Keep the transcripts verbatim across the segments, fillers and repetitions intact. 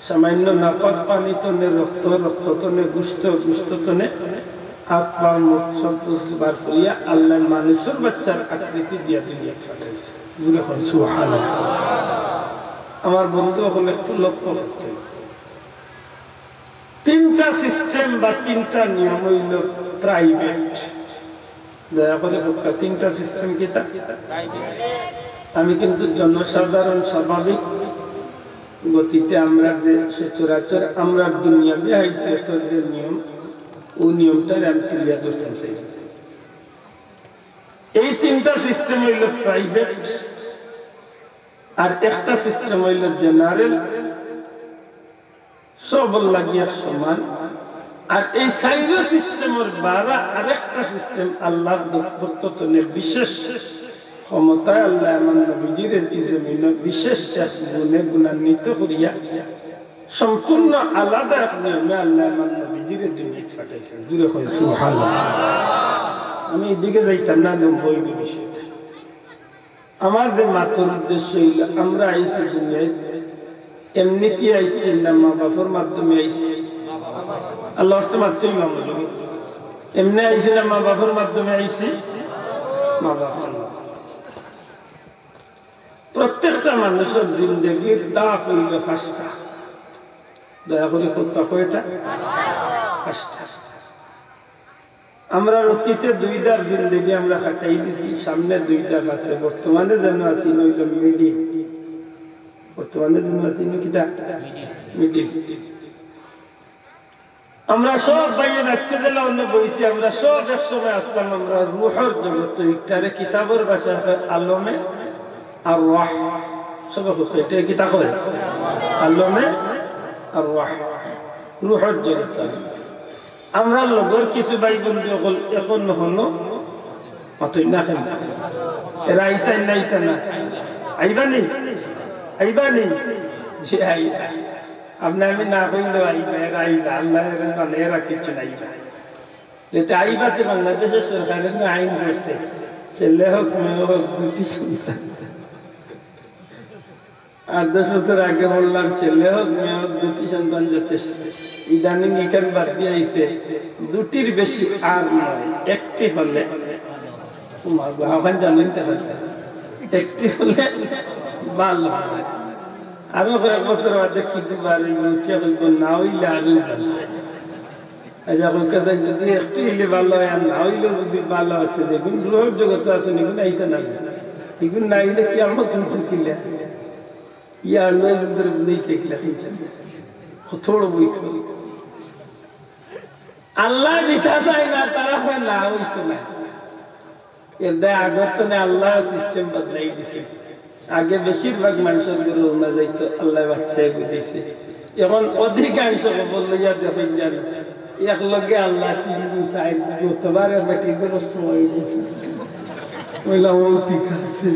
সামান্য নাপাক পানি তনে রক্ত, রক্ত তনে গোস্ত, গোস্ত তনে আত পা মুখ সব কিছু বার করিয়া আল্লায় মানুষর বাচ্চার আকৃতি দিয়া দুনিয়াত পাঠাইছে। জোরে কইন সুবহানাল্লাহ। আমার বন্ধু অকল একটু লক্ষ্য করতে, তিনটা সিস্টেম বা তিনটা নিয়ম অইল প্রাইভেট। দয়া করি বলবা, তিনটা সিস্টেম কিতা? আমি কিন্তু জনসাধারণ স্বাভাবিক গতিতে আমরা যে সচরাচর আমরা দুনিয়াবি হাইসিয়তর যে নিয়ম, ও নিয়মটারে আমি তুলিয়া ধরতাম চাই। এই তিনটা সিস্টেম অইল প্রাইভেট, আর একটা সিস্টেম অইল জেনারেল, সবর লাগি এক সমান। আর এই চাইরো সিস্টেমর বারা আরেকটা সিস্টেম আল্লাহর পক্ষ তনে বিশেষ ক্ষমতায় আল্লায় আমার নবীজিরে এই জমিনো বিশেষ এক গুণে গুণান্বিত করিয়া সম্পূর্ণ আলাদা এক নিয়মে আল্লায় আমার নবীজিরে দুনিয়াত পাঠাইছেন। জোরে কইন সুবহানাল্লাহ। আমি এদিকে যাইতাম না, লম্বা অইব বিষয়টা। আমার যে মাতর উদ্দেশ্য অইল, আমরা আইছি দুনিয়াত, এমনিতে আইছি না মা বাপর মাধ্যমে আইছি? আল্লাহ আস্তে মাততেই মামলা। এমনি আইছি না মা বাপর মাধ্যমে আইছি? মা বাপর মাধ্যমে। প্রত্যেকটা মানুষর জিন্দেগির ধাপ অইল পাঁচটা। দয়া করি কইবা কয়টা? পাঁচটা। আমরা অতীতে দুই ধাপ জিন্দেগি আমরা কাটাই দিছি, সামনে দুই ধাপ আছে। বর্তমানে যেন আছি, ইনো অইল মিডিল। বর্তমানে যেন আছি, ইনো কিতা? মিডিল। আমরা সব ভাইয়ে আজকে যে লাউনে বইছি, আমরা সব এক সময় আসলাম, আমরা রুহর জগত, ইটারে কিতাবর ভাষায় কয় আলমে আরওয়াহ। সবে কয়, ইটারে কিতা কয়? আলমে আরওয়াহ, রুহর জগত। আমরা লগর কিছু ভাই বন্ধু অকল এখন হনো মাতই না কেনে? এরা আইতা না, আইতা না? আইবা নি? আইবা নি? জি আইবা। আপনে আমি না কইলেও আইবা, এরা আইবা। আল্লায় এরা জানে, এরা কিচ্ছু নাই। যেতে আইবা তে বাংলাদেশর সরকারে না আইন করছে, ছেলে হোক মেয়ে হোক দুটি সন্তান। আট দশ বছর আগে বললাম, ছেলে হোক মেয়ে হোক, দুটি সন্তান যথেষ্ট। ইদানিং ইখান বাদ দিয়া আইছে, দুটির বেশি আর নয়, একটি হলে। ও মা গো, অখন জানইন তো, একটি হলে ভালো হয়। আরো কয়েক বছর বাদে কি দিবা আর এই মুখে হইতো না অইলে আরো ভালো। আচ্ছা, কইতে চাই, যদি একটু অইলে ভালো হয়, আর না অইলেও যদি ভালো হয়, যেগুন রুহর জগতে আছে, এগুন আইতা না। এগুন না অইলে কিয়ামত অইতো কিলা? ইয়া আল্লাহ, এগুন ধরে বুঝাইতে কিলা, কিনছেন? কত বড় বই তো। আল্লায় দিতা চায় না, তারা কয় না, অইতো না। এর দায় আগর তনে আল্লায় সিস্টেম বদলাই দিছে। আগে বেশিরভাগ মানষর ঘরো অনা যাইতো, আল্লায় বাচ্চায় বুঝাইছে। এখন অধিকাংশ খবর লইয়া দেখইন জানো, এক লগে আল্লায় তিন গুণ, চাইর গুণ, গতবার এক বেটির ঘরো ছয় গুণ। কইলাম, ও ঠিক আছে।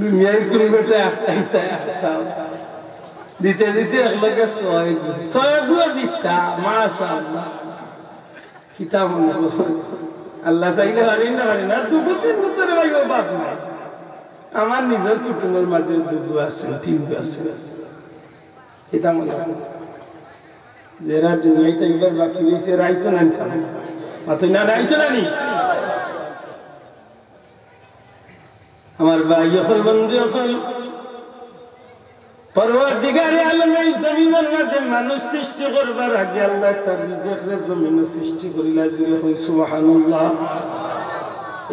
দুনিয়ার কুন বেটা একটাই চায়, একটাও। দিতে দিতে এক লগে ছয় গুণ। ছয় গুণ দিতা, মাশাআল্লাহ। কিতা মনে করো? আল্লায় চাইলে পারি না, পারি না। দুগু তিনগু তো রে ভাই, অভাব নাই। আমার নিজর কুটুমর মাঝে দুগু আছে, তিনগু আছে। কিতা মনে করো? যেরা দুনিয়াত আইবার বাকি রইছে, এরা আইতো না নি সামনে? মাতইন না, আইতো না নি? আমার ভাই অকল, বন্ধু অকল, পরওয়ারদিগারে আলম এই জমিনর মাঝে মানুষ সৃষ্টি করবার আগে আল্লায় তার রিজিকরে জমিনো সৃষ্টি করিলা, জুরে কইন সুবহানাল্লাহ।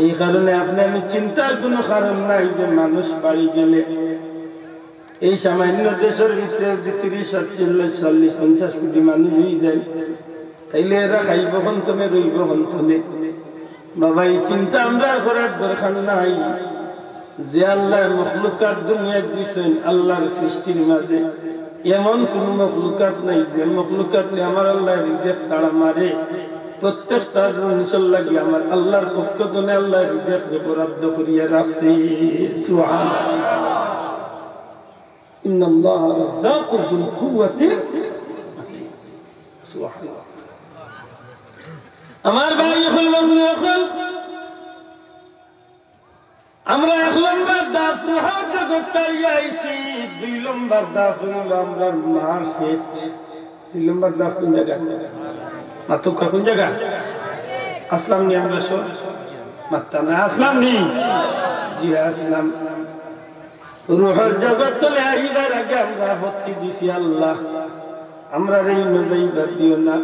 এই কারণে আপনে আমি চিন্তার কুনু কারণ নাই যে মানুষ বাড়ি গেলে এই সামান্য দেশর ভিতরে যদি তিরিশ, আটচল্লিশ, চল্লিশ, পঞ্চাশ কুটি মানুষ অইযায়, তাইলে এরা খাইবো কুনতনে, রইবো কুনতনে? বাবা, এই চিন্তা আমরার করার দরকার নাই। যে আল্লায় মখলুকাত দুনিয়াত দিছইন, আল্লার সৃষ্টির মাঝে এমন কুনু মখলুকাত নাই যে মখলুকাতে আমার আল্লায় রিজিক ছাড়া মারে। প্রত্যেকটা জিনিসর লাগি আমার আল্লার পক্ষ তনে আল্লায় রিজিকরে বরাদ্দ করিয়া রাখছে। সুবহানাল্লাহ। ইন্নাল্লাহা রাজ্জাকু যুল কুওয়াতিল মাতিন। সুবহানাল্লাহ। আমার ভাই অকল, বন্ধু অকল, আমরা এক নম্বর ধাপ রুহর জগত ছাড়িয়া আইছি, দুই নম্বর ধাপ অইল আমরার মার পেট। দুই নম্বর ধাপ কোন জাগা? মাতুক্কা কোন জাগা? আসলাম নি আমরা সব? মাত্তা না, আসলাম নি? জি, আসলাম। রুহর জগত তনে আইবার আগে আমরা আপত্তি দিছি, আল্লাহ, আমরারে ইনো যাইবার দিও না।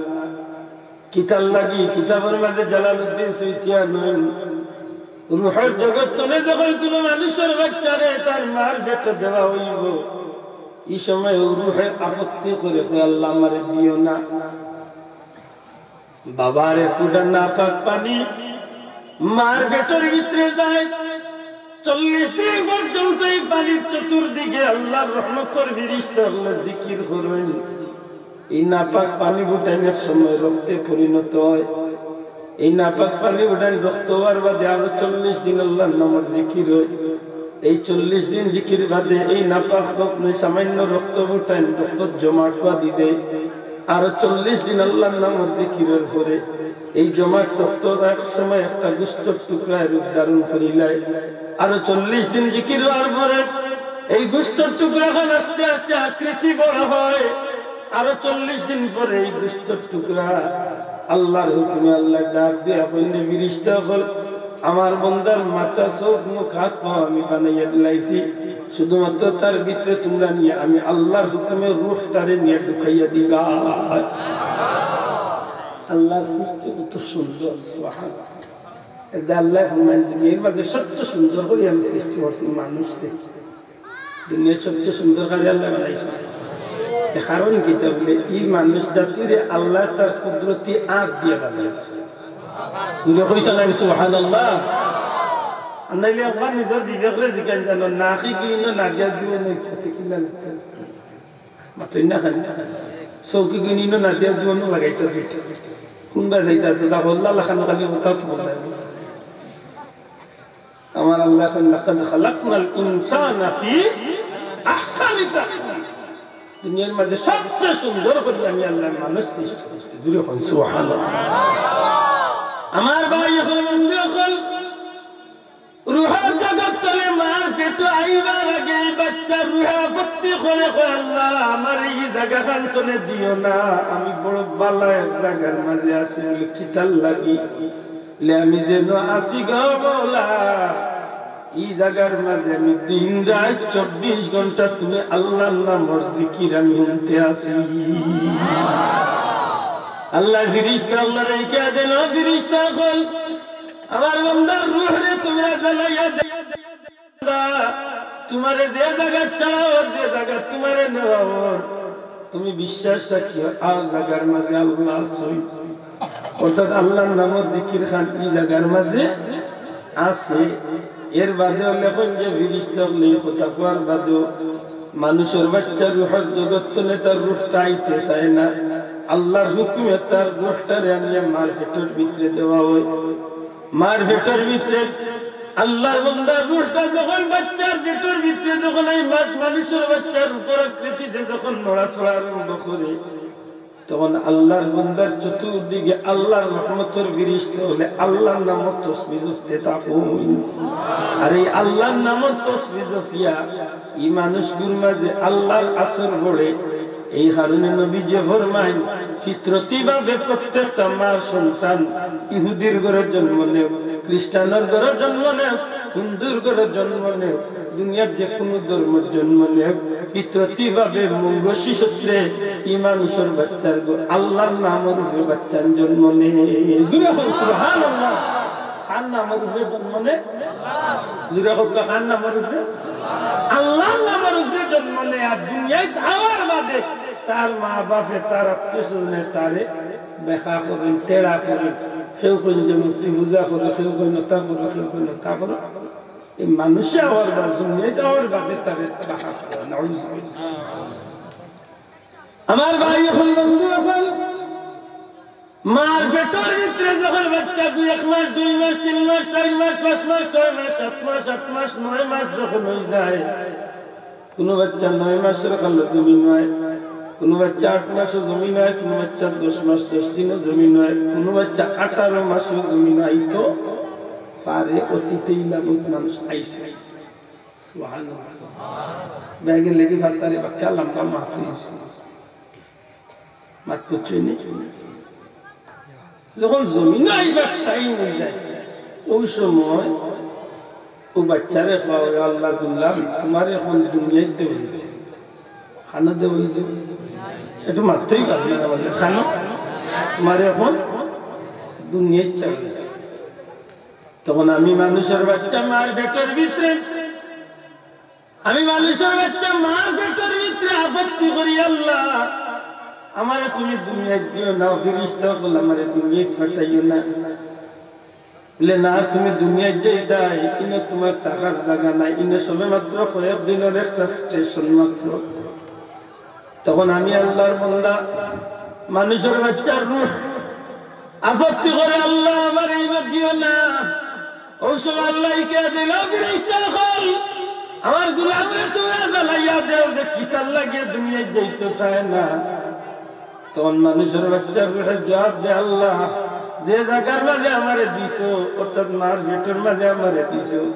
কিতার লাগি? কিতাবর মাঝে জালালউদ্দিন সুয়ুতিয়া নইন, রুহর জগত তনে যখন কোনো মানুষর বাচ্চারে তার মার পেটো দেওয়া অইবো, ই সময় অউ রুহে আপত্তি করে, কয়, "আল্লাহ, আমারে দিও না।" বাবারে ফুটা নাপাক পানি মার পেটর ভিতরে যায়, চল্লিশ দিন পর্যন্ত এই পানির চতুর্দিকে আল্লাহর রহমতর ফিরিস্তা অকলে জিকির করইন। এই নাপাক পানি ফুটাইন এক সময় রক্তে পরিণত হয়। এই নাপাক পানি ফুটাইন রক্ত অওয়ার বাদে আরো চল্লিশ দিন আল্লাহর নামর জিকির হয়। এই চল্লিশ দিন জিকির বাদে এই নাপাক রক্ত সামান্য রক্ত ফুটাইন, রক্ত জমাট বাঁধি দেয়। আরো চল্লিশ দিন আল্লাহর নামর জিকিরর পরে এই জমাট রক্ত এক সময় একটা গোস্তর টুকরায় রূপ ধারণ করিলায়। আরো চল্লিশ দিন জিকির অওয়ার পরে এই গোস্তর টুকরাখান আস্তে আস্তে আকৃতি বড় হয়। আরো চল্লিশ দিন পরে এই গোস্তর টুকরা আল্লাহর হুকুমে আল্লাহ ডাক দিয়া কইন, "ফিরিস্তা অকল, আমার বন্দার মাথা, চউখ, মুখ, হাত, পাও আমি বানাইয়া দিলাইছি, শুধুমাত্র তার ভিতরে তুমরা নিয়া আমি আল্লাহর হুকুমে রুহটারে নিয়া ঢুকাইয়া দিবা।" আল্লাহর সৃষ্টি কত সুন্দর, সুবহানাল্লাহ। এর আল্লাহ ফরমাইন, "দুনিয়ার মাঝে সবচেয়ে সুন্দর করি আমি সৃষ্টি করছি মানুষরে।" দুনিয়ার সবচেয়ে সুন্দর করি আল্লাহ বানাইছে। এর কারণ কিতা বুলে, ই মানুষ জাতিরে আল্লাহ তার কুদরতি আত দিয়া বানাইছে। জুরে কইতা না, সুবহানাল্লাহ। আর নাইলে একবার নিজর বিবেকরে জিকাইন জানো, নাকি কিনো না দিয়া দিও না, ইচ্ছা থেকে না দিতে। মাতই না খালি। চউখে কিনো না দিয়া দিও না লাগাইতে দিতে। কোনবা যাইতা আছে, যা বললা লাখানো খালি ওটাও তো বললা। আমার আল্লাহ কইন, "লাকাদ খালাকনাল ইনসানা ফি আহসানি তাকওয়িম।" দুনিয়ার মাঝে সবচেয়ে সুন্দর করি আমি আল্লাহ মানুষ সৃষ্টি করছি। জুরে কইন, সুবহানাল্লাহ। আমার ভাই অকল, বন্ধু অকল, রুহর জগত তনে মার পেটো আইবার আগে এই বাচ্চার রুহে আপত্তি করে, কয়, "আল্লাহ, আমারে ই জাগাখান তনে দিও না, আমি বড় বালা এক জাগার মাঝে আছি।" বলে, "কিতার লাগি?" বলে, "আমি যেন আছি গো মওলা, ই জাগার মাঝে আমি দিন রাইত চব্বিশ ঘন্টা তুমি আল্লাহর নামর জিকির আমি হুনতে আছি।" আল্লাহ ফিরিস্তা আল্লাহরে কে দেন, "ও ফিরিস্তা অকল, আমার বন্দার রুহরে তুমরা জ্বালাইয়া দে, তুমারে যে জাগা চাও, যে জাগা তুমারে নেওয়া অর, তুমি বিশ্বাস রাখিও, আর জাগার মাঝে আল্লাহ আছইন।" অর্থাৎ আল্লাহর নামর জিকির খান ই জাগার মাঝে আছে। এর বাদেও লেখইন যে ফিরিস্তা অকলে ই কথা কওয়ার বাদেও মানুষর বাচ্চা রুহর জগত তনে তার রুহটা আইতে চায় না। আল্লাহর হুকুমে তার রুহটারে আনিয়া মার পেটর ভিতরে দেওয়া হয়। মার পেটর ভিতরে আল্লাহর বন্দার রুহটা যখন বাচ্চার পেটর ভিতরে, যখন এই মাছ মানুষর বাচ্চার উপর আকৃতিতে যখন নড়াচড়া আরম্ভ করে, তখন আল্লাহর বন্দার চতুর্দিকে আল্লাহর রহমতর ফিরিস্তা অকলে আল্লাহর নামর তসবি জপতে থাকইন। আর এই আল্লাহর নামর তসবি জপিয়া ই মানুষগুর মাঝে আল্লাহর আসর পড়ে। এই কারণে নবীজি ফরমাইন, ফিতরতিভাবে প্রত্যেকটা মার সন্তান ইহুদির ঘরে জন্ম নেউক, খ্রিস্টানর ঘরে জন্ম নেউক, হিন্দুর ঘরে জন্ম নেউক, দুনিয়ার যে কোনো ধর্মর জন্ম নেউক, ফিতরতিভাবে মৌরসী সূত্রে ই মানুষর বাচ্চার গো আল্লাহর নামর উপরে বাচ্চার জন্ম নেয়। জুরে কও, সুবহানাল্লাহ। কার নামর উপরে জন্ম নেয়? জুরে কও, কার নামর উপরে? আল্লাহর নামর উপরে জন্ম নেয়। আর দুনিয়াত আওয়ার বাদে তার মা বাপে, তার আত্মীয় স্বজনে তারে বেকা করইন, তেড়া করইন। কেউ কইন যে মূর্তি পূজা করো, কেউ কইন ওটা করো, কেউ কইন ওটা করো। এই মানুষে আওয়ার বাদে, দুনিয়াত আওয়ার বাদে তারে বেকা করে। নাউজুবিল্লাহ। আমার ভাই অকল, বন্ধু অকল, মার পেটর ভিতরে যখন বাচ্চা দুই, এক মাস, দুই মাস, তিন মাস, চাইর মাস, পাঁচ মাস, ছয় মাস, সাত মাস, আট মাস, নয় মাস যখন অই যায়, কোনো বাচ্চা নয় মাসর কালো জমিন অয়, কোনো বাচ্চা আট মাসও জমিন অয়, কোনো বাচ্চা দশ মাস দশ দিনও জমিন অয়, কোনো বাচ্চা আঠারো মাসও জমিন অয়, তো পারে, অতীতে ইলা বউত মানুষ আইছে। সুবহানাল্লাহ। ব্যাগে লেগে ফাতারে বাক্কা লম্বা মাত অইছে। মাত বুঝছইন নি? যখন জমিনো আইবার টাইম অই যায়, অউ সময় অউ বাইচ্চারে কয়, "আল্লার গোলাম, তুমারে অখন দুনিয়াত দেওয়া অইছে।" কানো দেওয়া অইছে? একটু মাততেই পারবে না, বলে, "কানো, তুমারে অখন দুনিয়াত চাওয়া অইছে।" তখন আমি মানুষর বাইচ্চা মার পেটর ভিতরে, আমি মানুষর বাইচ্চা মার পেটর ভিতরে আপত্তি করি, "আল্লা, আমারে তুমি দুনিয়াত দিও না, ফিরিস্তা অকল আমারে দুনিয়াত পাঠাইও না।" বলে, "না, তুমি দুনিয়াত যাইতায়, ইনো তুমার থাকার জাগা নাই, ইনো সবে মাত্র কয়েক দিনর একটা স্টেশন মাত্র।" তখন আমি আল্লার বান্দা, মানুষর বাইচ্চার রুহ আপত্তি করে, "আল্লা, আমারে ইনো দিও না।" অউ সময় আল্লায় কইয়া দিলা, "ফিরিস্তা অকল, আমার গোলামরে তুমরা জ্বালাইয়া দেও, যে কিতার লাগি দুনিয়াত যাইতো চায় না।" তখন মানুষর বাইচ্চার রুহে জুয়াব দে, "আল্লা, যে জাগার মাঝে আমারে দিছো, অর্থাৎ মার পেটর মাঝে আমারে দিছো,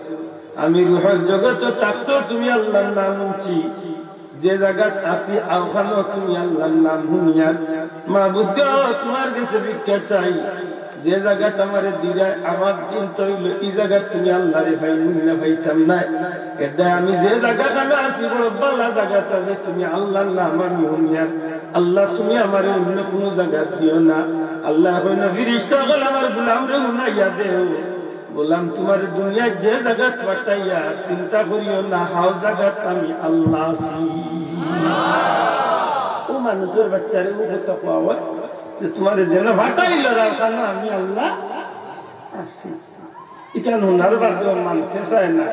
আমি রুহর জগতো থাকতেউ তুমি আল্লার নাম হুনছি, যে জাগাত আছি, অউখানো তুমি আল্লার নাম হুনিয়ার। মাবুদ গো, তুমার গেছে ভিক্ষা চাই, যে জাগাত আমারে দিরায়, আমার চিন্তা অইলো, ই জাগাত তুমি আল্লারে পাইমু নি না পাইতাম নায়। এরদায় আমি যে জাগাখানো আছি, বড় ভালা জাগাত আছি, তুমি আল্লার নাম আমি হুনিয়ার। আল্লা, তুমি আমারে অইন্য কুনু জাগাত দিও না।" আল্লায় কইন, "ফিরিস্তা অকল, আমার গোলামরে হুনাইয়া দেও।" বললাম, "তুমারে দুনিয়াত যে জাগাত পাঠাইয়ার, চিন্তা করিও না, হউ জাগাত আমি আল্লা আছি।" অউ মানুষর বাইচ্চারে অউ কথা কওয়া অয় যে তুমারে যেনো পাঠাইলো, অউখানো আমি আল্লা আছি। ইখান হুনার বাদেও মানতে চায় না।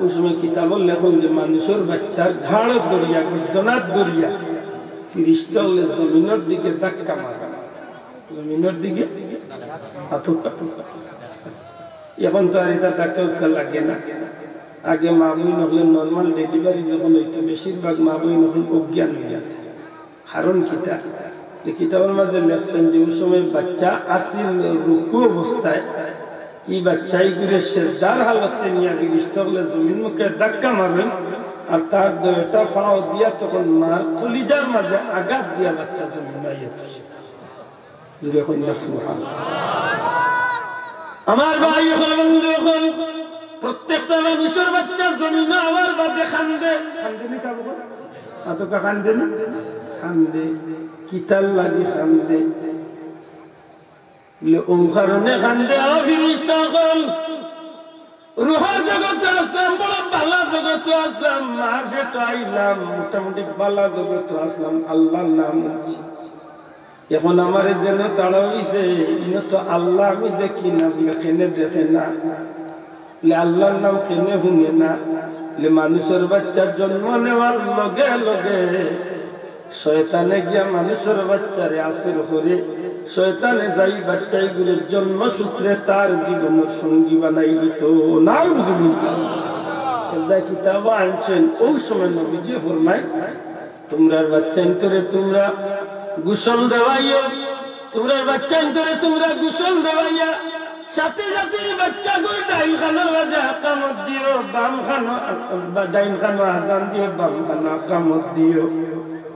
অউ সময় কিতাবো লেখইন যে মানুষর বাইচ্চার ঘাড়ো ধরিয়া, গর্দনাত ধরিয়া, ফিরিস্তা অকলে জমিনর দিকে ধাক্কা মারে। জমিনর দিকে আতুক আতুক। অখন তো আর ইতা ধাক্কা উক্কা লাগে না। আগে মা-বইন অকলে নরমাল ডেলিভারি যখন অইতো, বেশিরভাগ মা-বইন অখন অজ্ঞান অইয়া। কারণ কিতা? যে কিতাবর মাঝে লেখছইন যে অউ সময় বাইচ্চা আছিল রুকু অবস্থায়, ই বাইচ্চা ইগুরে সেজদার হালতে নিয়া ফিরিস্তা অকলে জমিন মুখে ধাক্কা মারইন, আর তার দুইটা পাও দিয়া তখন মার কলিজার মাঝে আঘাত দিয়া বাইচ্চা জমিনো আইয়া পড়ে। জোরে কইন না সুবহানাল্লাহ। আমার ভাই অকল, বন্ধু অকল, প্রত্যেকটা মানুষর বাইচ্চা জমিনো আওয়ার বাদে কান্দে। কান্দে নি সাব অকল? আতো কা কান্দে নি? কান্দে। কিতার লাগি কান্দে? বলে, অউ কারণে কান্দে, ও ফিরিস্তা অকল, রুহর জগতো আছলাম, বড় ভালা জগতো আছলাম, মার পেটো আইলাম, মোটামুটি ভালা জগতো আছলাম, আল্লার নাম হুনছি। অখন আমারে যেনো ছাড়া অইছে, ইনো তো আল্লা আমি দেখি না, বলে, কেনে দেখে না? বলে, আল্লার নাম কেনে হুনে না? বলে, মানুষর বাইচ্চার জন্ম নেওয়ার লগে লগে শয়তানে গিয়া মানুষর বাইচ্চারে আসর করে, শয়তানে যাই বাইচ্চা ইগুরে জন্মসূত্রে তার জীবনর সঙ্গী বানাই দিত। নাউজুবিল্লাহ। এরদায় কিতাবো আনছইন, অউ সময় নবীজিয়ে ফরমাইন, তুমরার বাইচ্চাইন্তরে তুমরা গোসল দেওয়াইও, তুমরার বাইচ্চাইন্তরে তুমরা গোসল দেওয়াইয়া সাথে সাথে বাইচ্চাগুর ডাইন কানর মাঝে আকামত দিও, বাম কানো, বা ডাইন কানো আজান দিও, বাম কানো আকামত দিও।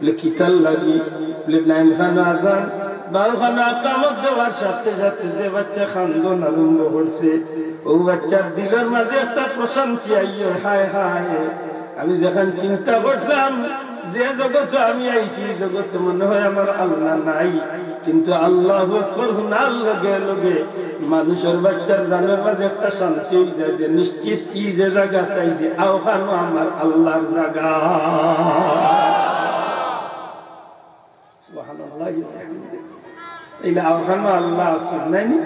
বলে, কিতার লাগি? বলে, ডাইন কানো আজান, বাম কানো আকামত দেওয়ার সাথে সাথে যে বাইচ্চা কান্দন আরম্ভ করছে, অউ বাইচ্চার দিলর মাঝে একটা প্রশান্তি আইও, হায় হায়, আমি যেখান চিন্তা করছিলাম, যে জগতো আমি আইছি, ই জগতো মনে হয় আমার আল্লা নাই, কিন্তু আল্লাহু আকবার হুনার লগে লগে মানুষর বাইচ্চার জানর মাঝে একটা শান্তি অই যায় যে নিশ্চিত ই যে জাগাত আইছি, অউখানো আমার আল্লার জাগা। সুবহানাল্লাহ। ইলা অউখানো আল্লা আছে, নাই নি?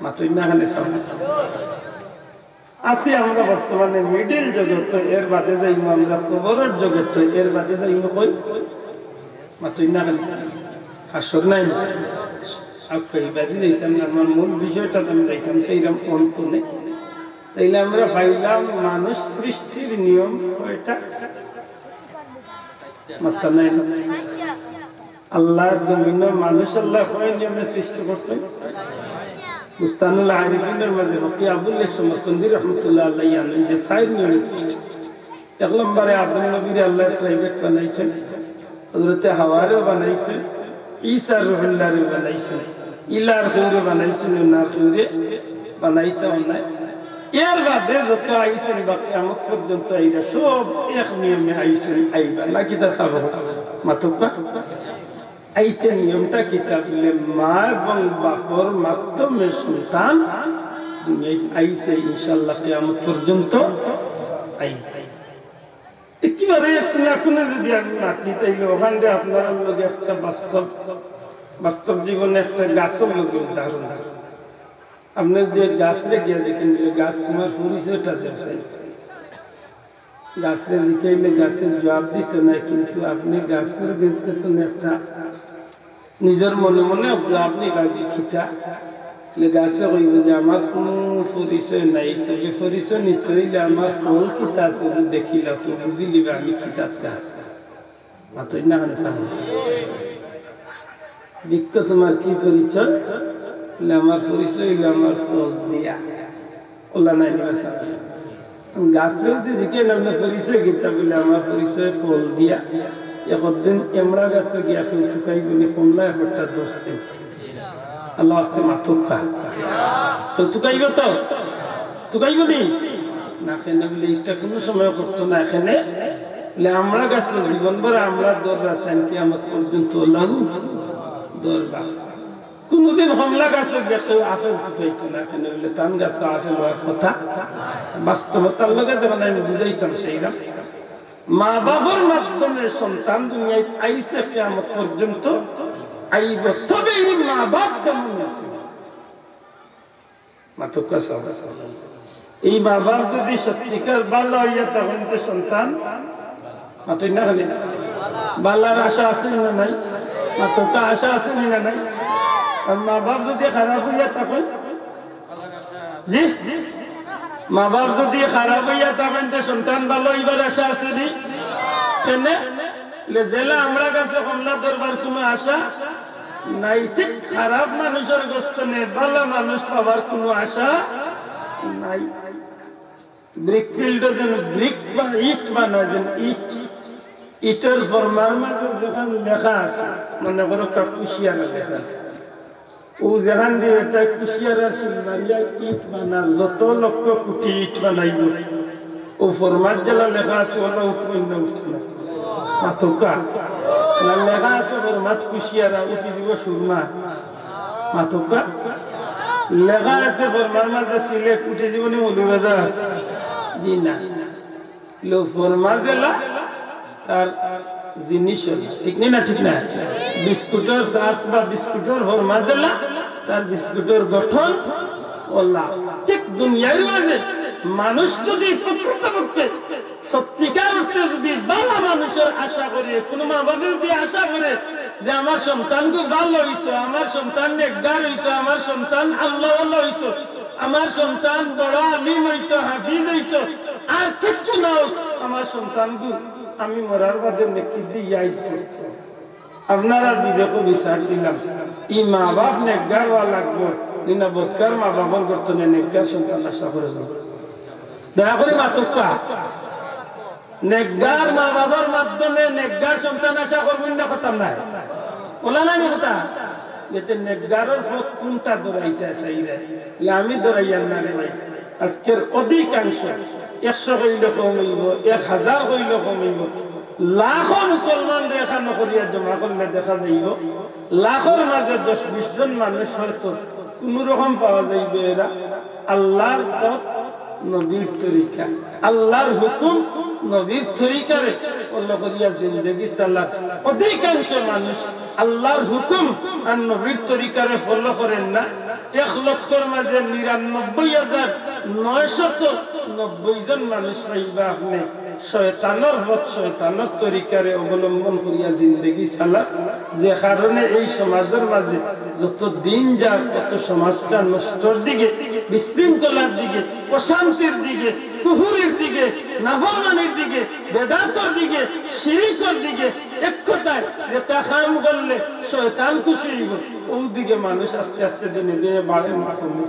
মাতইন না কেনে সামনে। আছি আমরা বর্তমানে মিডিল জগতো, এর বাদে যাইমু আমরা কবরর জগতো, এর বাদে যাইমু কই? মাতইন না কেনে? হাশর নাই নি? আর কই বাদে যাইতাম না, আমার মূল বিষয়টা আমি যাইতাম, সেইরকম অন্ত নেই। তাইলে আমরা পাইলাম মানুষ সৃষ্টির নিয়ম কয়টা? মাতইন না কেনে? আল্লার জমিনো মানুষ আল্লায় কয় নিয়মে সৃষ্টি করছইন? বুস্তানুল আরিফিনের মাঝে ফকিহ আবুল্লাহ সমরকন্দি রহমতুল্লাহ আলাইহি আনইন যে চাইর নিয়মে সৃষ্টি। এক নম্বরে আদম নবীরে আল্লায় private বানাইছইন, হযরতে হাওয়ারেও বানাইছইন, ঈসা রুহুল্লাহরে বানাইছইন, ইলার কইরে বানাইছইন, নার কইরে বানাইতা নাই। এর বাদে যত আইছইন বা কিয়ামত পর্যন্ত আইরা সব এক নিয়মে আইছইন, আইবা না কিতা সাব? মাতুক্কা। আইতে নিয়মটা কিতা বুলে, মা এবং বাপর মাধ্যমে সন্তান দুনিয়াত আইছে, ইনশাআল্লাহ কিয়ামত পর্যন্ত আইবে। একেবারে এখন, এখন যদি আমি মাতি, তাইলে ওখানে আপনার লগে একটা বাস্তব, বাস্তব জীবনে একটা গাছর লগে উদাহরণ। আপনি যে গাছরে গিয়া দেখেন, যে গাছ তোমার পরিচয়টা দেয়, গাছরে জিকাইলে গাছে জবাব দিত নায়, কিন্তু আপনি গাছর ভিতরে তো একটা নিজর মনে মনে জবাব নিবা যে কিতা, লে গাছে কইব যে আমার কোনো পরিচয় নাই, তবে পরিচয় নিতে হইলে আমার ফল কিতা আছে ওটা দেখিলা তো বুঝিলিবা আমি কিতাত গাছ। মাতইন না কেনে সামনে? বৃক্ষ তোমার কি পরিচয়? বলে, আমার পরিচয় হইল আমার ফল দিয়া। ওলা নাই নিবা সামনে। গাছরে যদি জিকাইন আপনার পরিচয় কিতা, বলে, আমার পরিচয় ফল দিয়া। একদিন এমড়া গাছে গিয়া কেউ তুকাইবনি, কমলা একটা ধরছে। আল্লাহ আস্তে মাতুক্কা। তো তুকাইব তো? তুকাইবনি? না কেনে বলে, এটা কোনো সময় করতো না কেনে। বলে, এমড়া গাছে জীবন ভর এমড়া ধররা, তাইন কিয়ামত পর্যন্ত লাগু ধরবা। কোনোদিন কমলা গাছে গিয়া কেউ আপেল তুকাইতো না কেনে বলে, তান গাছে আপেল হওয়ার কথা। বাস্তবতার লগে দেখেন আমি বুঝাইতাম সেইরাম। মা বাবার মাধ্যমে সন্তান দুনিয়াত আইছে, কিয়ামত পর্যন্ত আইব। তবে এই মা বাপ কেমন হইতে হবে? মাতুক্কা সাব। এই মা বাপ যদি সত্যিকার ভালা হইয়া থাকইন তে সন্তান, মাতইন না খালি, ভালার আশা আছে নি না নাই? মাতুক্কা, আশা আছে নি না নাই? আর মা বাপ যদি খারাপ হইয়া থাকইন, জি, মা বাপ যদি খারাপ হইয়া থাকইন তে সন্তান ভালা হইবার আশা আছে নি? কেনে? লে যেলা এমড়া গাছে কমলা ধরবার কোনো আশা নাই, ঠিক খারাপ মানুষর গেছ থনে ভালা মানুষ পাবার কোনো আশা নাই। ব্রিক ফিল্ডো যেন ব্রিক বা ইট বানায়, যেন ইট, ইটর ফর্মার মাঝে যেখান লেখা আছে, মনে করো কা কুশিয়ারা লেখা আছে, ও যেখান দিয়া একটা কুশিয়ারা শিল মারিয়া ইট বানার, যত লক্ষ কোটি ইট বানাইব, ও ফরমাত যেলা লেখা আছে, ওলা উঠবো না, উঠবো না। মাতুক্কা। না, লেখা আছে ফরমাত কুশিয়ারা, উঠি দিব সুরমা। মাতুক্কা। লেখা আছে ফরমার মাঝে সিলেট, উঠি দিব নি মৌলভীবাজার? জি না। লো ফরমা যেলা, তার জিনিস ওলা। ঠিক নি না? ঠিক না? বিস্কুটর চাচ বা বিস্কুটর ফরমা যেলা, তার বিস্কুটর গঠন ওলা। ঠিক দুনিয়ার মাঝে মানুষ যদি প্রকৃতপক্ষে সত্যিকার অর্থে যদি ভালা মানুষর আশা করে, কোনো মা বাপে যদি আশা করে যে আমার সন্তানগু ভালা হইতো, আমার সন্তান নেককার হইতো, আমার সন্তান আল্লাহওয়ালা হইতো, আমার সন্তান বড় আলিম হইতো, হাফিজ হইতো, আর কিচ্ছু না হোক, আমার সন্তানগু আমি মরার বাদে নেকি দিয়া ইয়াদ করতো। আপনারা বিবেকো বিচার দিলাম, ই মা বাপ নেককার হওয়া লাগবো, নি না বদকার মা বাপর গেছ থনে নেককার সন্তান আশা করে যাবো। দয়া করে মাতুক্কা। নেককার মা বাবার মাধ্যমে নেককার সন্তান আশা করবেন না, কথা নাই। ওলা নাই কথা। এতে নেককারর পথ কোনটা ধরাইতে চাইরা? বলে, আমি ধরাইয়ার না রে ভাই। আজকের অধিকাংশ, একশো কইলে কম হইব, এক হাজার কইলে কম হইব, লাখো মুসলমানরে এখানো করিয়া জমা করলে দেখা যাইব, লাখর মাঝে দশ বিশ জন মানুষ হয়তো কোনো রকম পাওয়া যাইবে, এরা আল্লাহর পথ, নবীর তরিকা, আল্লাহর হুকুম, নবীর তরিকারে ফলো করিয়া জিন্দেগি চালার। অধিকাংশ মানুষ আল্লাহর হুকুম আর নবীর তরিকারে ফলো করেন না। এক লক্ষর মাঝে নিরানব্বই হাজার নয়শত নব্বই জন মানুষ পাইবা আপনি শয়তানর পথ, শয়তানর তরিকারে অবলম্বন করিয়া জিন্দেগি চালার, যে কারণে এই সমাজর মাঝে যত দিন যার তত সমাজটা নষ্টর দিকে, বিশৃঙ্খলার দিকে, অশান্তির দিকে, কুফুরির দিকে, নাফরমানির দিকে, বেদাতর দিকে, শিরিকর দিকে, এক কথা যেটা কাম করলে শয়তান খুশি অইবো, অউ দিকে মানুষ আস্তে আস্তে দিনে দিনে বাড়ের না কমের?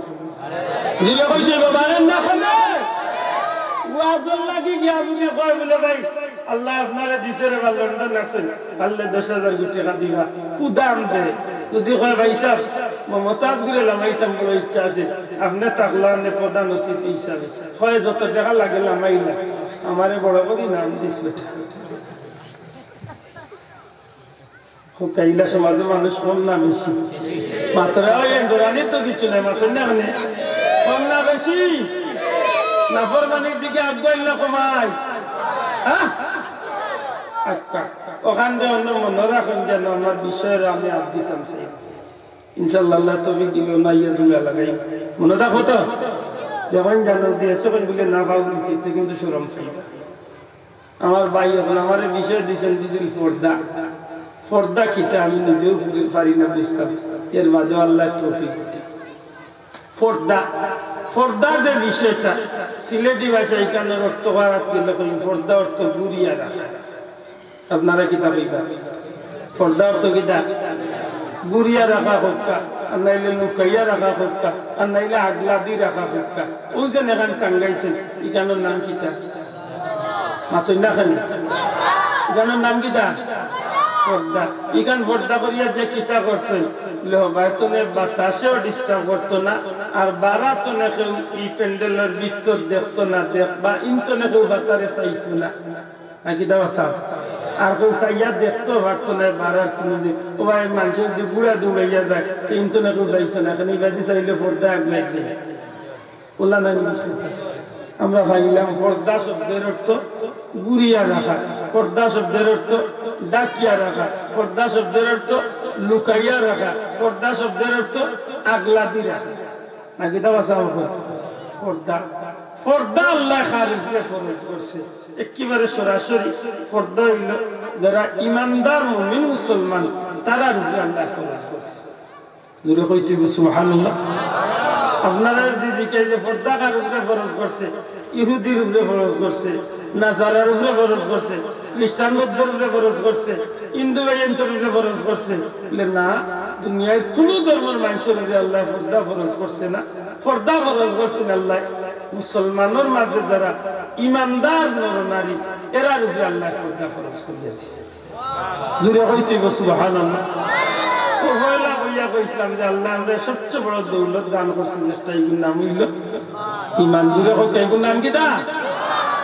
দিলে কইছে, "বাবা, বাড়ের না কমের?" ওয়াজর লাগি গিয়া যদি কয় বুলে, "ভাই, আল্লায় আপনারে দিছে রে বা, লন্ডন আছইন, পারলে দশ হাজার কোটি টেকা দিবা, কুদাম দে।" যদি কয়, "ভাইসাব, মমতাজগুরে লামাইতাম বড় ইচ্ছা আছে, আপনে থাকলা নে প্রধান অতিথি হিসাবে।" কয়, "যত টেকা লাগে লামাইলা, আমারে বড় করি নাম দিস বেটা।" হুকাইলা সমাজে মানুষ কম না বেশি? মাতরা অই এন্ডরানি তো কিছু নাই, মাতরা না মানে কম না বেশি? নাফরমানির দিকে আগুয়াইল না কমাইল? হ্যাঁ? আচ্ছা, অখান যে অন্য মনো রাখইন যেন আমার বিষয়র আমি আত দিতাম চাই। ইনশাআল্লাহ, আল্লায় তৌফিক দিলে না ইয়া জুমলা লাগাই। মনো রাখো তো? যখন জানো দিয়েছো, কোন বুলে না পাও বুলছি, তে কিন্তু শরম পাইবা। আমার ভাই অখন আমারে বিষয় দিছইন, দিছইন পর্দা। পর্দা কিতা আমি নিজেও ফুরি-, পারি না বুঝতাম, এর বাদেও আল্লায় তৌফিক দিতা। পর্দা, পর্দা যে বিষয়টা, সিলেটি ভাষায় ইখানর অর্থ করাত গেলে কইন, পর্দা অর্থ গুরিয়া রাখা। আপনারা কিতা কইবা? পর্দা অর্থ কিতা? গুরিয়া রাখা কউক্কা, আর নাইলে লুকাইয়া রাখা কউক্কা, আর নাইলে আগলাদি রাখা কউক্কা। অউ যে এখান টাঙ্গাইছইন, ইখানর নাম কিতা? মাতইন না কেনে? ইখানর নাম কিতা? পর্দা। ইখান পর্দা করিয়া যে কিতা করছইন, লো, বায়তনে বাতাসেও disturb করতো না, আর বারাতনে কেউ ই প্যান্ডেলর ভিতর দেখতো না, দেখবা, ইনতনে কেউ বাতারে চাইতো না। না কিতা বাসাও? আর কেউ চাইয়া দেখতো পারতো না, বারার কুনু যে, ও ভাই, মানষে যদি গুড়া দৌড়াইয়া যায়, তে ইনতনে কেউ চাইতো না, কেনে ইবাদি চাইলে পর্দা আগলাই যায়। ওলা না নি? আমরা পাইলাম পর্দা শব্দের অর্থ গুরিয়া রাখা, পর্দা শব্দের অর্থ ডাকিয়া রাখা, পর্দা শব্দের অর্থ লুকাইয়া রাখা, পর্দা শব্দের অর্থ আগলাদি রাখা। না কিতা বাসাও? পর্দা, পর্দা আল্লায় কার উপরে ফরজ করছে? একেবারে সরাসরি পর্দা অইলো যারা ইমানদার মুমিন মুসলমান, তারার উপরে আল্লায় ফরজ করছে। জোরে কইতে অইবো সুবহানাল্লাহ। আপনারা যদি জিকাই যে পর্দা কার উপরে ফরজ করছে, ইহুদির উপরে ফরজ করছে, নাসারার উপরে ফরজ করছে, খ্রিস্টান বৌদ্ধর উপরে ফরজ করছে, হিন্দু ভাইয়াইন্তর উপরে ফরজ করছে, বলে না, দুনিয়ার কুনু ধর্মর মানষর উপরে আল্লায় পর্দা ফরজ করছে না। পর্দা ফরজ করছেন আল্লায় মুসলমানর মাঝে যারা ইমানদার নর নারী, এরার উপরে আল্লায় পর্দা ফরজ করিয়া দিছে। জোরে কইতে অইবো সুবহানাল্লাহ। তো পয়লা কইয়া কইছিলাম যে আল্লায় আমরারে সবচেয়ে বড় দৌলত দান করছেন একটা, ইগুর নাম অইলো ইমান। জোরে কইতে, ইগুর নাম কিতা?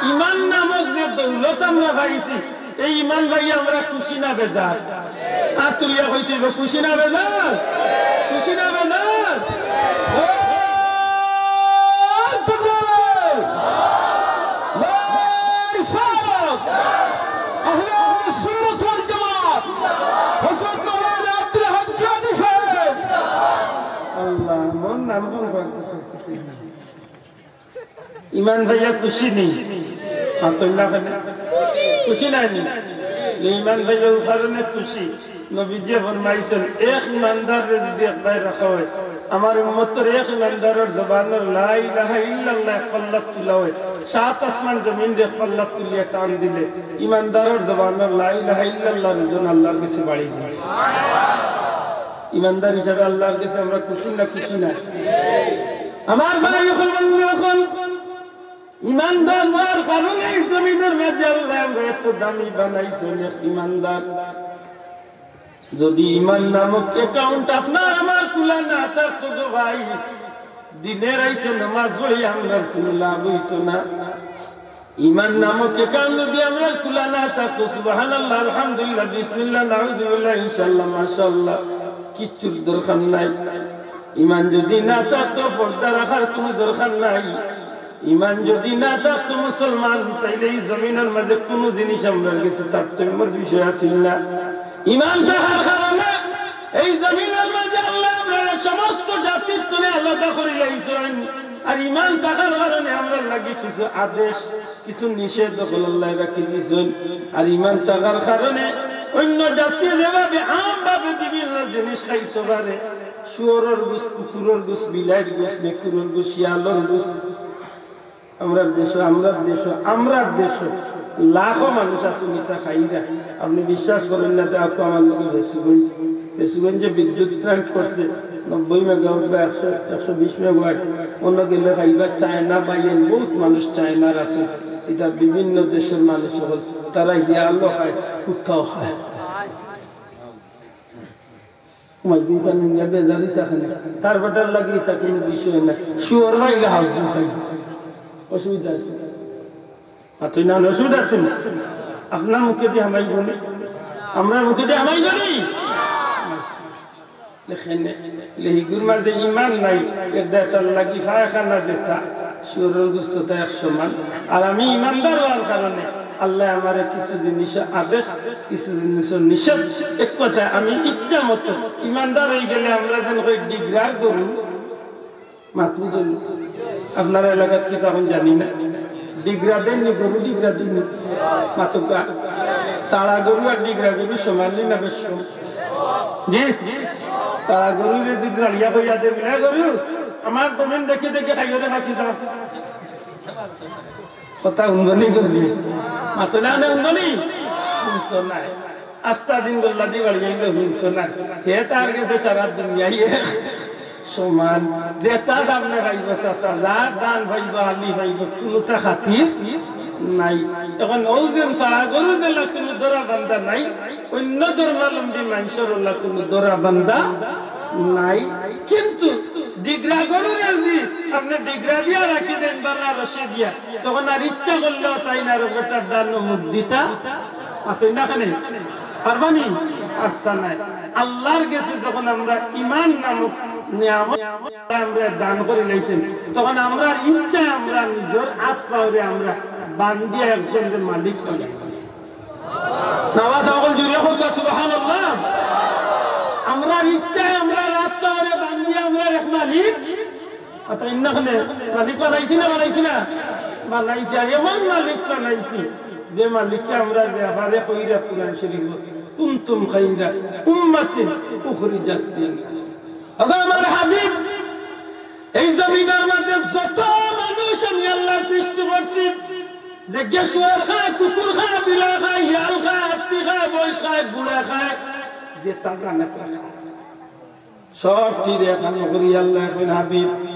ইমান নামক যে দৌলত আমরা পাইছি, এই ইমান পাইয়া আমরা খুশি না বেজার? আত তুলিয়া কইতে অইবো, খুশি না বেজার? খুশি না বেজার? আল্লাহু আকবার! নারায়ে রিসালাত! আহলে সুন্নাত ওয়াল জামাত! হযরত মাওলানা আব্দুল হাদী সাহেব! আল্লাহ, মন নাম গুণ করতে ইমান পাইয়া খুশি নি? মাতইন না কেনে? খুশি নায় নি? যে ইমান পাইয়া অউ কারণে খুশি। নবীজিয়ে ফরমাইছইন, এক ইমানদাররে যদি একবায় রাখা অয়, আমার উম্মতর এক ইমানদারর জবানর লা ইলাহা ইল্লাল্লাহ এক পাল্লাত তুলা অয়, সাত আসমান জমিনরে এক পাল্লাত তুলিয়া টান দিলে, ইমানদারর জবানর লা ইলাহা ইল্লাল্লাহর ওজন আল্লাহর গেছে বাড়ি যায়। ইমানদার হিসাবে আল্লাহর গেছে আমরা খুশি না খুশি না? আমার ভাই অকল, বন্ধু অকল, ইমানদার অওয়ার কারণে এই জমিনর মাঝে আল্লায় আমরারে এত দামি বানাইছইন, এক ইমানদার। যদি ইমান নামক account আপনার আমার খুলা না থাকতো গো ভাই, দিনে রাইতে নামাজ পড়ি আমরার কুনু লাভ অইতো না। ইমান নামক account যদি আমরার খুলা না থাকতো, সুবহানাল্লাহ, আলহামদুলিল্লাহ, বিসমিল্লাহ, নাউজুবিল্লাহ, ইনশাআল্লাহ, মাশাআল্লাহ, কিচ্ছুর দরকার নাই। ইমান যদি না থাকতো, পর্দা রাখার কুনু দরকার নাই। ইমান যদি না থাকতো মুসলমান, তাইলে এই জমিনর মাঝে কুনু জিনিস আমরার গেছে তারতম্যর বিষয় আছিল না। ইমান থাকার কারণে এই জমিনর মাঝে আল্লায় আমরারে সমস্ত জাতির তনে আলাদা করিলাইছইন। আর ইমান থাকার কারণে আমরার লাগি কিছু আদেশ, কিছু নিষেধ অকল আল্লায় রাখি দিছইন। আর ইমান থাকার কারণে অইন্য জাতি যেভাবে আমভাবে বিভিন্ন জিনিস খাইতো পারে, শুয়োরর গোস্ত, কুকুরর গোস্ত, বিলাইর গোস্ত, মেকুরর গোস্ত, শিয়ালর গোস্ত, আমরার দেশো, আমরার দেশো, আমরার দেশো লাখো মানুষ আছইন ইতা খাইরা। আপনে বিশ্বাস করইন না, তে আপনে আমার লগে ফেঞ্চুগঞ্জ, ফেঞ্চুগঞ্জে বিদ্যুৎ plant করছে নব্বই megawatt বা একশো, একশো বিশ megawatt। অনো গেলে খাইবা চায়না বাইন, বউত মানুষ চায়নার আছে। ইতা বিভিন্ন দেশর মানুষ অকল, তারা হিয়ালও খায়, কুত্তাও খায়। ঘুমাই দিন পানি নিয়া বেজারি থাকে না। তার বেটার লাগি ইতা কুনু বিষয় না। শুয়োর পাইলে হাগু খাই। অসুবিধা আছে? আর তুই না অসুবিধা আছে না? আপনার মুখেদি হামাইবো নি? আমরার মুখেদি হামাইবো নি? দেখইন, লেহিগুর মাঝে ইমান নাই, এর দ্বারা তার লাগি পায়খানা যেতা, শুয়োরর গোস্ত তা এক সমান। আর আমি ইমানদার অওয়ার কারণে আল্লায় আমারে কিছু জিনিসর আদেশ, কিছু জিনিসর নিষেধ, এক কথায় আমি ইচ্ছা মতো ইমানদার অইগেলে আমরা যেন কই ডিগরার গরু, মাতু যেন। আপনার এলাকাত কিতা কইন জানি না, ডিগরা দেইন নি, গরু ডিগরা দেইন নি, মাতুক্কা। ছাড়া গরু আর ডিগরা গরু সমান নি না বেশকম? জি, ছাড়া গরুরে যদি দাঁড়িয়া কইয়া দেইন, "এ গরু, আমার জমিন দেখি দেখি খাইও রে, বাকি যাও।" কথা হুনবো নি গরু? মাতো না, না হুনবো নি? হুনতো নায়। আস্তা দিন গল্লা দি বাড়ি আইলে হুনতো নায়। হে তার গেছে সারা দুনিয়াই এক সমান। যেতা দাম না পাইবো চাচা, যা দাম পাইবো, আলি পাইবো, কুনুটা খাতির নাই। এখন অউ যে ছাড়া গরু যেলা কুনু ধরা বান্ধা নাই, অইন্য ধর্মাবলম্বী মানষর অলা কুনু ধরা বান্ধা নাই। কিন্তু ডিগরা গরুরে যদি আপনে ডিগরা দিয়া রাখি দেইন, বালা রশি দিয়া, তখন আর ইচ্ছা করলেও তাইন আর বেটার দানো মুখ দিতা পারইন না কেনে? পারবা নি? পারতা নায়। আল্লার গেছে যখন আমরা ইমান নামক নিয়ামত আমরা দান করিলাইছইন, তখন আমরার ইচ্ছায় আমরা নিজর আত পাওরে আমরা বান্ধিয়া একজনরে মালিক বানাইছি। নামাজ আমল জুড়ে হোক, সুবহানাল্লাহ। আমরার ইচ্ছায় আমরার আত পাওরে বান্ধিয়া আমরার এক মালিক অতা ইন্না হলে মালিক বানাইছি না বানাইছি না? বানাইছি। আর এমন মালিক বানাইছি, যে মালিকে আমরার ব্যাপারে কইরা কুরআন শরীফো, "কুনতুম খাইরা উম্মাতিন উখরিজাত লিন-নাস।" ওগো আমার হাবিব, এই জমিনর মাঝে যত মানুষ আমি আল্লায় সৃষ্টি করছি, যেগিয়ে শুয়োর খায়, কুকুর খায়, বিলাই খায়, হিয়াল খায়, হাত্তি খায়, মইষ খায়, ঘুড়া খায়, যেতা জানে তা খায়। সব টিরে খানো করি আল্লায় কইন, হাবিব,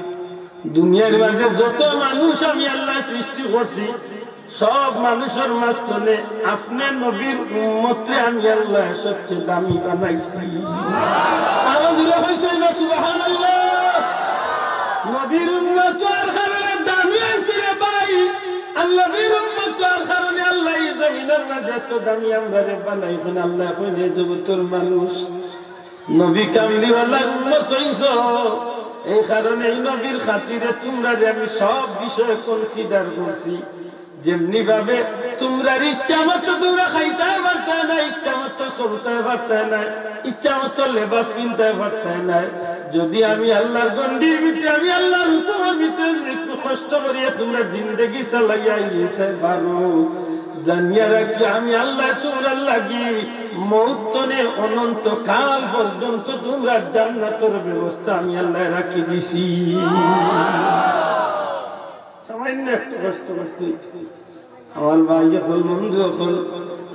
দুনিয়ার মাঝে যত মানুষ আমি আল্লায় সৃষ্টি করছি, সব মানুষর মাঝখানে আপনে নবীর উম্মতরে আমি আল্লায় সবচেয়ে দামি বানাইছি। আরো জোরে কইতো অইবো, সুবহানাল্লাহ। নবীর উম্মত অওয়ার কারণে দামি অইছি রে ভাই। আর নবীর উম্মত অওয়ার কারণে আল্লায় এই জমিনর মাঝে এত দামি আমরারে বানাইছইন। আল্লায় কইন, "হে জগতর মানুষ, নবী কামলিওয়ালার উম্মত অইছো, এই কারণে এই নবীর খাতিরে তুমরারে আমি সব বিষয়ে consider করছি।" যেমনি ভাবে তুমরার ইচ্ছা মতো তুমরা খাইতায় পারতায় নায়, ইচ্ছা মতো চলতায় পারতায় নায়, ইচ্ছা মতো লেবাস পিনতায় পারতায় নায়, যদি আমি আল্লার গণ্ডির ভিতরে, আমি আল্লার হুকুমর ভিতরে একটু কষ্ট করিয়া তুমরা জিন্দেগি চালাইয়া আইতায় পারো, জানিয়া রাখি আমি আল্লায় তুমরার লাগি মউত তনে অনন্ত কাল পর্যন্ত তুমরার জান্নাতর ব্যবস্থা আমি আল্লায় রাখি দিছি। সামান্য একটু কষ্ট করছি। আমার ভাই অকল, বন্ধু অকল,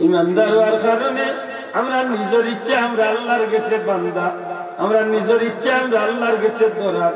ইমানদার অওয়ার কারণে আমরা নিজর ইচ্ছা আমরা আল্লার গেছে বান্ধা, আমরা নিজর ইচ্ছা আমরা আল্লার গেছে ধরা।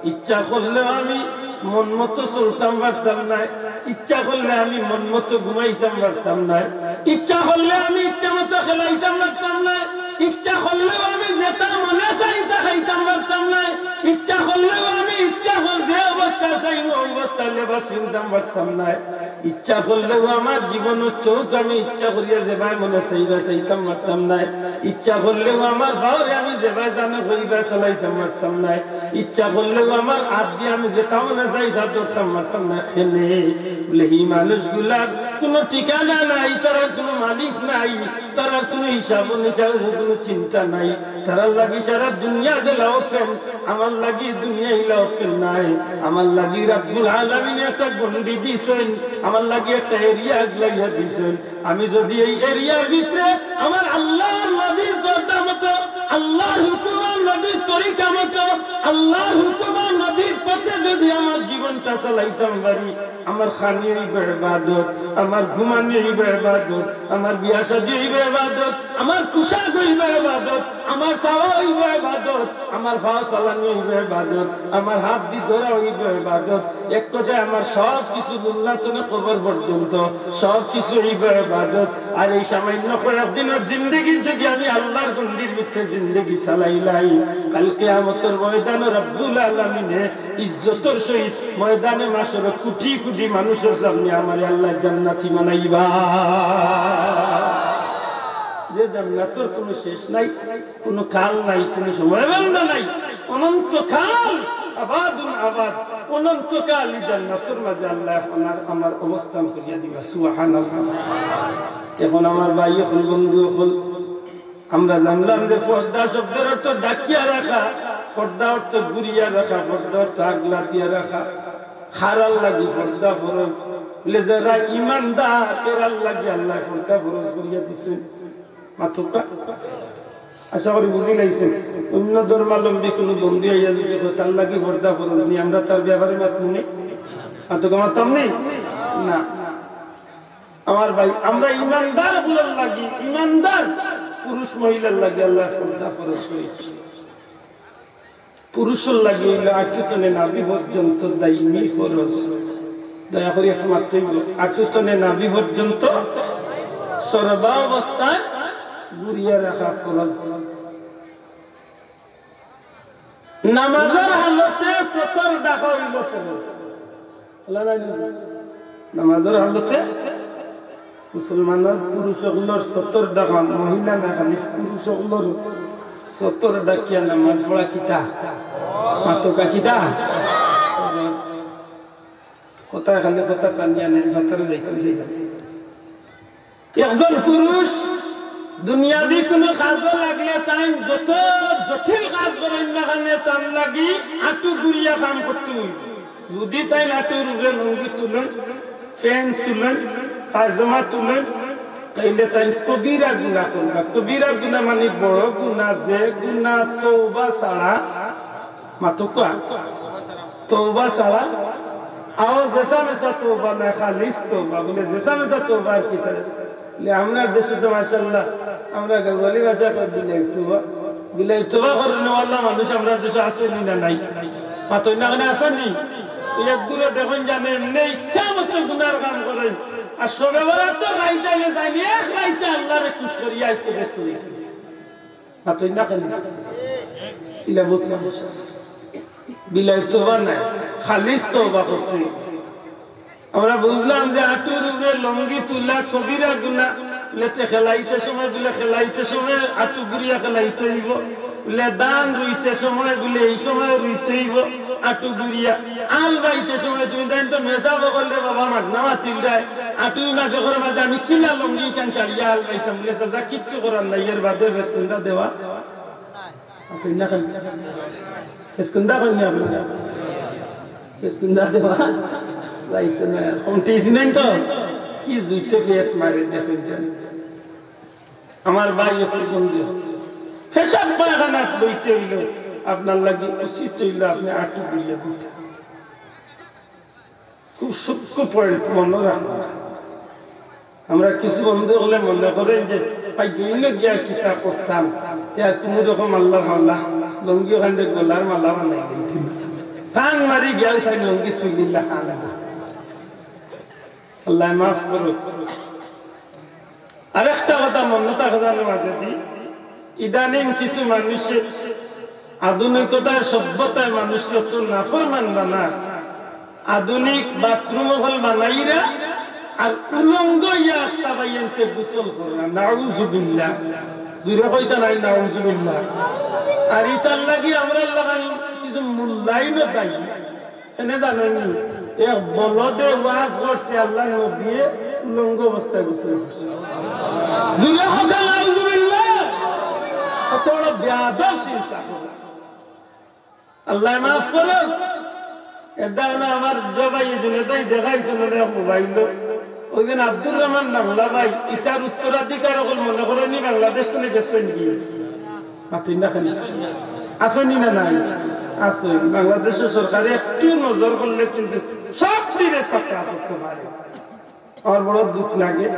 ইচ্ছা করলেও আমি মন মতো চলতাম পারতাম নায়, ইচ্ছা করলে আমি মন মতো ঘুমাইতাম পারতাম নায়, ইচ্ছা করলে আমি ইচ্ছা মতো খেলাইতাম পারতাম নায়, ইচ্ছা করলেও আমি যেটা মনে চায় ইটা খাইতাম পারতাম নায়, ইচ্ছা করলেও আমি ইচ্ছা কর-, যে অবস্থা চাই ওই অবস্থায় লেবাস কিনতাম পারতাম নায়, ইচ্ছা করলেও আমার জীবনর চউখ আমি ইচ্ছা করিয়া যেবায় মনে চাইবা চাইতাম পারতাম নায়, ইচ্ছা করলেও আমার পাওরে আমি যেবায় জানে কইবায় চালাইতাম পারতাম নায়, ইচ্ছা করলেও আমার আত দিয়া আমি যেটা মনে চায় ইটা ধরতাম পারতাম নায়। কেনে? বলে, হি মানুষগুলার কুনু ঠিকানা নাই, তারার কুনু মালিক নাই, তারার কুনু হিসাব নিকাশ, কুনু চিন্তা নাই। তারার লাগি সারা দুনিয়া যেলা open, আমার লাগি দুনিয়া ইলা open নায়। আমার লাগি রাব্বুল আলামিনে একটা গণ্ডি দিছইন, আমার লাগি একটা area আগলাইয়া দিছইন। আমি যদি এই area-র ভিতরে আমার আল্লার নবীর কথা মতো, আল্লার হুকুম আর নবীর এই কামত আল্লাহর হুকুম আর নবীর পথে যদি আমার জীবনটা চালাইতাম পারি, আমার খানি অইবো ইবাদত, আমার ঘুমানি অইবো ইবাদত, আমার বিয়া শাদী অইবো ইবাদত, আমার পোশাক অইবো ইবাদত, আমার চাওয়া অইবো ইবাদত, আমার পাও চালানি অইবো ইবাদত, আমার হাত দি ধরা অইবো ইবাদত। এক কথায় আমার সব কিছু দুনিয়া থনে কবর পর্যন্ত সব কিছু অইবো ইবাদত। আর এই সামান্য কয়েকদিনর জিন্দেগি যদি আমি আল্লাহর গণ্ডির ভিতরে জিন্দেগি চালাইলাই, কাল কিয়ামতর ময়দানো রব্বুল আলামিনে ইজ্জতর সহিত ময়দানে মাশরো কোটি কোটি মানুষর সামনে আমারে আল্লাহ জান্নাতি বানাইবা। যে জান্নাতর কোনো শেষ নাই, কোনো কাল নাই, কোনো সময়বন্ধ নাই, অনন্তকাল, আবাদুন আবাদ, অনন্তকাল এই জান্নাতর মাঝে আল্লাহ আপনার আমার অবস্থান করিয়া দিবা। সুবহানাল্লাহ। এখন আমার ভাই অকল, বন্ধু অকল, আমরা জানলাম যে পর্দা শব্দর অর্থ ঢাকিয়া রাখা, পর্দা অর্থ ঘুরিয়া রাখা, পর্দা অর্থ আগলা দিয়া রাখা। কারার লাগি পর্দা ফরজ? বলে, যারা ইমানদার, এরার লাগি আল্লাহ পর্দা ফরজ করিয়া দিছে। মাতুক্কা? আশা করি বুঝি লাইছেন। অন্য ধর্মাবলম্বী কোনো বন্ধু আইয়া যদি কয়, "তার লাগি পর্দা ফরজ নি, আমরা তার ব্যাপারে মাতমু নি?" মাতুক্কা, মাততাম নি? না। আমার ভাই, আমরা ইমানদার অকলর লাগি, ইমানদার পুরুষ মহিলার লাগি আল্লাহ পর্দা ফরজ করেছি। পুরুষর লাগি অইলো আটু থনে নাভি পর্যন্ত দাইমি ফরজ। দয়া করি একটু মাততে অইবো। আটু থনে নাভি পর্যন্ত সর্বাবস্থায় ঘুরিয়া রাখা ফরজ। নামাজর হালতে সতর ঢাকা অইলো ফরজ। নামাজর হালতে মুসলমানর পুরুষ অকলর সতর ঢাকা, মহিলা না, খালি পুরুষ অকলর সতর ঢাকিয়া নামাজ পড়া কিতা? মাতুক্কা, কিতা? কথা খালি কথা টানিয়া নেই, ফাতারে যাইতাম, যাইতাম। একজন পুরুষ দুনিয়াবি কোনো কাজও লাগলে তাইন যত জটিল কাজ করইন না কেনে, তান লাগি আটু ঘুরিয়া কাম করতে অইবো। যদি তাইন আটুর উপরে লুঙ্গি তুলইন, প্যান্ট তুলইন, পায়জামা তুলইন, তাইলে তাইন কবিরা গুনা করবা। কবিরা গুনা মানে বড় গুনা, যে গুনা তওবা ছাড়া, মাতুক্কা, তওবা ছাড়া, আও যেসা মেসা তওবা নায়, খালিস তওবা। বলে, যেসা মেসা তওবা আর কিতা? বলে, আমরা দেশো তো মাশাআল্লাহ, আমরা গাওয়ালি ভাষা কই বিলাই তওবা। বিলাই তওবা করনেওয়ালা মানুষ আমরা দেশো আছে নি না নাই? মাতইন না কেনে, আছে নি? এক দূরে দেখইন জানে, এমনে ইচ্ছা মতো গুনার কাম করইন। আর শবে বরাত তো রাইত আইলে যাইন, এক রাইতে আল্লাহরে খুশ করিয়া আইতে ব্যস্ত অইছে। মাতইন না কেনে? ইলা বহুত মানুষ আছে। বিলাই তওবা নায়, খালিস তওবা করতে অইবো। আমরা বুঝলাম যে আটুর উপরে লুঙ্গি তুলা কবিরা গুনা, লেতে খেলাইতে সময়, বুলে খেলাইতে সময় আটু ঘুরিয়া খেলাইতে অইবো, বুলে ধান রুইতে সময়, বুলে এই সময় রুইতে অইবো আটু ঘুরিয়া, আল বাইতে সময় তুমি তাইন তো মেসাব অকলরে বাবা মাত না মাতিল যায়, আটুই মাঝে করে মাঝে আমি কিলা লুঙ্গি কান ছাড়িয়া আল বাইতাম, বুলে চাচা কিচ্ছু করার নাই, এর বাদে ফেসকুন্দা দেওয়া। মাতইন না কেনে? ফেসকুন্দা কইন না আপনারা? ফেসকুন্দা দেওয়া যাইতো না। কমতি দিছি নাই তো? কি জুইতে ফেস মারে দেখইন যেন। আমার ভাই অকল, বন্ধু, পেশাব পায়খানাত বইতে অইলো, আপনার লাগি উচিত অইলো আপনে আটু ঘুরিয়া বইতা। খুব সূক্ষ্ম পয়েন্ট মনো রাখবা। আমরা কিছু বন্ধু অকলে মনে করইন যে, "ভাই, দুইনো গিয়া কিতা করতাম, ইয়া কুনু রকম আল্লাহর হাওলা, লুঙ্গি খান্ডে গলার মালা বানাই দিন।" টান মারি গিয়া উঠাই লুঙ্গি তুলিলা খান। আল্লাহ মাফ করুক। আরেকটা কথা মনো থাকো জানো মাঝে দি, ইদানিং কিছু মানুষে আধুনিকতার সভ্যতায় মানুষ যত নাফরমান বানা, আধুনিক বাথরুম অকল বানাইরা আর উলঙ্গ ইয়া একটা বাইয়ান্তে গোসল কররা। নাউজুবিল্লাহ। জুরে কইতা নাই নাউজুবিল্লাহ। আর ইতার লাগি আমরার লাখান কিছু মূল্যায়নও দায়ী। এনে জানইন নি? এক বলদে ওয়াজ করছে, আল্লাহর নবীয়ে উলঙ্গ অবস্থায় গোসল করছে। জুরে কইতা নাউজুবিল্লাহ। কত বড় বেয়াদব চিন্তা। আল্লাহ মাফ করো। এর দাও না আমার জবাই জুনে তাই দেখাইছে না রে মোবাইল। ওই দিন আব্দুর রহমান বাংলা ভাই, ইতার উত্তরাধিকার অকল মনে করইন নি বাংলাদেশ থনে গেছইন গি? মাতইন না কেনে? আছে নি না নাই? আছে। বাংলাদেশর সরকারে একটু নজর করলে কিন্তু সব তীরে পাকড়া করতে পারে। আমার বড় দুঃখ লাগে,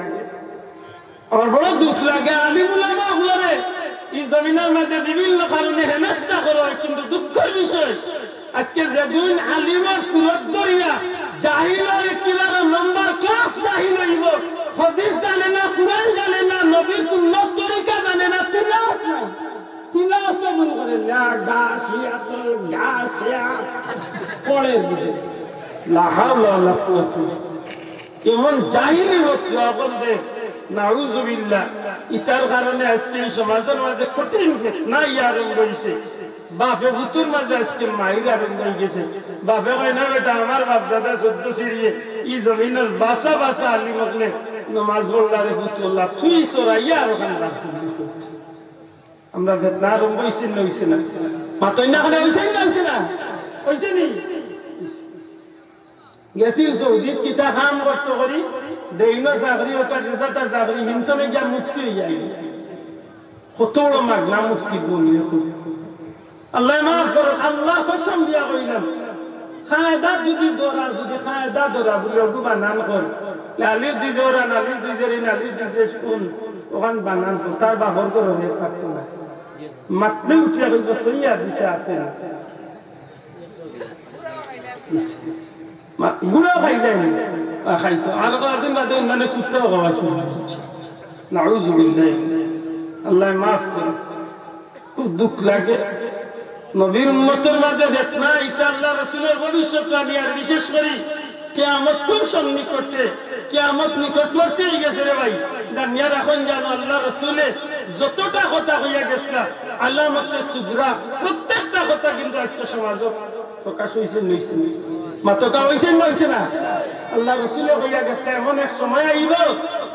আমার বড় দুঃখ লাগে। আলিম উলামা অকলরে ই জমিনর মাঝে বিভিন্ন কারণে হেনস্থা করা অয়, কিন্তু দুঃখর বিষয় আজকে যেদিন আলিমর সুরত ধরিয়া জাহিলর একেবারে নম্বর ক্লাস জাহিল অইবো, হাদিস জানে না, কুরআন জানে না, নবীর সুন্নত তরিকা জানে না, তিলাওয়াত নাই। তিলাওয়াত কেমন করে? লা গা শিয়া তো গা শিয়া পড়ে দিবে। লা হাওলা ওয়ালা কুওয়াতা। এমন জাহিলি ফতোয়া বলবে, নাউজুবিল্লাহ। ইতার কারণে আজকে ই সমাজর মাঝে কঠিন ফিতনা আরম্ভ অইছে। বাপে পুতর মাঝে আজকে মাইর আরম্ভ অইগেছে। বাপে কয়, "না বেটা, আমার বাপ দাদা চৌদ্দ সিঁড়িয়ে ই জমিনর বাছা বাছা আলিম অকলে নমাজ পড়লা রে পুত, তুই চড়াইয়া আর ওখান বার করলি।" আমরা ফিতনা আরম্ভ অইছে না অইছে না? মাতইন না কেনে, অইছে না অইছে না? অইছে নি? গেছিল সৌদিত কিতা কাম করতো করি, ডেইনো চাকরি, ওটা যেটা চাকরি, হিমতনে গিয়া মুফতি অইয়া আইল। কত বড় মাগনা মুফতি বনিয়ে খুব। আল্লায় মাফ করো, আল্লার কসম দিয়া কইলাম, কায়দা যদি ধরা, যদি কায়দা ধরা বলে ওগু বানান কর, আলিফ দিছে ওরা, আলিফ দিছে রে, আলিফ দিছে কোন, ওখান বানান কর, তার বাপর ঘর অইলে পারতো না। মাতলে উঠিয়া কইবো, "সইয়া দিছে, আছে না?" মা-, গুড়া খাই যায় না। আ, খাইতো। আর কয়েকদিন বাদে মানে কুত্তাও খাওয়া শুরু করছে। নাউজুবিল্লাহ। আল্লায় মাফ করো। খুব দুঃখ লাগে। নবীর উম্মতর মাঝে ফিতনা, ইটা আল্লার রসুলর ভবিষ্যৎবাণী, আর বিশেষ করি কিয়ামত খুব সন্নিকটে, কিয়ামত নিকটবর্তী অইগেছে রে ভাই। জানিয়া রাখইন যেন আল্লার রসুলে যতটা কথা কইয়া গেছলা, আলামতে সুগরা, প্রত্যেকটা কথা কিন্তু আজকে সমাজো প্রকাশ অইছে, অইছে। মাতকা অইছে না, অইছে না? আল্লার রসুলে কইয়া গেছলা, এমন এক সময় আইবো,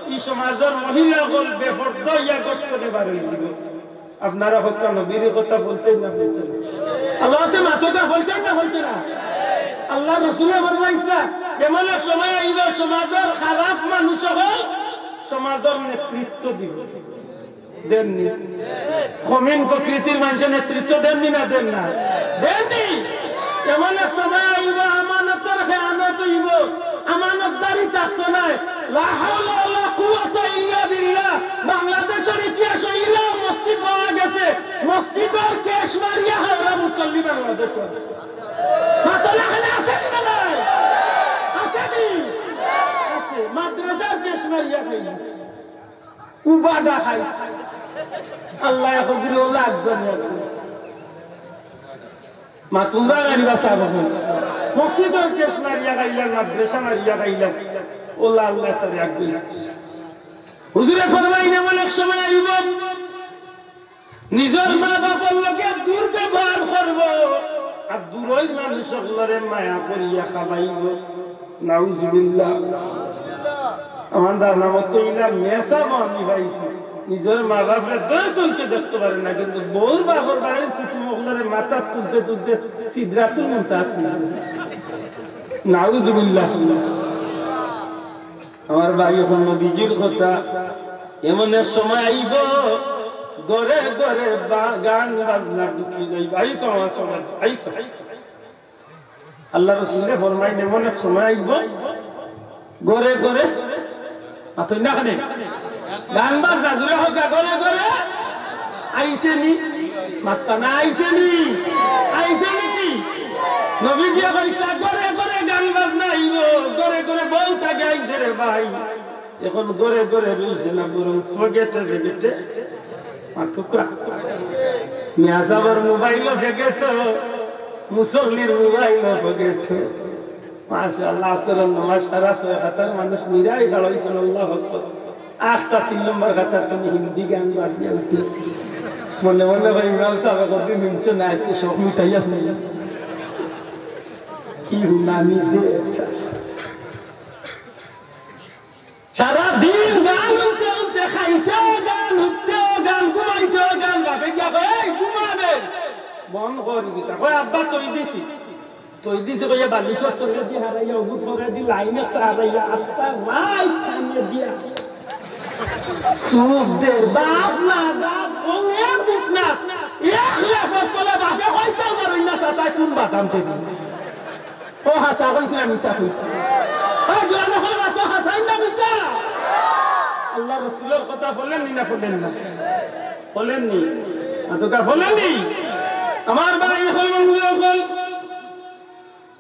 ই সমাজর মহিলা অকল বেপর্দা অইয়া গর্ত দিয়া বার অইযিবো। আপনারা হত্যা নবীর কথা বলছেন না, বলছেন না? আল্লার রসুলে ফরমাইছলা, এমন এক সময় আইবো, সমাজর খারাপ মানুষ অকল সমাজর নেতৃত্ব দিবো। দেননি? খমিন প্রকৃতির মানুষে নেতৃত্ব দেননি না দেন না? দেননি? এমন এক সময় আইবো, আমানতর খেয়ানত অইবো, আমানতদারি থাকতো নায়। লা হাওলা ওয়ালা কুওয়াতা ইল্লা বিল্লাহ। বাংলাদেশর ইতিহাসো ইলা মসজিদ পাওয়া গেছে, মসজিদর ক্যাশ মারিয়া হাওড়া মুতল্লি বাংলাদেশ। মাতকা এখানে আছে নি না নাই? আছে নি? আছে। মাদ্রাসার ক্যাশ মারিয়া খাইছে। উবা ডাকাইত। আল্লায় এখন দিলে ওলা একজন একজন। মা তুমরা গাড়ি বাসা বসে। মসজিদর ক্যাশ মারিয়া খাইলাম, মাদ্রাসা মারিয়া খাইলাম। ওলা আল্লায় তারে একজন। হুজুরে ফরমাইন, এমন এক সময় আইবো, নিজর মা বাপর লগে দুর্ব্যবহার করবো, আর দূরর মানুষ অকলরে মায়া করিয়া খাবাইবো। নাউজুবিল্লাহ। আমার ধারণা মতো ইলা মেসাব আমি পাইছি। নিজর মা বাপরে দুই চউখে দেখতো পারে না, কিন্তু বউর বাপর বাড়ির কুটুম অকলরে মাথাত তুলতে তুলতে সিদরাতুল মুনতাহাত নিয়া। নাউজুবিল্লাহ। আমার ভাই, অখন নবীজির কথা, এমন এক সময় আইবো, ঘরে ঘরে বা-, গান বাজনা ঢুকি যাইবো। আইতো আমার সমাজ, আইতো। আল্লার রসুলে ফরমাইন, এমন এক সময় আইবো, ঘরে ঘরে, মাতইন না কেনে? গান বাজনা জুড়ে হোক, ঘরে ঘরে আইছে নি? মাতকা না, আইছে নি? আইছে নি? নবীজিয়ে কইছলা, ঘরে ঘরে গান বাজনা আইবো, ঘরে ঘরে বউ থাকি আইছে রে ভাই। অখন ঘরে ঘরে রইছে না, বরং পকেটে পকেটে। মাতকা। মিয়া সাবর মোবাইলও পকেটো, মুসল্লির মোবাইলও পকেটো। মাশাআল্লাহ, আজকে নমাজ সারা ছয় কাতার মানুষ নিরাই খাড়া অইছে, আল্লাহু আকবার। আখতা তিন নম্বর কাতার তুমি হিন্দি গান বাজিয়া উঠলে। মনে মনে কই, "ইমাম সাবে কতদিন হুনছো না, আজকে শখ মিটাইয়া হুনলাম।" কি হুনানি দে। সারা দিন গান হুনতে হুনতে, খাইতেও গান, উঠতেও গান, ঘুমাইতেও গান, বাপে গিয়া কয়, "এই ঘুমাবে।" বন্ধ করি দিতা। কয়, "আব্বা, থই দিছি।" থই দিছি কইয়া বালিশর তলেদি হারাইয়া, অগু তলেদি লাইন একটা হারাইয়া, আস্তা রাইত কান্দে দিয়া। সুখ দে, বাপ না, বাপ, ও এক বিছনা, এক লেপর তলে বাপে ও হাছা কইছি না মিছা কইছি? ও জোয়ান অকল মাতো, হাছাইন না মিছা? আল্লার রসুলর কথা কইলেন নি না কইলেন না? কইলেন নি? মাতউক্কা, কইলেন নি? আমার ভাই অকল, বন্ধু অকল,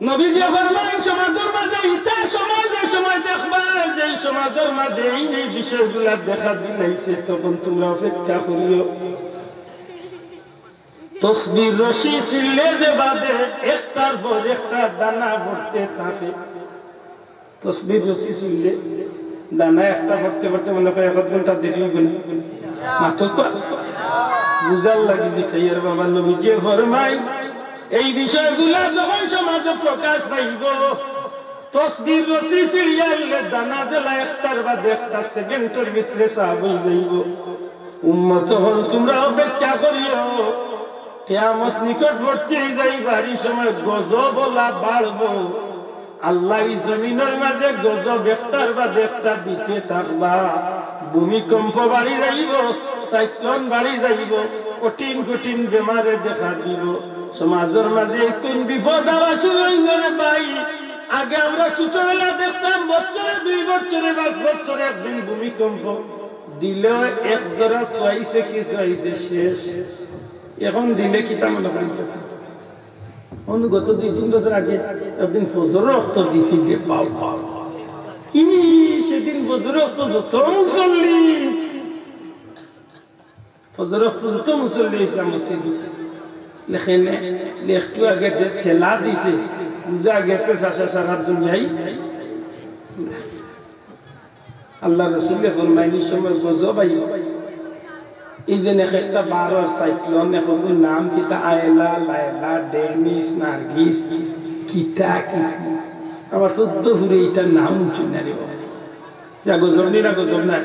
নবীজিয়ে ফরমাইন, সমাজর মাঝে ইতা সময়, যে সময় দেখবায়, যেই সমাজর মাঝে এই, এই বিষয়গুলা দেখা দিলাইছে, তখন তুমরা অপেক্ষা করিও। তসবির রশি ছিঁড়লে যে বাদে একটার পর একটা দানা পড়তে থাকে, তসবির রশি ছিঁড়লে দানা একটা পড়তে পড়তে মনে কয় এক আধ ঘন্টা দেরি অইবো না? মাতউক্কা, বুঝার লাগি দিছে। এর বাবা নবীজিয়ে ফরমাইন, এই বিষয়গুলা যখন সমাজো প্রকাশ পাইবো, তসবির রশি ছিঁড়িয়া আইলে দানা যেলা একটার বাদে একটা সেকেন্ডর ভিতরে সাফ অই যাইবো। উম্মত অকল, তুমরা অপেক্ষা করিও, কিয়ামত নিকটবর্তী অই যাইবার, ই সময় গজব অলা বাড়বো। আল্লায় ই জমিনর মাঝে গজব একটার বাদে একটা দিতে থাকবা। ভূমিকম্প বাড়ি যাইবো, সাইক্লোন বাড়ি যাইবো, কঠিন কঠিন বেমারে দেখা দিবো। সমাজর মাঝে ইকুন বিপদ আওয়া শুরু অইলো রে ভাই। আগে আমরা ছোটবেলা দেখতাম, বছরে দুই বছরে পাঁচ বছরে একদিন ভূমিকম্প দিলেও এক জোড়া ছুয়াইছে কি ছুয়াইছে শেষ। এখন দিলে কিতা মনে করিতেছে? অনু গত দুই তিন বছর আগে একদিন ফজরর অক্ত দিছি রে বাবা। কি সেদিন ফজরর অক্ত যত মুসল্লি, ফজরর অক্ত যত মুসল্লি ইসলাম মসজিদ। লেখেনে, লেখটু আগে যে ঠেলা দিছে, বুঝা গেছে চাচা সারা দুনিয়াই। আল্লার রসুলে ফরমাইন, ই সময় গজব আইবো। এই যে এক একটা বারো সাইক্লোন, এখন নাম কিতা, আয়লা, লায়লা, ডেনিস, নার্গিস, কিতা, কিতা। আমার চোদ্দ ফুরে ইটার নাম উঠে না রে বাবা। ইটা গজব নি না গজব নায়?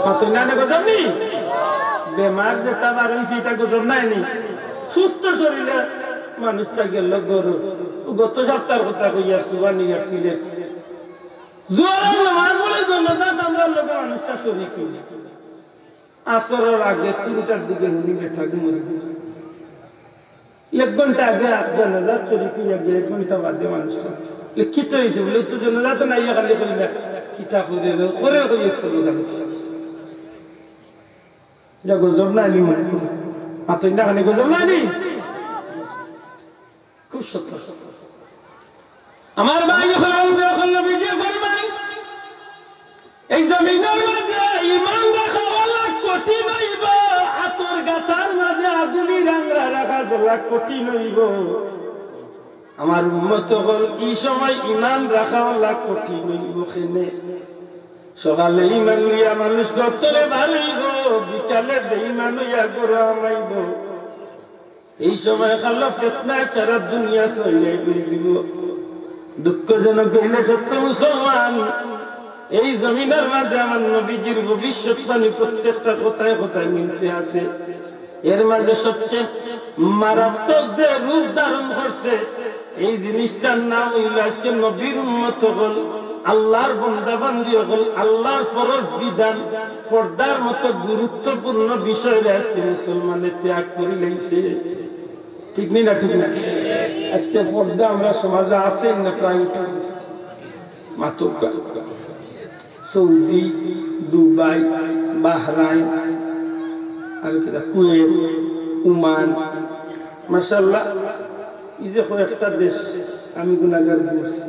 মাতইন না, না গজব নি? বেমার যেটা বার অইছে, ইটা গজব নায় নি? সুস্থ শরীরে মানুষটা গেল গরু। ও গত সপ্তাহর কথা কইয়া সুবানি এক সিলেট। জোহরর নামাজ পড়ে জানাজাত আমরার লগে মানুষটা শরিক অইল। আসরর আগে তিনটার দিকে হুনি বেটা ঘুমরে গেল। এক ঘন্টা আগে জানাজাত শরিক অইয়া গেল, এক ঘন্টা বাদে মানুষটা। বলে, "কিতা অইছে?" বলে, "তো জানাজাত নাই, খালি কইলা।" কিতা করে রে? করে কই একটু বোঝানো। ইটা গজব নায় নি মনে করি? মাতইন না কেনে, গজব নায় নি? খুব সত্য। আমার ভাই অকল, অকল নবীজিয়ে ফরমাইন, এই জমিনর মাঝে ইমান রাখা অলা কঠিন অইবো, আতর গাথার মাঝে আগুলি রাংরা রাখা অলা কঠিন অইবো। আমার উম্মত অকল, ই সময় ইমান রাখা অলা কঠিন অইবো কেনে? সকালে ইমান লইয়া মানুষ ঘর তনে বার অইবো, বিকালে বেইমান অইয়া ঘরো হামাইবো। এই সময় কালো ফিতনায় সারা দুনিয়া ছড়াই পড়ি দিবো। দুঃখজনক অইলে সত্য মুসলমান, এই জমিনর মাঝে আমার নবীজির ভবিষ্যৎবাণী প্রত্যেকটা কথায় কথায় মিলতে আছে। এর মাঝে সবচেয়ে মারাত্মক যে রূপ ধারণ করছে, এই জিনিসটার নাম অইল আজকে নবীর উম্মত অকল, আল্লার বন্দা বান্দি অকল, আল্লার ফরজ বিধান, পর্দার মতো গুরুত্বপূর্ণ বিষয়রে আজকে মুসলমানে ত্যাগ করিলাইছে। ঠিক নি না? ঠিক না? আজকে পর্দা আমরার সমাজে আছে না? প্রায় উঠে গেছে। মাতউক্কা। সৌদি, দুবাই, বাহরাইন, আর কিতা, কুয়েত, ওমান, মাশাআল্লাহ, এই যে কয়েকটা দেশ আমি গুনাগার ঘুরছি।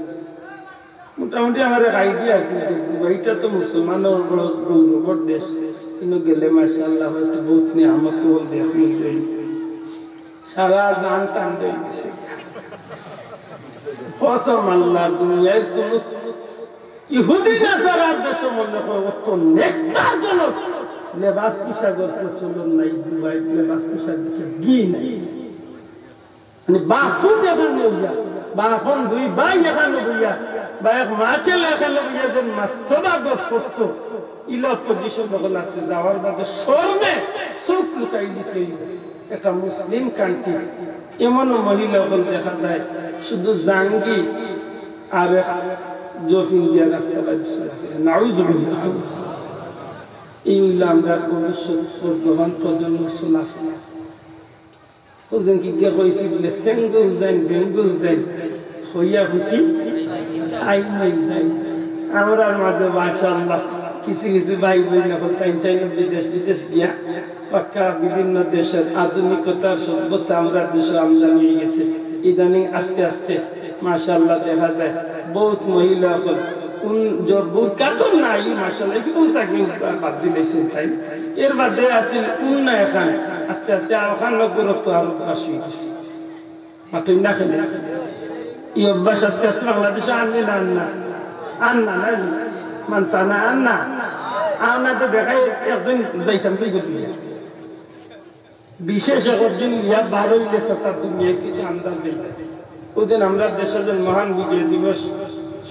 মোটামুটি আমার এক idea আছে যে দুবাইটা তো মুসলমানর বড় গৌরবর দেশ, কিন্তু গেলে মাশাআল্লাহ হয়তো বহুত নিয়ামত দেখমু। সারা জান টান অই গেছে। কসম আল্লাহ, দুনিয়ার কোন ইহুদি নাসারার দেশো মনে হয় অত নেককারজনক লেবাস পোশাকর প্রচলন নাই, দুবাই লেবাস পোশাক দেখে ঘি নাই। মানে বাফুত এখানো বইয়া, বাফন দুই ভাই এখানো বইয়া, বা এক মা ছেলে এখানো বইয়া যে মাত্র বা গপ করতো, ইলা position অকল আছে, যাওয়ার বাদে শরমে চোখ লুকাই দিতে অইবো। একটা মুসলিম country, এমনও মহিলা অকল দেখা যায় শুধু জাঙ্গি আর এক জফিন দিয়া রাস্তা বাজছে। নাউজুবিল্লাহ। এই অইল আমরার ভবিষ্যৎ বর্তমান প্রজন্মর সুনাফি। ওজন কি গিয়া কইছি বলে, "সেঙ্গুল দেন, বেঙ্গুল দেন।" হইয়া ফুটি, আই নাই যাই। আমরার মাঝে মাশাআল্লাহ কিছু কিছু ভাই বইন অখন তাইন তাইন বিদেশ বিদেশ গিয়া পাক্কা বিভিন্ন দেশের আধুনিকতার সভ্যতা আমরার দেশো আমদানি অইগেছে। ইদানিং আস্তে আস্তে মাশাআল্লাহ দেখা যায় বউত মহিলা অকল উন-, জ-, বুরকা তো নাই, মাশাআল্লাহ, একটু তাকে বাদ দিলাইছইন তাইন। এর বাদে আছিল উন্না এখান, আস্তে আস্তে আরো খান লোকের তো আরো অভ্যাস অইগেছে। মাতইন না কেনে? ই অভ্যাস আস্তে আস্তে বাংলাদেশো আনবে না, আন না, আন না, না, মানতা না, আন না, আন না তো দেখাই একদিন যাইতাম তুই করবি। বিশেষ একদিন ইয়া বার অইলে চাচা দুনিয়ার কিছু আন্দাজ অইযায়। ওই দিন আমরার দেশো যে মহান বিজয় দিবস,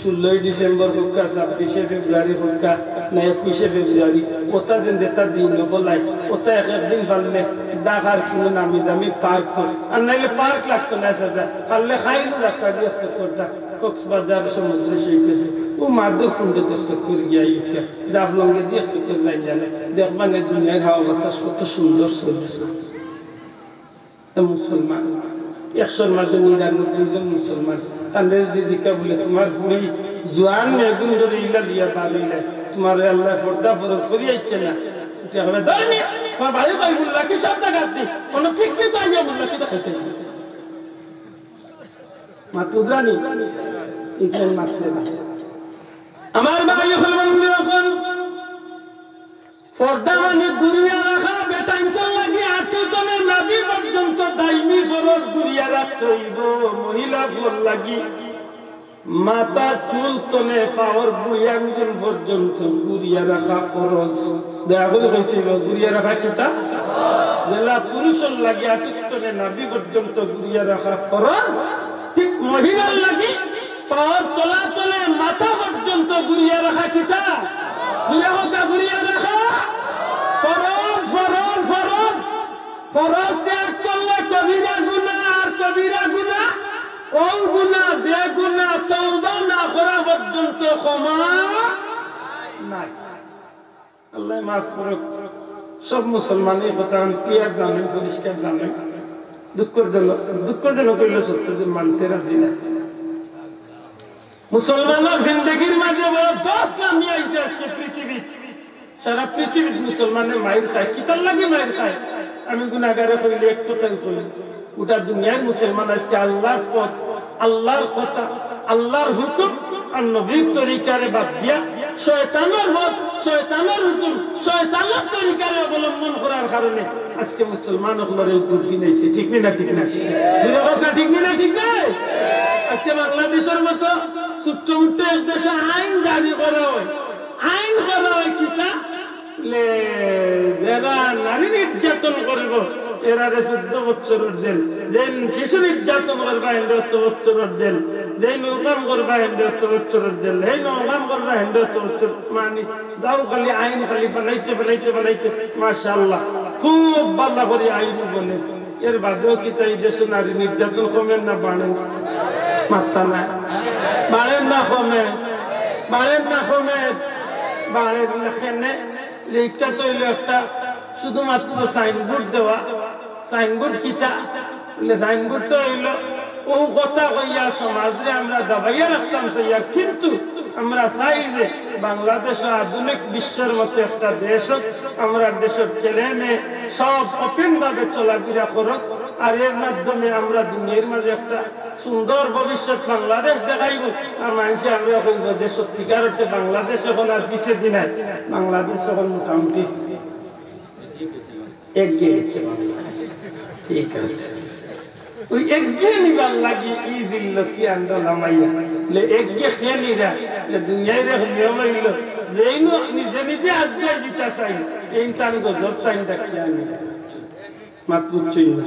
ষোলোই ডিসেম্বর হোক্কা, ছাব্বিশে ফেব্রুয়ারি হোক্কা, না একুশে ফেব্রুয়ারি, ওটা যেন যেটা দিন বলাই, ওটা এক একদিন পারলে ঢাকার কোনো নামি দামি পার্ক, আর নাইলে পার্ক লাগতো না, চাচা, পারলে খাইল রাস্তা দিয়া চক্কর দা, কক্সবাজার সমুদ্র সৈকত, ও মাদুর কুণ্ড চক্কর গিয়া ইউকা, জাফলংয়ে দিয়া চক্কর যাই জানে, দেখবা নে দুনিয়ার হাওয়া বাতাস কত সুন্দর চলছে। এ মুসলমান, একশোর মাঝে নিরানব্বই জন মুসলমান। তানরে যদি জিকা বলে, "তোমার ফুড়ি জোয়ান মেয়েগুন ধরে ইলা লিয়া বার অইলে, তোমারে আল্লায় পর্দা ফরজ করি আইছে না?" এটা হবে, "ধর্মী, তোমার বাড়ি বাইবুল্লাহ কি সব জায়গা দি? কোনো পিকনিক আইয়া বললা কি দেখাইতে?" মাত বুঝলানি? এখানে মাতলে না। আমার ভাই অকল, বন্ধু অকল, পর্দা মানে ঘুরিয়া রাখা, বেটাইন্তর লাগি আটু তনে নাভি পর্যন্ত দাইমি ফরজ ঘুরিয়া রাখতে অইবো। মহিলা অকলর লাগি মাথার চুল তনে পাওর বুড়ি আঙ্গুল পর্যন্ত ঘুরিয়া রাখা ফরজ। দয়া করি কইতে অইবো, ঘুরিয়া রাখা কিতা? যেলা পুরুষর লাগি আটু তনে নাভি পর্যন্ত ঘুরিয়া রাখা ফরজ, ঠিক মহিলার লাগি পাওর তলা তনে মাথা পর্যন্ত ঘুরিয়া রাখা কিতা? ঘুরিয়া কথা ঘুরিয়া রাখা। ফরজ, ফরজ, ফরজ। ফরজ ত্যাগ করলে কবিরা গুনাহ, আর কবিরা গুনাহ, ও গুনাহ, যে গুনাহ তওবা না করা পর্যন্ত ক্ষমা নাই। আল্লায় মাফ করুক। সব মুসলমানই কথা আমি clear জানে, পরিষ্কার জানে। দুঃখজনক, দুঃখজনক অইলো সত্য যে মানতে রাজি না। মুসলমানর জিন্দেগির মাঝে বড় দোষ নামি আইছে আজকে পৃথিবীত। সারা পৃথিবীত মুসলমানে মাইর খায়। কিতার লাগি মাইর খায়? আমি গুনাহগারে কইলে এক কথাই কই, গোটা দুনিয়ার মুসলমান আজকে আল্লাহর পথ, আল্লাহর কথা, আল্লাহর হুকুম আর নবীর তরিকারে বাদ দিয়া শয়তানর পথ, শয়তানর হুকুম, শয়তানর তরিকারে অবলম্বন করার কারণে আজকে মুসলমান অকলরে দুর্দিন আইছে। ঠিক নি না? ঠিক না? দুই কথা ঠিক নি না? ঠিক না? আজকে বাংলাদেশর মতো ছোট্ট মোট্ট এক দেশে আইন জারি করা অয়, আইন করা অয় কিতা? লে, যেরা নারী নির্যাতন করবো, এরারে চৌদ্দ বছরর জেল। যেইন শিশু নির্যাতন করবা, হেনরে অত বছরর জেল। যেইন উলকাম করবা, হেনরে অত বছরর জেল। যেইন উলকাম করবা, হেনরে অত বছর। মানে, যাও খালি আইন খালি বানাইতে, বানাইতে, বানাইতে। মাশাআল্লাহ, খুব ভালা করি আইন বনে। এর বাদেও কিতা ই দেশো নারী নির্যাতন কমের না বাড়ের? মাত্তা নাই। বাড়ের না কমের? বাড়ের না কমের? বাড়ের না কেনে? ইটা তো অইলো একটা শুধুমাত্র সাইনবোর্ড দেওয়া। সাইনবোর্ড কিতা? বলে, সাইনবোর্ড তো অইলো অউ কথা কইয়া সমাজরে আমরা দাবাইয়া রাখতাম চাইয়া, কিন্তু আমরা চাই যে বাংলাদেশও আধুনিক বিশ্বর মতো একটা দেশ হোক, আমরার দেশর ছেলে মেয়ে সব open ভাবে চলাফিরা করুক, আর এর মাধ্যমে আমরা দুনিয়ার মাঝে একটা সুন্দর ভবিষ্যৎ বাংলাদেশ দেখাইবো। আর মানষে আমরা কইবো যে সত্যিকার অর্থে বাংলাদেশ অখন আর পিছেদি নাই, বাংলাদেশ অখন মোটামুটি এগিয়ে গেছে বাংলাদেশ। ঠিক আছে, ওই এগিয়ে নিবার লাগি ই জিল্লতি আন্দোলন লামাইয়া, লে এগিয়ে খেয়ে নিরা, লে দুনিয়ার এক নিয়ম অইলো, যেইন নিজে নিজে আগুয়াই দিতা চাই, এইন তান গজব তাইন ডাকিয়া আনি। মাত বুঝছইন না?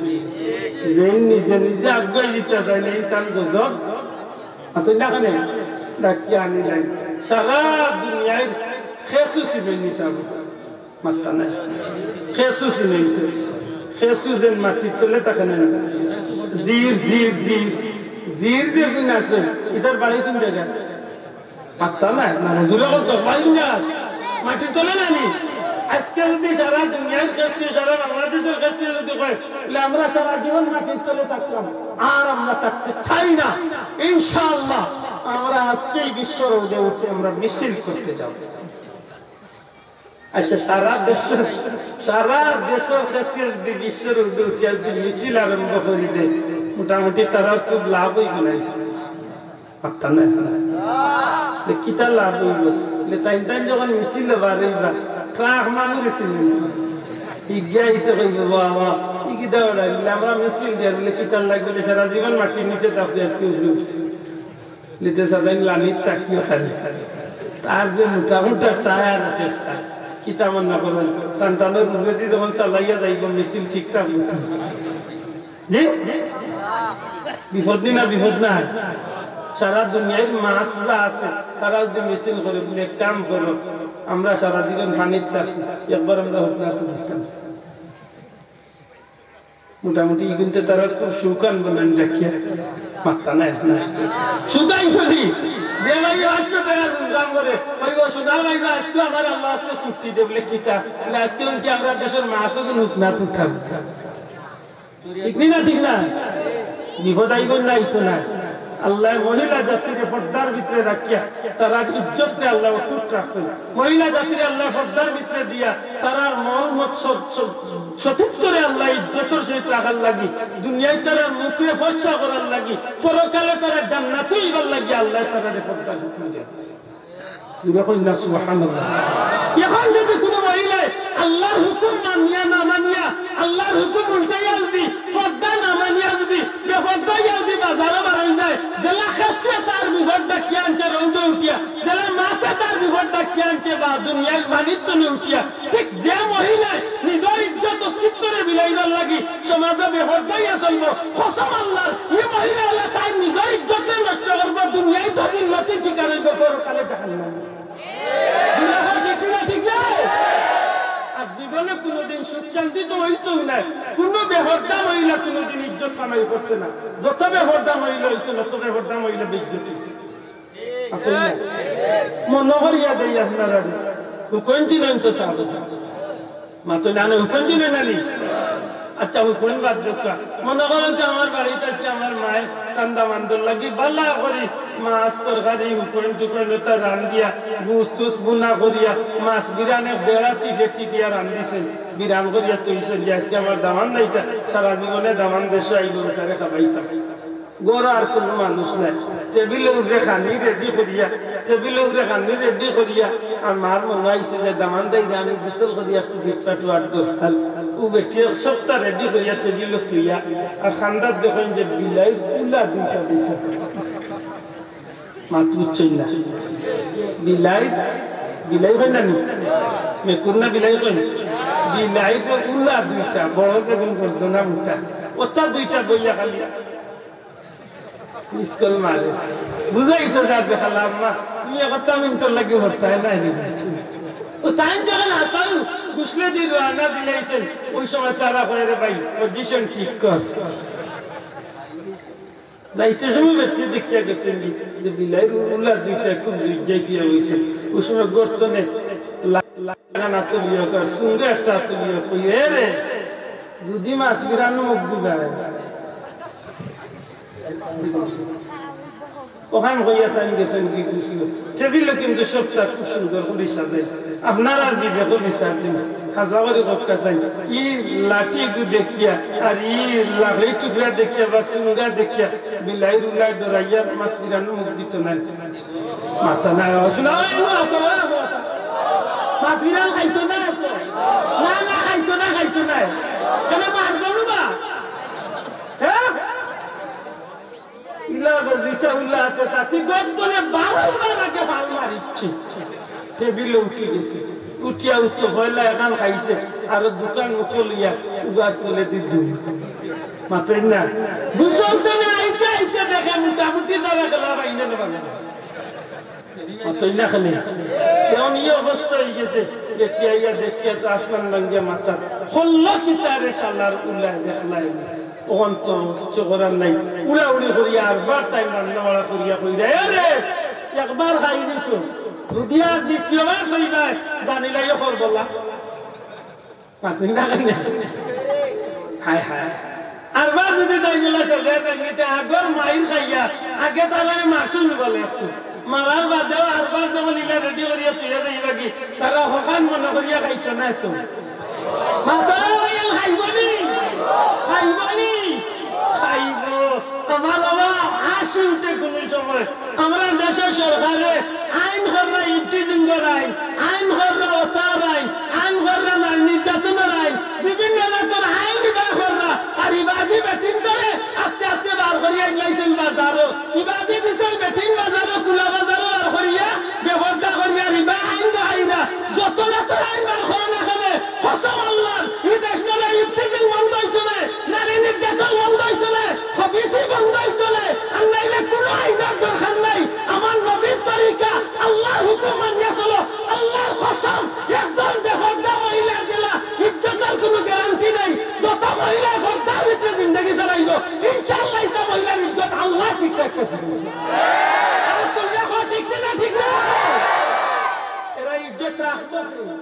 যেইন নিজে নিজে আগুয়াই দিতা চাই না, এইন তান গজব। মাতইন না কেনে? ডাকিয়া আনি নাই। সারা দুনিয়ার খেসু চিনইন নি চাবো। মাত্তা নাই। খেসু চিনইন তো। খেসু যেন মাটির তলে থাকে না। জির, জির, জির। জির যে গুণ আছে, ইটার বাড়ি কোন জায়গা? মাত্তা নাই। মানে জোরে বলতো, বাড়ি কোন জায়গা? মাটির তলে না নি? আজকে যদি সারা দুনিয়ার কেসি, সারা বাংলাদেশের কেসি যদি কয়, তাহলে আমরা সারা জীবন মাটির তলে থাকলাম, আর আমরা থাকতে চাই না। ইনশাআল্লাহ আমরা আজকেই বিশ্ব রোডে উঠে আমরা মিছিল করতে যাব। আচ্ছা, সারা দেশ, সারা দেশের কেসি যদি বিশ্ব রোডে উঠে আর যদি মিছিল আরম্ভ করি দেয়, মোটামুটি তারার খুব লাভ হইব না? পাত্তা নাই। যে কিতা লাভ হইব? যে তাইন তাইন যখন মিছিল বাড়াইবা, ট্রাক মানুষ গেছিল। ইগিয়া ইতে কইব, "বাবা, ই কিতা ওরা? বলে, আমরা মিছিল দিয়া বলে কিতা লাগবে? বলে, সারা জীবন মাটির নিচে থাকছে, আজকে উপরে উঠছে।" লিতে সাদাইন লানির চাকরিও খালি। তার যে মোটা মোটা টায়ার আছে, কিতা মনে করেন, সন্তানের উপরেদি যখন চালাইয়া যাইব, মিছিল ঠিকঠাক মতো। জি? বিপদ নি না, বিপদ না? সারা দুনিয়ার মাছ যা আছে, তারা যদি মিছিল করে, বলে, "এক কাম করো, আমরা সারা জীবন পানিত আছি, একবার আমরা হুকনা তো দিতাম।" মোটামুটি কিন্তু তারা খুব সুকান বলেন ডাকিয়া, মাত্তা নাই, নাই। সুদাই বলি, যে ভাই আজকে বেড়া রুজাম করে, ওই ও সুদা ভাই বা আজকে আমার আল্লাহ আজকে ছুটি দে, বলে, "কিতা?" বলে, "আজকে বলছি আমরা দেশের মাছও কিন্তু হুকনা তুলতাম।" ঠিক নি না, ঠিক না? বিপদ আইব না, আইতো না। আল্লাহ মহিলা জাতিরে পর্দার ভিতরে রাখিয়া তারার ইজ্জতরে আল্লাহ অটুট রাখছেন। মহিলা জাতিরে আল্লাহ পর্দার ভিতরে দিয়া তারার মল মত সত-, সত-, সতীত্বরে আল্লাহ ইজ্জতর সহিত রাখার লাগি, দুনিয়ায় তারার মুখরে ফর্সা করার লাগি, পরকালে তারা জান্নাতি হইবার লাগি আল্লাহ তারারে পর্দার ভিতরে দিয়া দিছে। জোরে কইন না সুবহানাল্লাহ। এখন যদি কোনো মহিলায় আল্লাহর হুকুম মানিয়া না মানিয়া, আল্লাহর হুকুম উল্টাইয়া যদি পর্দা না মানিয়া যদি বেপর্দা হইয়া যদি বাজারো বারই যায়, যেলা খেসিয়ে তার বিপদ ডাকিয়া আনছে রৌদে উঠিয়া, যেলা মাছে তার বিপদ ডাকিয়া আনছে বা দুনিয়ার মানির তনে উঠিয়া, ঠিক যে মহিলায় নিজর ইজ্জত অস্তিত্বরে বিলাইবার লাগি সমাজে বেপর্দা হইয়া চলবো, কসম আল্লাহর, ই মহিলা অইলে তাই নিজর ইজ্জতরে নষ্ট করবো, দুনিয়ায় তো জিল্লতির শিকার হইবো, পরকালে জাহান্নামে। দুনিয়ার ঠিক না, ঠিক না? আর জীবনে কোনোদিন সুখ শান্তি তো হইতই না। কোনো বেপর্দা মহিলা কোনোদিন ইজ্জত কামাই করছে না। যত বেপর্দা মহিলা হইছে, তত বেপর্দা মহিলা বেইজ্জত হইছে। আচ্ছা, মনে করিয়া দেই আপনারা, হুকুম চিনেন তো সাহেব? মাতো জানো হুকুম চিনে নানি? আচ্ছা, হুকুম বাদ দেউক্কা। মনে করেন যে আমার বাড়িত আজকে আমার মায়ে কান্দা মান্দর লাগি বালা করি মাছ তরকারি হুকুম টুকুম ওটা রান্দিয়া, গুস টুস বুনা করিয়া, মাছ বিরানে বেড়াতি ফেটি দিয়া রান্দিছেন, বিরান করিয়া চইছেন যে আজকে আমার দামান নাইতা, সারা জীবনে দামান দেশে আইব, ওটারে খাবাইতাম। ঘরো আর কোনো মানুষ নাই। টেবিলর উপরে খানি রেডি করিয়া, টেবিলর উপরে খানি রেডি করিয়া, আমার মনো আইছে যে দামান দেই যে আমি গোসল করিয়া একটু ফিটফাট হওয়ার দরকার। ও বেটি এক সপ্তাহ রেডি করিয়া টেবিলো থইয়া, আর খান্দাত দেখইন যে বিলাইর উলা দুইটা দিছে। মাত বুঝছইন না? বিলাই, বিলাই কইন না নি? মেকুর না বিলাই কইন? বিলাইর উলা দুইটা, বড় যেমন গর্দনা মোটা, ওটা দুইটা বইয়া খালি মিস কল মারে। বুঝাইতো যার দেখালা, "আম্মা, তুমি এখন তো আমি তোর লাগি হরতায় নাই নি।" ও তাইন যখন আসাম ঘুষলে দিয়ে রওনা দিলাইছেন, ওই সময় তারা কয়, "রে ভাই, পজিশন ঠিক কর।" যাইতে সময় বেশি দেখিয়া গেছেন কি, যে বিলাইর উলা দুইটা খুব জুইত যাইতে হইছে। ওই সময় গর্তনে লা-, লা-, লাগান আতুলিয়া কর, সুন্দর একটা আতুলিয়া কই, "এ রে, যদি মাছ বিরানো মুখ দিবা।" ওখান হইয়া তাই গেছেন কি বুঝলো? টেবিলও কিন্তু সবটা খুব সুন্দর করে সাজাই। আপনারা বিবেক বিচার দিন, হাজা করি কথা চাই। ই লাঠি গু দেখিয়া, আর ই লাকড়ি টুকরা দেখিয়া বা সুঙ্গা দেখিয়া, বিলাইর উলায় ডরাইয়া মাছ বিরানো মুখ দিত না। মাথা নাই, অবশ্য না, অবশ্য না, অবশ্য না। মাছ বিরান খাইতো না তো। না, না, খাইতো না, খাইতো না। কেন মারবো না বা? হ্যাঁ? ইলা গজিটা উল্লা আছে, চাচি গর্দনে বারো বার আগে ফাল মারিছে। টেবিলে উঠি গেছে। উঠিয়া উঠতে পয়লা এখান খাইছে, আর দোকান মুখো লইয়া উগার তুলে দি দুই। মাতইন না। গোসল তনে আইতে আইতে দেখে মোটামুটি তারা খেলা বাইনে না বাংলা। মাতইন না খালি। এখন এই অবস্থা হয়ে গেছে, দেখিয়া ইয়া দেখিয়া তো আসমান ভাঙ্গিয়া মাথা। খল্লা কিতারে শালার উল্লায় দেখলাই। অখন তো কিচ্ছু করার নাই। উড়াউড়ি করিয়া আরবার তাই রান্না বাড়া করিয়া কইরা, "এ রে, একবার খাই দিছো, যদি আর দ্বিতীয়বার কইবায়, জানিলাইও করবলা।" পাঁচ মিনিট লাগাই না। হায় হায়। আরবার যদি তাই বলে চলে, তাই নিতে আগর মাইর খাইয়া, আগে তারারে মারছইন বলে একশো। মারার বাদেও আরবার যখন ইলা রেডি করিয়া তুইয়া যাইবা কি, তারা হকান মনে করিয়া খাইতো না এত। মাথা অইল খাইবো নি? খাইবো নি? খাইবো। আমার বাবা, আসি উঠে কোনো সময়। আমরা দেশের সরকারে আইন কররা ইফটিজিংর আইন, আইন কররা অতার আইন, আইন কররা নারী নির্যাতনর আইন, বিভিন্ন জাতর আইন বার কররা। আর ইবাদি বেটিন্তরে আস্তে আস্তে বার করিয়া ইলাইছইন বাজারো। ইবাদি দিছইন বেটিন বাজারো, কুলা বাজারো বার করিয়া, বেপর্দা করিয়া, রিবা আইন দেখাইরা। যত জাতর আইন বার করো না কেনে, কসম আল্লাহর, ই দেশ নায় ইফটিজিং বন্ধ অইতো নায়, নারী নির্যাতন বন্ধ অইতো নায়, খবিসি বন্ধ অইতো নায়, আর নাইলে কুনু আইনর দরকার নাই। আমার নবীর তরিকা, আল্লাহর হুকুম মানিয়া চলো। আল্লাহর কসম, একজন বেপর্দা মহিলা গেলা ইজ্জতর কুনু গ্যারান্টি নাই। যত মহিলা পর্দার ভিতরে জিন্দেগি চালাইবো, ইনশাআল্লাহ ইতা মহিলার ইজ্জত আল্লাহ ঠিক রাখতে পারবো। আর তুই দেখো, ঠিক না, ঠিক না? এরা ইজ্জত রাখবো কে?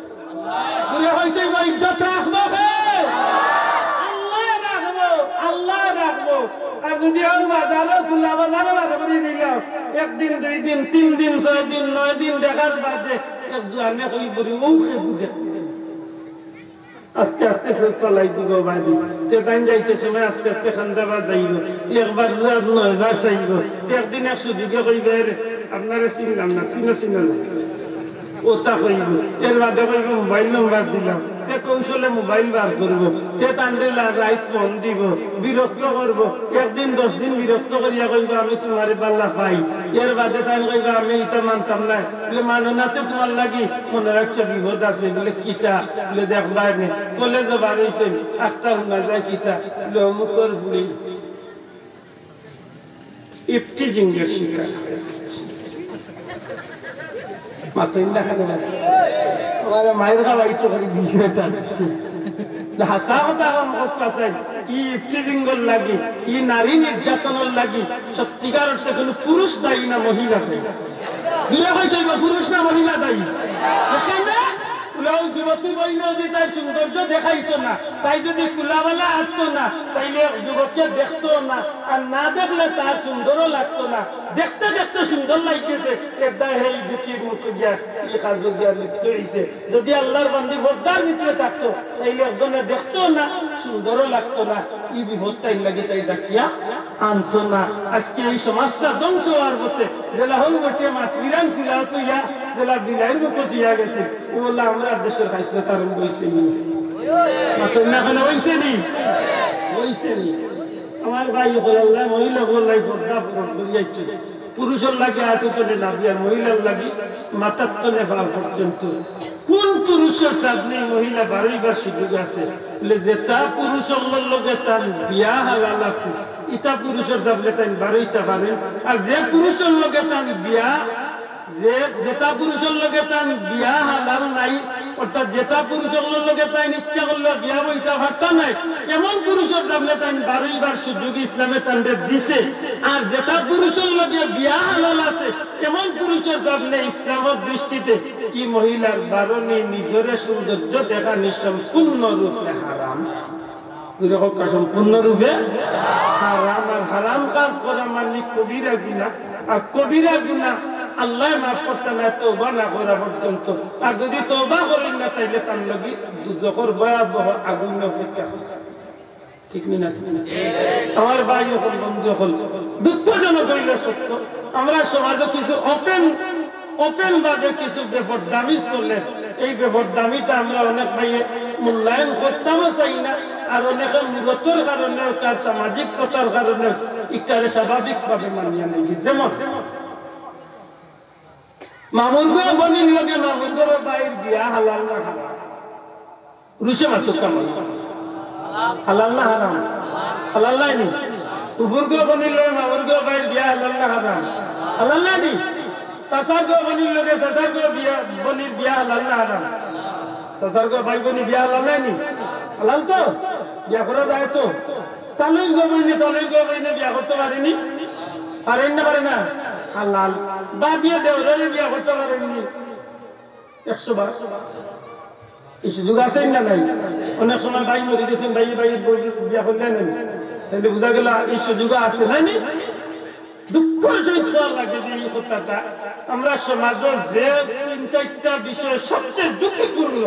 জোরে কইতে অইবো, ইজ্জত রাখবো কে? আল্লাহ রাখবো, আল্লাহ রাখবো। আর যদি আমি বাজারো, কুলা বাজারো বার করি দিলাম, একদিন, দুই দিন, তিন দিন, ছয় দিন, নয় দিন দেখার বাদে এক জোয়ানে কইবো রে, ও কে বুঝে। আস্তে আস্তে চউখ ফালাই দিবো বাড়ি। তে টাইম যাইতে সময় আস্তে আস্তে খান্দা বাজাইবো। তে একবার জোয়ান নয়বার চাইবো। তে একদিন এক সুযোগে কইবো, "এরে, আপনারে চিনলাম না, চিনো, চিনো না।" ওটা কইবো। এর বাদে কইবো, "মোবাইল নম্বর দিলাম।" তে কৌশলে মোবাইল বার করবো। তে তানরে লা-, রাইত ফোন দিবো, বিরক্ত করবো। একদিন দশ দিন বিরক্ত করিয়া কইবো, "আমি তুমারে বালা পাই।" এর বাদে তাইন কইবো, "আমি ইতা মানতাম না।" বলে, "মানো না তে তুমার লাগি মনে রাখিও বিপদ আছে।" বলে, "কিতা?" বলে, "দেখবায় নে, কলেজো বার অইছইন, আখতা হুনা যায় কিতা?" বলে, "অমুকর ফুড়ি ইফটিজিংয়ের শিকার।" মাতইন না কেনে? ওরে মাইর খাওয়াই তো করি বিষয়টা দিচ্ছে। না, হাছা কথা অখন কথা চাই। ই ইফটিজিংর লাগি, ই নারী নির্যাতনর লাগি সত্যিকার অর্থে কোনো পুরুষ দায়ী না, মহিলা দায়ী। জোরে কইতে অইবো, পুরুষ না মহিলা দায়ী? দেখেন না? বলে, ওই যুবতী বইনে যদি তার সৌন্দর্য দেখাইতো না, তাই যদি কুলাবালা আসতো না, তাইলে যুবককে দেখতো না, আর না দেখলে তার সুন্দরও লাগতো না। দেখতে দেখতে সুন্দর লাগতেছে, এর দায় এই দুঃখীর মুখে গিয়া, এই কাজে গিয়া লিপ্ত হইছে। যদি আল্লাহর বান্দি পর্দার ভিতরে থাকতো, তাইলে একজনে দেখতো না, সুন্দরও লাগতো না। এই বিপদটা ইল্লাগি তাই ডাকিয়া আনতো না। আজকে এই সমাজটা ধ্বংস হওয়ার পথে, যেলা হল বেটিয়ে মাছ বিরান ছিল, তো ইয়া, যেলা বিলাইর মুখে দিয়া গেছে, ও বললা, আমরা দেশের খাইছলত আরম্ভ হইছে নি? মাতইন না কেনে, হইছে নি? হইছে নি? আমার ভাই অকল, আল্লাহ মহিলা অকল লাই পর্দা ফরজ করি যাইছে। পুরুষর লাগি আতো তলে না দিয়া মহিলার লাগি মাথার তলে পা পর্যন্ত। কোন পুরুষর সামনে মহিলা বারইবার সুযোগ আছে? বলে, যেটা পুরুষর লগে তার বিয়া হালাল আছে, ইটা পুরুষর সামনে তাই বারইতা পারে। আর যে পুরুষর লগে তার বিয়া, যে, যেটা পুরুষর লগে তার বিয়া হালাল নাই, অর্থাৎ যেটা পুরুষর লগে তাই ইচ্ছা করলে বিয়া বইতা পারতা নাই, এমন পুরুষর সামনে তাই বারইবার সুযোগ ইসলামে তানরে দিছে। আর যেটা পুরুষর লগে বিয়া হালাল আছে, এমন পুরুষর সামনে ইসলামর দৃষ্টিতে ই মহিলার বারনি, নিজরে সৌন্দর্য দেখানি সম্পূর্ণ রূপে হারাম। জোরে কউক্কা, সম্পূর্ণরূপে হারাম। আর হারাম কাজ করা মানে কবিরা গুনাহ। আর কবিরা গুনাহ আল্লায় মাফ করতা নায় তওবা না করা পর্যন্ত। আর যদি তওবা করইন না, তাইলে তার লাগি দুজখর ভয়াবহ আগুন অপেক্ষা করে। ঠিক নি না? ঠিক না? আমার ভাই অকল, বন্ধু অকল, দুঃখজনক অইলে সত্য, আমরা সমাজো কিছু open open ভাবে কিছু বেপরদামি চলে। এই বেপরদামিটা আমরা অনেক ভাইয়ে মূল্যায়ন করতামও চাই না, আর অনেকে মূরতর কারণে, তার সামাজিকতার কারণে ইটারে স্বাভাবিকভাবে মানিয়া নেই। যেমন, মামুর গো বইনর লগে মামুর গো ভাইর বিয়া হালাল না হারাম? রুশে মাতুক কামাল। হালাল না হারাম? হালাল নায় নি? ফুফুর গো বইনর লগে মামুর গো ভাইর বিয়া হালাল না হারাম? হালাল নায় নি? চাচার গো বইনর লগে চাচার গো বিয়া, বইনর বিয়া হালাল না হারাম? চাচার গো ভাই বইনর বিয়া হালাল নায় নি? হালাল তো? বিয়া করা যায় তো? তালইর গো বইনে তালইর গো বইনে বিয়া করতে পারে নি? পারে না, পারে না? হালাল। ভাবিয়ে দেওররে বিয়া করতে পারে নি? একশো বার। এই সুযোগ আছে না নাই? অনেক সময় ভাই মরি গেছইন, ভাইয়ে ভাইয়ে বিয়া করলেন না, তাইলে বুঝা গেল এই সুযোগ আছে না নি? দুঃখ সহিত কওয়া লাগে যে এই কথাটা আমরা সমাজর যে তিন চাইরটা বিষয় সবচেয়ে ঝুঁকিপূর্ণ,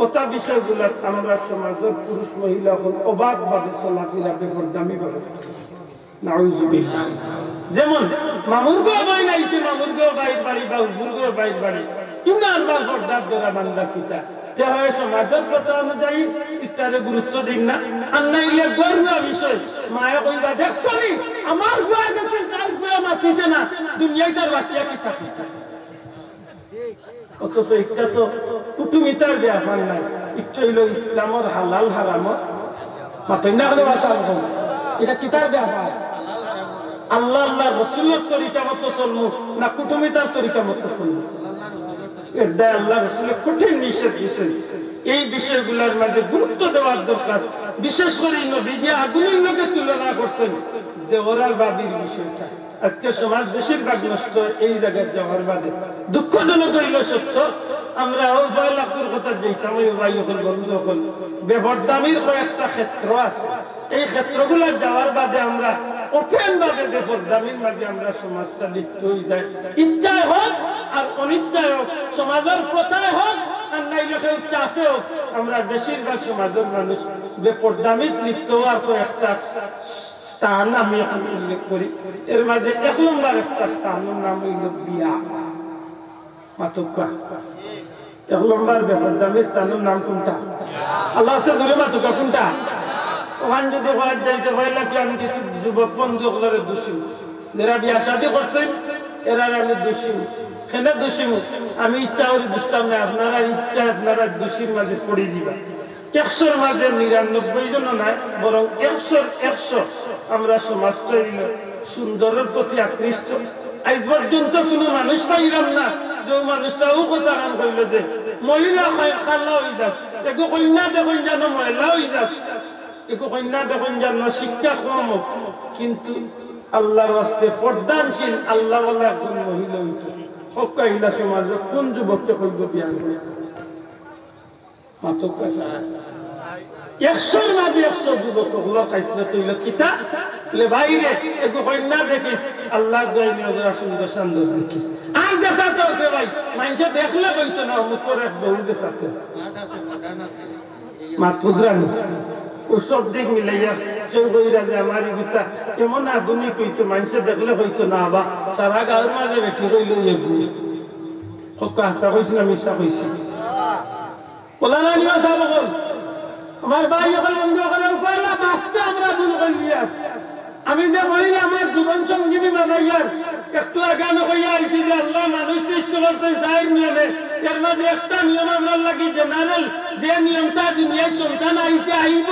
ওটা বিষয়গুলো আমরা সমাজর পুরুষ মহিলা অকল অবাধভাবে চলাফেরা বেপর্দামি ভাবে। নাউজুবিল্লাহ। যেমন মামুর গো বইন আইছে, মামুর গো ভাইর বাড়ি বা হুজুর গো ভাইর বাড়ি, ইমরান বা সর্দার দরা বান্দা কিতা, তে হয় সমাজর প্রথা অনুযায়ী ইটারে গুরুত্ব দিন না। আর নাইলে গরুয়া বিষয়, মায়ে কইবা, "দেখছো নি, আমার ফুয়া গেছে, তার ফুয়া মাতিছে না, দুনিয়ায় তার বাচ্চা কিতা কিতা।" অথচ ইটা তো কুটুমিতার ব্যাপার নাই, ইটা অইল ইসলামর হালাল হারামর। মাতইন না অকলে বাসা অকল। ইটা কিতার ব্যাপার? আল্লাহ, আল্লাহ রসুলর তরিকা মতো চলমু না কুটুমিতার তরিকা মতো চলমু? এর দায় আল্লাহ রসুলে কঠিন নিষেধ দিছইন। এই বিষয়গুলোর মাঝে গুরুত্ব দেওয়ার দরকার। বিশেষ করে এই নবীজি আগুনের লগে তুলনা করছইন দেওর আর ভাবির বিষয়টা। আজকে সমাজ বেশিরভাগ নষ্ট এই জায়গায় যাওয়ার বাদে। দুঃখজনক অইল সত্য, আমরা ও পয়লাকুর কথা যেতাম, ওই ভাই অকল, বন্ধু অকল, বেপর্দামির কয়েকটা ক্ষেত্র আছে। এই ক্ষেত্রগুলো যাওয়ার বাদে আমরা ওপেন ভাবে বেপর্দামির মাঝে আমরা সমাজটা লিপ্ত হয়ে যাই। ইচ্ছায় হোক আর অনিচ্ছায় হোক, সমাজর প্রথায় হোক আর নাইলে কেউ চাপে হোক, আমরা বেশিরভাগ সমাজর মানুষ বেপর্দামিত লিপ্ত হওয়ার কয়েকটা স্থান আমি এখন উল্লেখ করি। এর মাঝে এক নম্বর একটা স্থানর নাম অইল বিয়া। মাতউক্কা। এক নম্বর বেপর্দামি স্থানর নাম কোনটা? আল্লাহ আছে, জোরে মাতউক্কা, কোনটা? ওখান যদি কওয়া যাইতে পারলে কি আমি কিছু যুবক বন্ধু অকলরে দুষিমু, যারা বিয়া শাদী করছইন, এরারে আমি দুষিমু। কেনে দুষিমু? আমি ইচ্ছা করি দুষতাম না, আপনারা ইচ্ছা আপনারা দুষির মাঝে পড়ি দিবা। একশোর মাঝে নিরানব্বই জন নাই, বরং একশোর একশো আমরা সমাজটা অইল সুন্দরের প্রতি আকৃষ্ট। আজ পর্যন্ত কোনো মানুষ পাইলাম না যে ও মানুষটা ও কথা কান কইল যে মহিলা হয় কালা হয়ে যাক, এগু কইন্যা দেখইন যেন ময়লা হয়ে যাক, এগু কইন্যা দেখইন যেন শিক্ষা কম হোক, কিন্তু আল্লাহর ওয়াস্তে পর্দানশীল আল্লাহওয়ালা একজন মহিলা হইত। হক্কা ইলা সমাজে কোন যুবককে কইব বিয়া করি? মাতউক্কা স্যার। একশোর মাঝে একশো যুবক অকলর খাইছলত অইল কিতা? বলে, "ভাই রে, এগু কইন্যা দেখিস, আল্লাহর দোয়াই নিয়ে ওরা সুন্দর সান্দর দেখিস।" আর যে সাথে হচ্ছে ভাই, মানুষে দেখলে কইতো না, অমুকর এক বউ যে সাথে। মাত বুঝরা নি? ও সব দিক মিলাইয়া কেউ কইরা যে আমার এই গীতা এমন আধুনিক হইতো, মানুষে দেখলে কইতো না, বা সারা গাঁওর মাঝে বেটি কইল এগু। হক্কা হাছা কইছি না মিছা কইছি? ওলা না নিবা সাহেব অকল। আমার ভাই অকল, বন্ধু অকল, পয়লা বাঁচতে আমরা ভুল করি আর। আমি যে মহিলা আমার জীবন সঙ্গিনী বানাইয়ার, একটু আগে আমি কইয়া আইছি যে আল্লাহ মানুষ সৃষ্টি করছে চাইর নিয়মে, এর মাঝে একটা নিয়ম আমরার লাগি general, যে নিয়মটা দুনিয়ায় সন্তান আইছে আইব,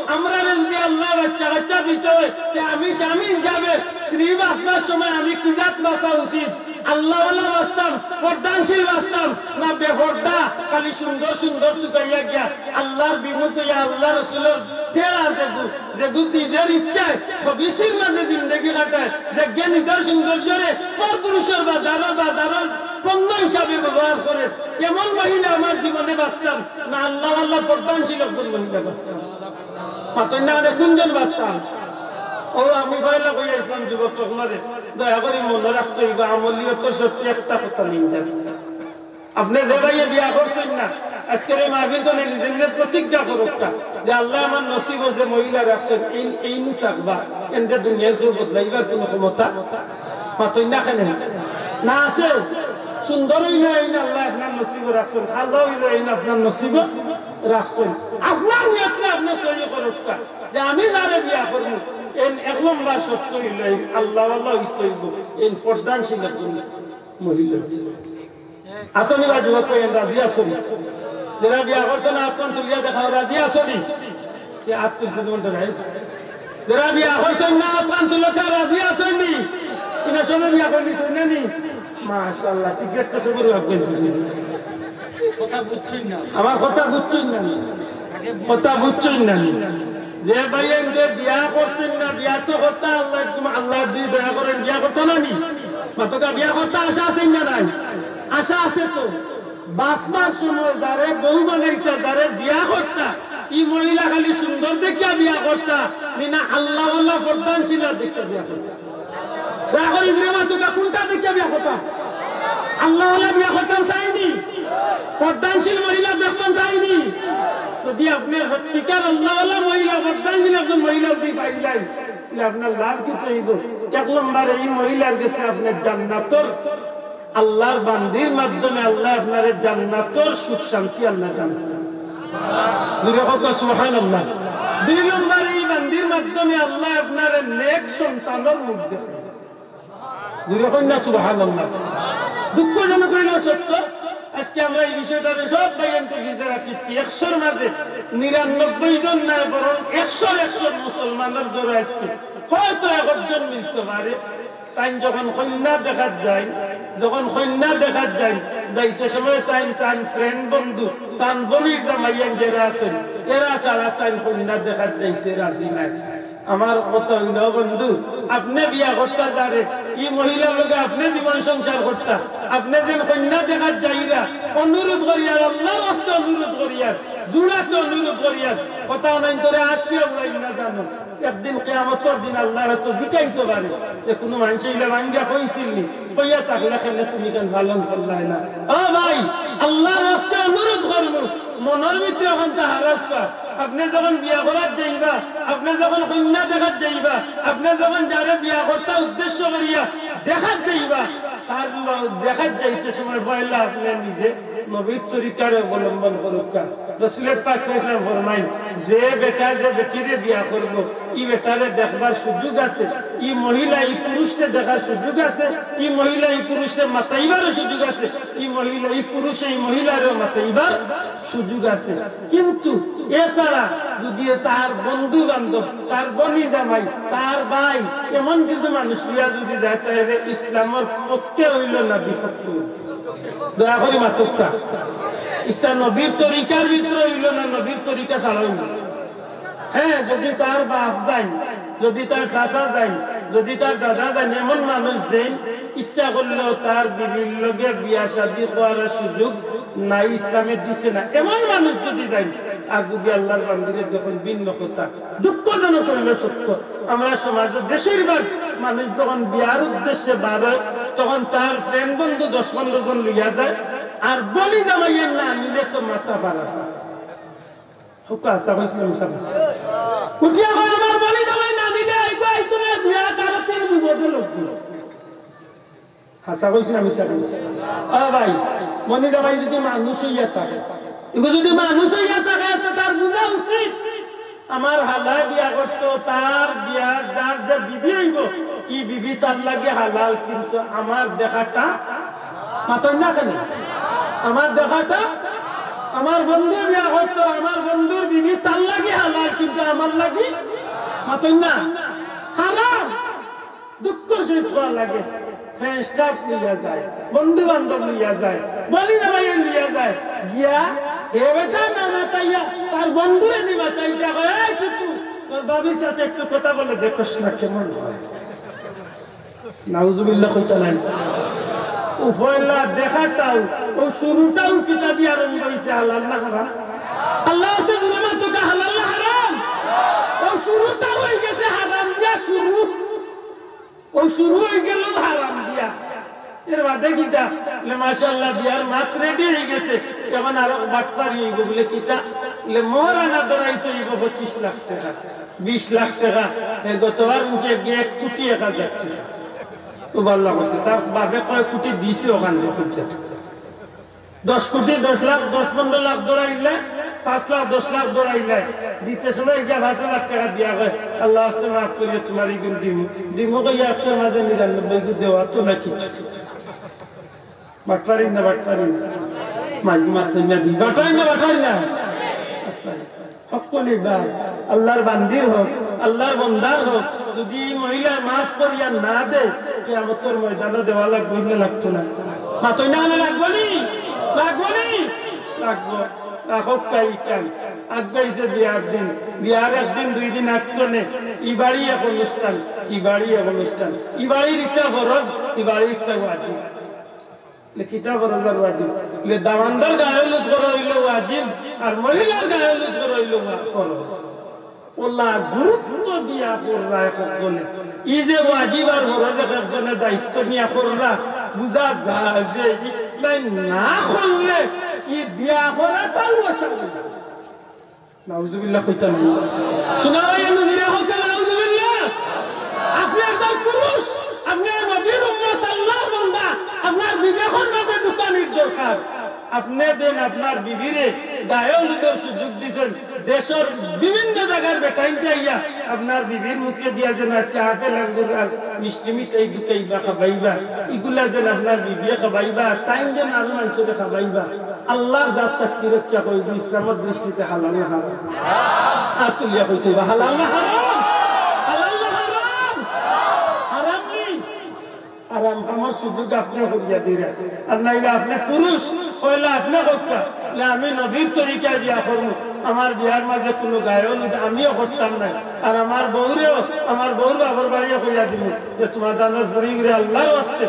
আমরারে যদি আল্লাহ বাচ্চা কাচ্চা দিতে হয়, তে আমি স্বামী হিসাবে স্ত্রী বাঁচবার সময় আমি কি জাত বাঁচা উচিত? আল্লাহওয়ালা বাঁচতাম, পর্দানশীল বাঁচতাম, না বেপর্দা, খালি সুন্দর সুন্দর তুকাইয়া গিয়া আল্লাহর বিমুখ হইয়া আল্লাহ রসুলর ফেরা দেখু, যে বুদ্ধি নিজের ইচ্ছায় খবিসির মাঝে জিন্দেগি কাটায়, যে জ্ঞান নিজের সৌন্দর্যরে পরপুরুষের বাজারর বাজারর পণ্য হিসাবে ব্যবহার করে, এমন মহিলা আমার জীবনে বাঁচতাম না, আল্লাহওয়ালা পর্দানশীল একজন মহিলা বাঁচতাম। মাতইন না, অনেক কোনজন বাঁচতাম? ও আমি পয়লা কইয়া ইসলাম যুবক অকলরে, দয়া করি মনে রাখতে হইব, আমলিয়ত সত্যি একটা কথা নিন জানি। আপনি যে ভাইয়ে বিয়া করছেন না, আজকের এই মাহফিল তো নিজে নিজে প্রতিজ্ঞা করুক্কা যে আল্লাহ আমার নসিব যে মহিলা রাখছেন, এই, এই নু থাকবা, এনরে দুনিয়ার কেউ বদলাইবার কোনো ক্ষমতা মাতইন না কেনে? না আছে? সুন্দর হইল এই না আল্লাহ আপনার নসিব রাখছেন, ভালো হইল এই না আপনার নসিব রাখছেন। আপনার নিয়ত না আপনি সহি করুক্কা যে আমি যারে বিয়া করবো, এন এক নম্বর শর্ত হইল এই আল্লাহওয়ালা হইতে হইব, এই পর্দানশীল একজন মহিলা হইতে হইব। আছনি বা যুবক কইন, রাজি আছনি? যারা বিয়া করছেন না, আতখান তুলিয়া দেখাও, রাজি আছনি? কে আত তুলতে দেবেন তো নাই? যারা বিয়া করছেন না, আতখান তুলতে রাজি আছনি? কিনা সবে বিয়া করনি, শুনে নি? মাশাআল্লাহ, ঠিক একটা সবর কথা বুঝছেন না। আমার কথা বুঝছেন না নি? কথা বুঝছেন না নি? যে ভাইয়ে যে বিয়া করছেন না, বিয়া তো করতা, আল্লাহ, আল্লাহ যদি দয়া করেন, বিয়া করতা না নি? মাতকা বিয়া করতা আশা আছে না নাই? আশা আছে তো। বাঁচবার সময় যারে বউ বানাইতা, যারে বিয়া করতা, ই মহিলা খালি সুন্দর দেখিয়া বিয়া করতা, নি না আল্লাহওয়ালা পর্দানশীলা দেখিয়া বিয়া করতা? রাগ করি ফিরে মাতুকা, কোনটা দেখিয়া বিয়া করতা? আল্লাহওয়ালা বিয়া করতাম চাইনি, পর্দানশীল মহিলা দেখতাম চাইনি। যদি আপনে সত্যিকার আল্লাহওয়ালা মহিলা, পর্দানশীল একজন মহিলা যদি পাইলাই, তাহলে আপনার লাভ কিতা অইবো? এক নম্বরে, ই মহিলার গেছে আপনার জান্নাতর আল্লাহর বান্দির মাধ্যমে আল্লায় আপনারে জান্নাতর সুখ শান্তি আল্লায় দান করইন। জোরে কউক্কা সুবহানাল্লাহ। দুই নম্বরে, ই বান্দির মাধ্যমে আল্লায় আপনারে নেক সন্তানর মুখ দেখাইন। জোরে কউক্কা সুবহানাল্লাহ। দুঃখজনক অইলেও সত্য, আজকে আমরা ই বিষয়টারে সব ভাইয়াইন্তে ভিজে রাখছি। একশোর মাঝে নিরানব্বই জন নায়, বরং একশোর একশো মুসলমানর ঘরো আজকে হয়তো একজন মিলতে পারে। তাইন যখন কইন্যা দেখাত যাইন, যখন কইন্যা দেখাত যাইন, যাইতে সময় তাইন তান friend বন্ধু, তান বইনর জামাইয়াইন যেরা আছইন, এরা ছাড়া তাইন কইন্যা দেখাত যাইতে রাজি নায়। আমার কথা অইলো, বন্ধু, আপনে বিয়া করতা যারে, ই মহিলার লগে আপনে জীবন সংসার করতা, আপনে যেন কইন্যা দেখাত যাইরা, অনুরোধ করিয়ার, আল্লাহর ওয়াস্তে অনুরোধ করিয়ার, জুড়াতে অনুরোধ করিয়ার, কথা অনাইন তোরে আসিয়া উড়াইন না জানো। একদিন কিয়ামতর দিন আল্লাহর কাছে জিকাইতে পারে যে কুনু মানষে ইলা ভাঙ্গিয়া কইছিল নি, কইয়া থাকলে কেনে তুমি কেন পালন করলায় না? ও ভাই, আল্লাহর ওয়াস্তে অনুরোধ করমু, মনর ভিতরে অখন তাহা রাখবা। আপনে যখন বিয়া করাত যাইবা, আপনে যখন কইন্যা দেখাত যাইবা, আপনে যখন যারে বিয়া করতা উদ্দেশ্য করিয়া দেখাত যাইবা, তার ল-, দেখাত যাইতে সময় পয়লা আপনে নিজে নবীর তরিকারে অবলম্বন করউক্কা। রসুলে পাক সাল্লাল্লাহু আলাইহি ওয়াসাল্লাম ফরমাইন, যে বেটা যে বেটিরে বিয়া করবো, ই বেটারে দেখবার সুযোগ আছে, ই মহিলা ই পুরুষরে দেখার সুযোগ আছে, ই মহিলা ই পুরুষরে মাতাইবারও সুযোগ আছে, ই মহিলা ই পুরুষে ই মহিলারেও মাতাইবার সুযোগ আছে। কিন্তু এছাড়া যদি তার বন্ধু বান্ধব, তার বইনর জামাই, তার ভাই, এমন কিছু মানুষ লইয়া যদি যায়, তাইলে ইসলামর পক্ষে অইলো না বিপক্ষে? দয়া করি মাতুক্কা। ইটা নবীর তরিকার ভিতরে অইলো না, নবীর তরিকা ছাড়া অইলো? হ্যাঁ, যদি তার বাপ যাইন, যদি তার চাচা যাইন, যদি তার দাদা যাইন, এমন মানুষ যাইন, ইচ্ছা করলেও তার বিবির লগে বিয়া শাদী করার সুযোগ নাই, ইসলামে দিছে না, এমন মানুষ যদি যাইন, আর যদি আল্লাহর বান্দিরে যখন ভিন্ন কথা, দুঃখজনক অইলেও সত্য, আমরা সমাজে বেশিরভাগ মানুষ যখন বিয়ার উদ্দেশ্যে বার অয়, তখন তার friend বন্ধু দশ পনেরো জন লইয়া যায়, আর বইনর জামাইয়ে না নিলে তো মাথা ফাড়া। হুকা আশা কইছি আমি সাথে। উঠিয়া কয়, "আমার বইনর জামাই না নিলে আইবো, আইতো না, বিয়া তার হচ্ছে বিপদে লোক।" হাছা কইছি না মিছা কইছি? ও ভাই, বইনর জামাই যদি মানুষ অইয়া থাকে, ইগু যদি মানুষ অইয়া থাকে, তো তার বুঝা উচিত, আমার হালায় বিয়া করতো, তার বিয়া, যার যে বিবি অইবো, ই বিবি তার লাগি হালাল, কিন্তু আমার দেখাটা, মাতইন না কেনে? আমার দেখাটা, আমার বন্ধু বিয়া করতো, আমার বন্ধুর বিবি তার লাগি হালাল, কিন্তু আমার লাগি, মাতইন না, হারাম। দুঃখ সহিত করা লাগে। Friends টাস লইয়া যায়, বন্ধু বান্ধব লইয়া যায়, বইনর জামাই লইয়া যায়। গিয়া হে বেটা না মাতাইয়া তার বন্ধুরে নি মাতাইয়া কয়, "এই টুকু, তোর ভাবির সাথে একটু কথা বলে দেখোস না কেমন হয়।" নাউজুবিল্লাহ কইতা নাই। ও পয়লা দেখাটাও, ও শুরুটাও কিতা দিয়া আরম্ভ অইছে, হালাল না হারাম? আল্লাহ আছে জুরে মাতুক্কা, হালাল না হারাম? ও শুরুটাও অই গেছে হারাম দিয়া শুরু। ও শুরু অই গেল হারাম দিয়া। এর বাদে কিতা? লে মাশাআল্লাহ, বিয়ার মাত ready অই গেছে, এখন আরো বাটপারি অইবো বলে কিতা? লে মোহরানা ধরাইতে অইবো পঁচিশ লাখ টেকা, বিশ লাখ টেকা। এ গতবার মুখে গিয়ে এক কোটি এক হাজার টেকা। ও ভালা করছে, তার বাপে কয় কোটি দিছে ওখান থেকে। দশ কোটি, দশ লাখ, দশ পনেরো লাখ ধরাইলে, পাঁচ লাখ, দশ লাখ ধরাইলে, দিতে সময় গিয়া পাঁচ লাখ টেকা দিয়া কয়, "আল্লাহ আস্তে মাফ করিও, তোমার ইগুন দিমু।" দিমু কইয়া একশোর মাঝে নিরানব্বই গু দেওয়া তো না কিছু। বাটপারি না, বাটপারি না। মাইক মারতে না দি, বাটপারি না, বাটপারি না। হক্কলি ভাই, আল্লাহর বান্দির হক, আল্লাহর বন্দার হক, যদি এই মহিলা মাফ করিয়া না দেয়, কিয়ামতের ময়দানে দেওয়া লাগবো না লাগতো না? মাতইন না, লাগবো নি? লাগবো নি? লাগবো। রাখউক্কা ইখান। আগাইছে বিয়ার দিন, বিয়ার একদিন দুই দিন আগ থনে, ই বাড়ি এক অনুষ্ঠান, ই বাড়ি এক অনুষ্ঠান, ই বাড়ির ইটা ফরজ, ই বাড়ির ইটা ওয়াজিব। লে কিতা ফরজর ওয়াজিব? লে দামান্দর গায়ে হলুদ করা অইলো ওয়াজিব, আর মহিলার গায়ে হলুদ করা অইলো ওয়া-, ফরজ। অলা গুরুত্ব দিয়া কররা এক একজনে। ই যে ওয়াজিব আর ফরজ এক একজনে দায়িত্ব নিয়া কররা, বুঝা যায় যে ইগুলা না করলে ই বিয়া করাটাউ অসাধ্য। নাউজুবিল্লাহ কইতা না। সুবহানাল্লাহ, নাউজুবিল্লাহ। আপনে একজন পুরুষ, আপনে নবীর উম্মত, আল্লাহর বান্দা, আপনার বিবেকর মাঝে ঢুকানির দরকার। আপনে যেন আপনার বিবিরে গায়ে হলুদর সুযোগ দিছইন, দেশর বিভিন্ন জাগার বেটাইন্তে আইয়া আপনার বিবির মুখে দিয়া যেন আজকে আপেল আঙ্গুর আর মিষ্টি মিঠাই ঢুকাইবা, খাবাইবা, ইগুলা যেন আপনার বিবিয়ে খাবাইবা, তাইন যেন আরো মানষরে খাবাইবা। আল্লাহর জাত সাক্ষী রাখিয়া কইমু, ইসলামর দৃষ্টিতে হালাল না হারাম? আত তুলিয়া কইতে অইবো, হালাল না হারাম? হালাল না হারাম? হারাম নি? হারাম কামর সুযোগ আপনে করিয়া দিরা। আর নাইলে আপনে পুরুষ, পয়লা আপনে কইতা যে, "আমি নবীর তরিকায় বিয়া করমু, আমার বিয়ার মাঝে কুনু গায়ে হলুদ আমিও করতাম নায়, আর আমার বউরেও, আমার বউর বাপর বাড়িও কইয়া দিমু যে, তুমার দানর ফুড়িগুরে আল্লাহর ওয়াস্তে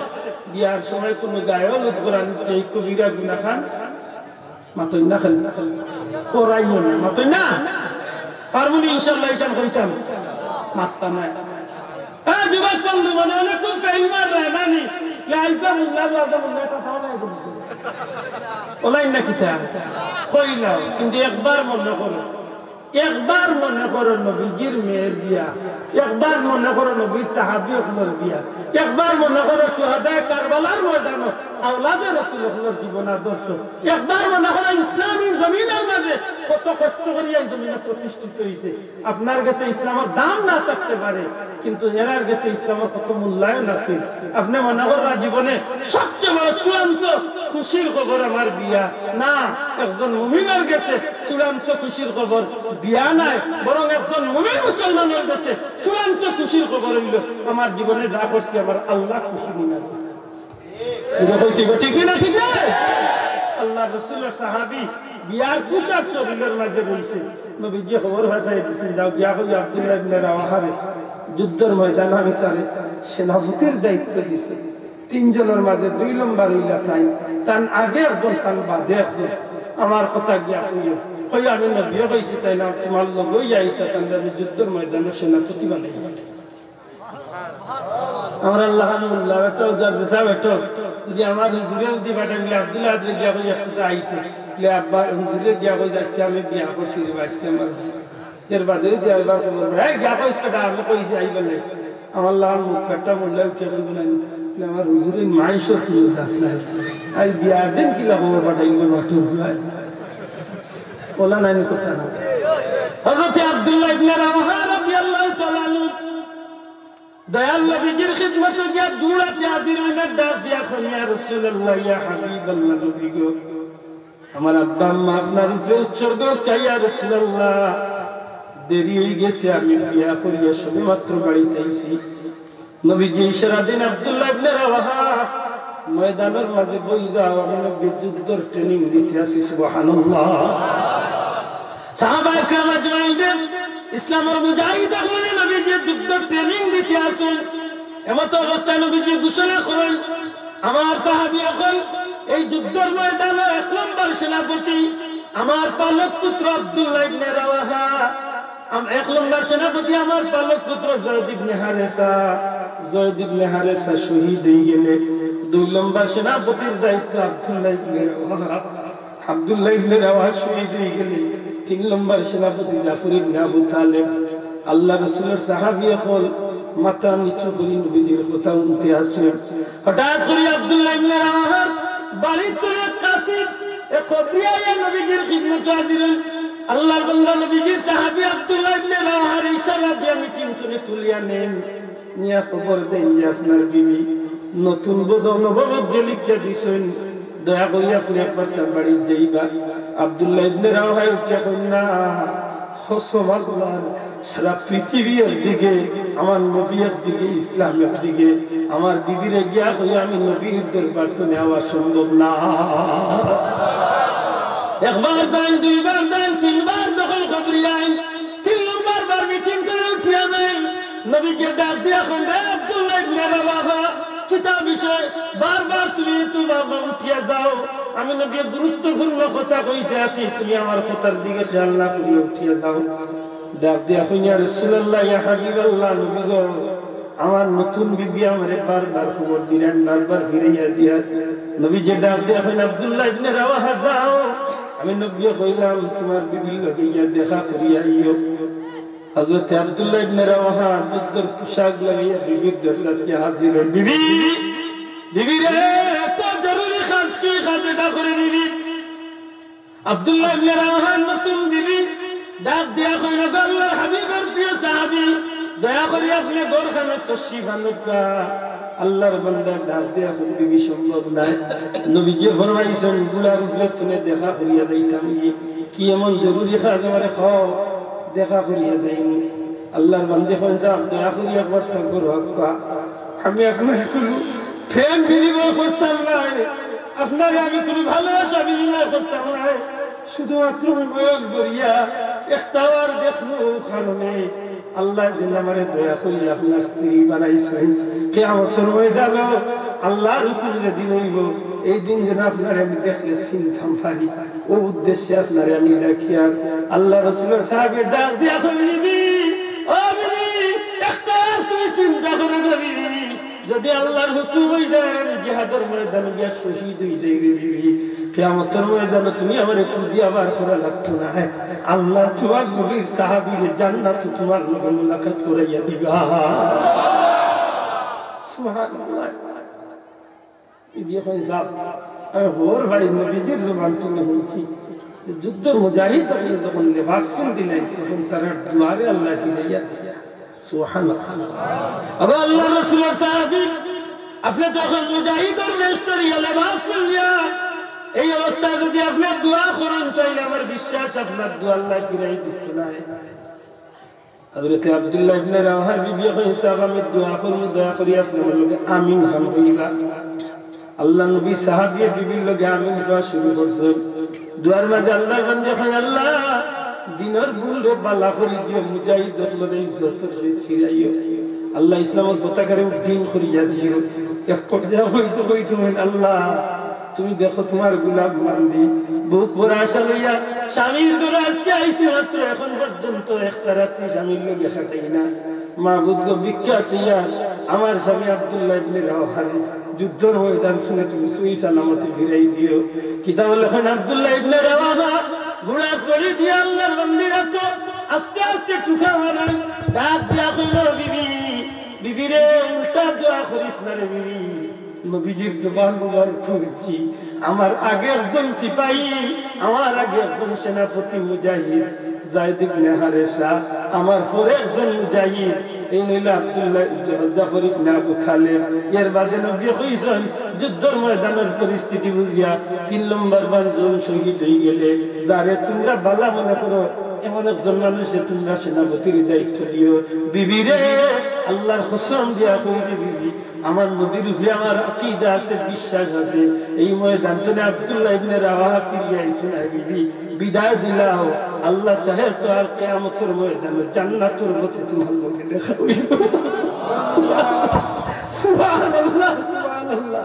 বিয়ার সময় কুনু গায়ে হলুদ করানি এই কবিরা গুনাখান।" মাতইন না খালি। করাইও না, মাতইন না। পারমু নি ইনশাআল্লাহ, ইনশাআল্লাহ কইতাম। মাততা নায়। এ যুবক বন্ধু, মনে মনে খুব ফেইল মাররা নানি। ইয়া আইসা মুল্লা, আইসা মুল্লা, এটা খাওয়া নাই কিন্তু। ওলাই না কিতা? কইলাম, কিন্তু একবার মনে করো। একবার মনে করো নবীজির মেয়ের বিয়া, একবার মনে করো নবীর সাহাবী অকলর বিয়া, একবার মনে করো শুহাদায়ে কারবালার ময়দানো আওলাদে রসুল অকলর জীবন আদর্শ, একবার মনে করো ইসলামী জমিনর মাঝে কত কষ্ট করিয়া ই জমিনো প্রতিষ্ঠিত অইছে। আপনার গেছে ইসলামর দাম না থাকতে পারে, কিন্তু এরার গেছে ইসলামর কত মূল্যায়ন আছে। আপনে মনে কররা জীবনে সবচেয়ে বড় চূড়ান্ত খুশির খবর আমার বিয়া। না, একজন মুমিনর গেছে চূড়ান্ত খুশির খবর বিয়া নায়, বরং একজন মুমিন মুসলমানর গেছে চূড়ান্ত খুশির খবর অইলো, আমার জীবনে যা করছি আমার আল্লাহ খুশি নি না। এটা কইতে অইবো, ঠিক নি না? ঠিক না? আল্লাহর রসুলর সাহাবী বিয়ার পোশাক শরীলর মাঝে রইছে। নবীজি খবর পাঠাই দিছইন, "যাও গিয়া কইও আব্দুল্লাহ ইবনে রাওয়াহারে যুদ্ধর ময়দানো আমি তারে সেনাপতির দায়িত্ব দিছি।" তিনজনর মাঝে দুই নম্বর অইলা তাইন, তান আগে একজন, তান বাদে একজন। আমার কথা গিয়া কইও, কইও আমি নবীয়ে কইছি, তাইন তুমার লগে অইয়া আইতা, তানরে আমি যুদ্ধর ময়দানো সেনাপতি বানাইয়া। আমার আল্লাহ মুল্লা বেটা, উজার দিছা বেটা, যদি আমার হুজুরে যদি পাঠাইলে আব্দুল্লাহ আদরে গিয়া কই একটু আইতে, বলে আব্বা হুজুরে গিয়া কই আজকে আমি বিয়া করছি রে, আজকে আমার এর বাদে যদি আইবার খবর পাই, "এই, গিয়া কইস কেটা? আমি কইছি আইবার নাই।" আমার লাগান মুখ কাটা মোল্লা উঠে বলবো না, "না, আমার হুজুরের মাইশর কোনো জাত নাই। আজ বিয়ার দিন কিলা খবর পাঠাইব, নটুর ভাই।" ওলা নাইনি কথা না। হযরতে আব্দুল্লাহ ইবনে রাওয়াহা রাদিয়াল্লাহু তাআলা আনহু দয়াল নবীজির খিদমতে গিয়া দৌড়াতে হাজির অইন, ডাক দিয়া কইন, "ইয়া রাসূলুল্লাহ, ইয়া হাবিবাল্লাহ, নবী গো।" আমার আব্বা আম্মা আপনার উপরে উৎসর্গ, ইয়া রাসূলুল্লাহ, দেরি অই গেছে, আমি বিয়া করিয়া সবেমাত্র বাড়িত আইছি। নবীজি ইশারা দেইন আব্দুল্লাহ ইবনে রাওয়াহা ময়দানর মাঝে বই যাও, আমি নবীর যুদ্ধর training দিতে আছি। সুবহানাল্লাহ। সাহাবা একরাম আজমাইন, ইসলামর মুজাহিদ অকলরে নবীজি যুদ্ধর training দিতে আছইন। এমত অবস্থায় নবীজি ঘোষণা করইন, আমার সাহাবী অকল, এই যুদ্ধর ময়দানো এক নম্বর সেনাপতি আমার পালক পুত্র আব্দুল্লাহ ইবনে রাওয়াহা। আম-, এক নম্বর সেনাপতি আমার পালক পুত্র যায়েদ ইবনে হারেসা। যায়েদ ইবনে হারেসা শহীদ অই গেলে দুই নম্বর সেনাপতির দায়িত্ব আব্দুল্লাহ ইবনে রাওয়াহা। আব্দুল্লাহ ইবনে রাওয়াহা শহীদ অই গেলে তিন নম্বর সেনাপতি জাফর ইবনে আবু তালেব। আল্লাহ রসুলর সাহাবী অকল মাথা নিচু করি নবীজির কথা হুনতে আছইন। হঠাৎ করি আব্দুল্লাহ ইবনে রাওয়াহার বাড়ির তলে কাসিদ এ কবরিয়া আইয়া নবীজির খিদমতে হাজির অইল। আল্লাহর বান্দা নবীজির সাহাবী আব্দুল্লাহ ইবনে রাওয়াহার ইশারা দিয়া মিটিং করে তুলিয়া নেইন। নিয়া খবর দেইন যে আপনার বিবি নতুন বধূ নববধূ লিখিয়া দিছইন, দয়া করি আপনে একবার তার বাড়িত যাইবা। আব্দুল্লাহ ইবনে রাওয়াহায় উঠিয়া কইন, "না, কসম আল্লাহর, সারা পৃথিবী একদিকে, আমার নবী একদিকে, ইসলাম একদিকে, আমার বিবিরে গিয়া কইয়া আমি নবীর দরবার তো নেওয়া সম্ভব না।" একবার যাইন, দুইবার যাইন, তিনবার যখন কবরিয়া আইন, তিন নম্বর বার মিটিং করে উঠিয়া নেইন, নবীকে ডাক দিয়া কইন, "রে আব্দুল্লাহ ইবনে রাওয়াহা, কিতা বিষয়? বারবার তুমি তো বারবার উঠিয়া যাও। আমি নবী গুরুত্বপূর্ণ কথা কইতে আছি, তুমি আমার কথার দিকে খেয়াল না করিয়া উঠিয়া যাও। ডাক দিয়া কইন, "ইয়া রাসূলুল্লাহ, ইয়া হাবিবাল্লাহ, নবী গো, আমার নতুন বিবি আমারে বারবার খবর দিরা, বারবার ফিরাইয়া দিরা।" নবীজি ডাক দিয়া কইন, "আব্দুল্লাহ ইবনে রাওয়াহা, যাও।" আমি নবীয়ে কইলাম, "তুমার বিবির লগে গিয়া দেখা করিয়া আইও।" হযরতে আব্দুল্লাহ ইবনে রাওয়াহা যুদ্ধর পোশাক লাগাইয়া বিবির দরজাত গিয়া হাজির অইন। "বিবি, বিবি রে, এত জরুরি কাজ কি? কাজ এটা করে বিবি।" আব্দুল্লাহ ইবনে রাওয়াহার নতুন বিবি ডাক দিয়া কইন, "গো আল্লাহর হাবিবর প্রিয় সাহাবী, দয়া করি আপনে ঘরখানো তশরিফ আনউক্কা।" আল্লাহর বান্দা ডাক দিয়া কইন, "বিবি, সম্ভব নায়।" নবীজি ফরমাইছইন, "ঘোড়ার উপরে তুলে দেখা করিয়া যাইতাম গি। কি এমন জরুরি কাজ আমারে কও, দেখা করিয়া যাইমু।" আল্লাহর বান্দে কইন, "সাব, দয়া করি একবার তার ঘরো আউক্কা। আমি আপনারে কুনু প্রেম বিনিময় করতাম নায়, আপনারে আমি কুনু ভালোবাসা বিনিময় করতাম নায়, শুধুমাত্র আমি বয়ান করিয়া একটা বার দেখমু কারণে আল্লাহ যেন আমারে দয়া করি আপনার স্ত্রী বানাইছইন। কিয়ামতর ময়দানো আল্লাহর হুকুম যেদিন অইবো, এই দিন যেন আপনারে আমি দেখলে চিনতাম পারি।" ও উদ্দেশ্যে আপনারে আমি ডাকিয়ার।" আল্লাহ রসুলর সাহাবী ডাক দিয়া কইন, "বিবি, ও বিবি, একটা তুমি চিন্তা করো না বিবি, যদি আল্লাহর হুকুম অই যায় আমি জিহাদর ময়দানো গিয়া শহীদ অই যাই রে বিবি, কিয়ামতর ময়দানো তুমি আমারে খুঁজিয়া বার করা লাগতো নায়। আল্লাহ তুমার নবীর সাহাবীরে জান্নাতো তুমার লগে মুলাকাত করাইয়া দিবা।" সুবহানাল্লাহ। বিবিয়ে কইন, "সাব, আমি হউর ভাই নবীজির জবান থনে হুনছি যে যুদ্ধর মুজাহিদ অকলে যখন লেবাস পিন্দিলাইন, তখন তারার দুয়ারে আল্লাহ ফিরাইয়া দেইন।" সুবহানাল্লাহ। আবার আল্লাহ রসুলর সাহাবী, আপনে তখন মুজাহিদর বেশ করিয়া লেবাস পিন্দিয়া, এই অবস্থায় যদি আপনে দোয়া করইন, তাইলে আমার বিশ্বাস আপনার দোয়া আল্লাহ ফিরাই দিতো নায়। হযরতে আব্দুল্লাহ ইবনে রাওয়াহার বিবিয়ে কইন, "সাব, আমি দোয়া করমু, দয়া করি আপনে আমার লগে আমিন খান কইবা।" আল্লাহর নবী সাহাবীয়ে বিবির লগে আমিন কওয়া শুরু করছইন। দোয়ার মাঝে আল্লাহর বান্দে কইন, "আল্লাহ, দ্বীনর ভুলরে ভালা করি দিও, মুজাহিদ অকলরে ইজ্জতর সহিত ফিরাইও। আল্লাহ, ইসলামর পতাকারে উড্ডীন করিয়া দিও।" এক পর্যায়ে কইতে কইতে কইন, "আল্লাহ, তুমি দেখো তুমার গোলাম বান্দি, বুক ভরা আশা লইয়া স্বামীর ঘরো আজকে আইছি মাত্র, এখন পর্যন্ত একটা রাত্রি স্বামীর লগে কাটাই না। মাবুদ গো, ভিক্ষা চাইয়া আমার স্বামী আব্দুল্লাহ ইবনে রাওয়াহারে যুদ্ধর ময়দান থনে তুমি সহি সালামতে ফিরাই দিও।" কিতাবো লেখইন, আব্দুল্লাহ ইবনে রাওয়াহা ঘোড়া চড়ি দিয়া আল্লাহর বান্দির আতো আস্তে আস্তে ঠুকা মারইন, ডাক দিয়া কইল, "বিবি, বিবি রে, উল্টা দোয়া করিস না রে বিবি।" নবীজির জবান মুবারক হুনছি। আমার আগে একজন সিপাহী, আমার আগে একজন সেনাপতি মুজাহিদ যায়েদ ইবনে হারেসা, আমার পরে একজন মুজাহিদ, এইন অইলা আব্দুল্লাহ, জাফর ইবনে আবু তালেব। এর বাদে নবীয়ে কইছইন, যুদ্ধর ময়দানর পরিস্থিতি বুঝিয়া তিন নম্বর বার জন শহীদ অইগেলে, যারে তুমরা ভালা মনে করো, এমন একজন মানুষরে তুমরা সেনাপতির দায়িত্ব দিও। বিবি রে, আল্লাহর কসম দিয়া কইরি বিবি, আমার নবীর উপরে আমার আকিদা আছে, বিশ্বাস আছে। এই ময়দান থনে আব্দুল্লাহ ইবনে রাওয়াহা ফিরিয়া আইতো নায় বিবি, বিদায় দিলাও। আল্লাহ চাহে তো আর কিয়ামতর ময়দানো জান্নাতর পথে তুমার লগে দেখা অইবো। সুবহানাল্লাহ, সুবহানাল্লাহ।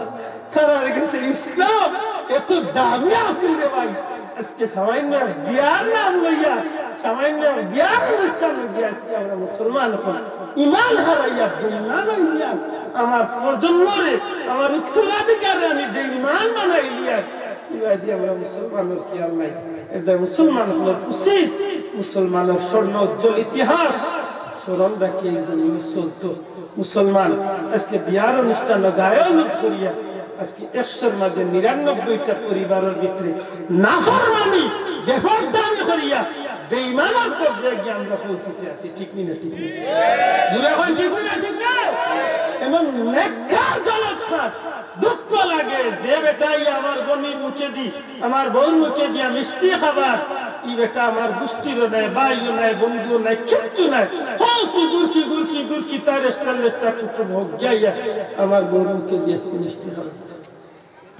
তারার গেছে ইসলাম এত দামি আছিল রে ভাই। আজকে সামান্য এক বিয়ার নাম লইয়া, সামান্য এক বিয়ার অনুষ্ঠান লইয়া আজকে আমরা মুসলমান অকল ইমান হারাইয়া বেইমান অইয়া, আমার প্রজন্মরে, আমার উত্তরাধিকাররে আমি বেইমান বানাইলিয়ার। ইবাদি আমরা মুসলমানর খেয়াল নাই। এটা মুসলমান অকলর উচিত, মুসলমানর স্বর্ণ উজ্জ্বল ইতিহাস স্মরণ রাখিয়া এই জন্য চলতো। মুসলমান আজকে বিয়ার অনুষ্ঠান গায়ে হলুদ করিয়া আজকে একশোর মাঝে নিরানব্বইটা পরিবারর ভিতরে নাফরমানি, বেপরদামি করিয়া বেইমানর পর্যায়ে গিয়া আমরা পৌঁছিতে আছি, ঠিক নি না? ঠিক নি? জোরে কইন, ঠিক নি না? ঠিক না? এমন নেককার জলৎকার, দুঃখ লাগে যে বেটায় আমার বইনর মুখেদি, আমার বউর মুখেদি মিষ্টি খাবার, ই বেটা আমার গুষ্টিরও নায়, ভাইও নায়, বন্ধুও নায়, কিচ্ছু নায়। হো, কি গুরকি, গুরকি, গুরকি, তার রেস্টা, রেস্টা, কুকুর হোক গিয়া, আমার বউর মুখেদি মিষ্টি খাবার।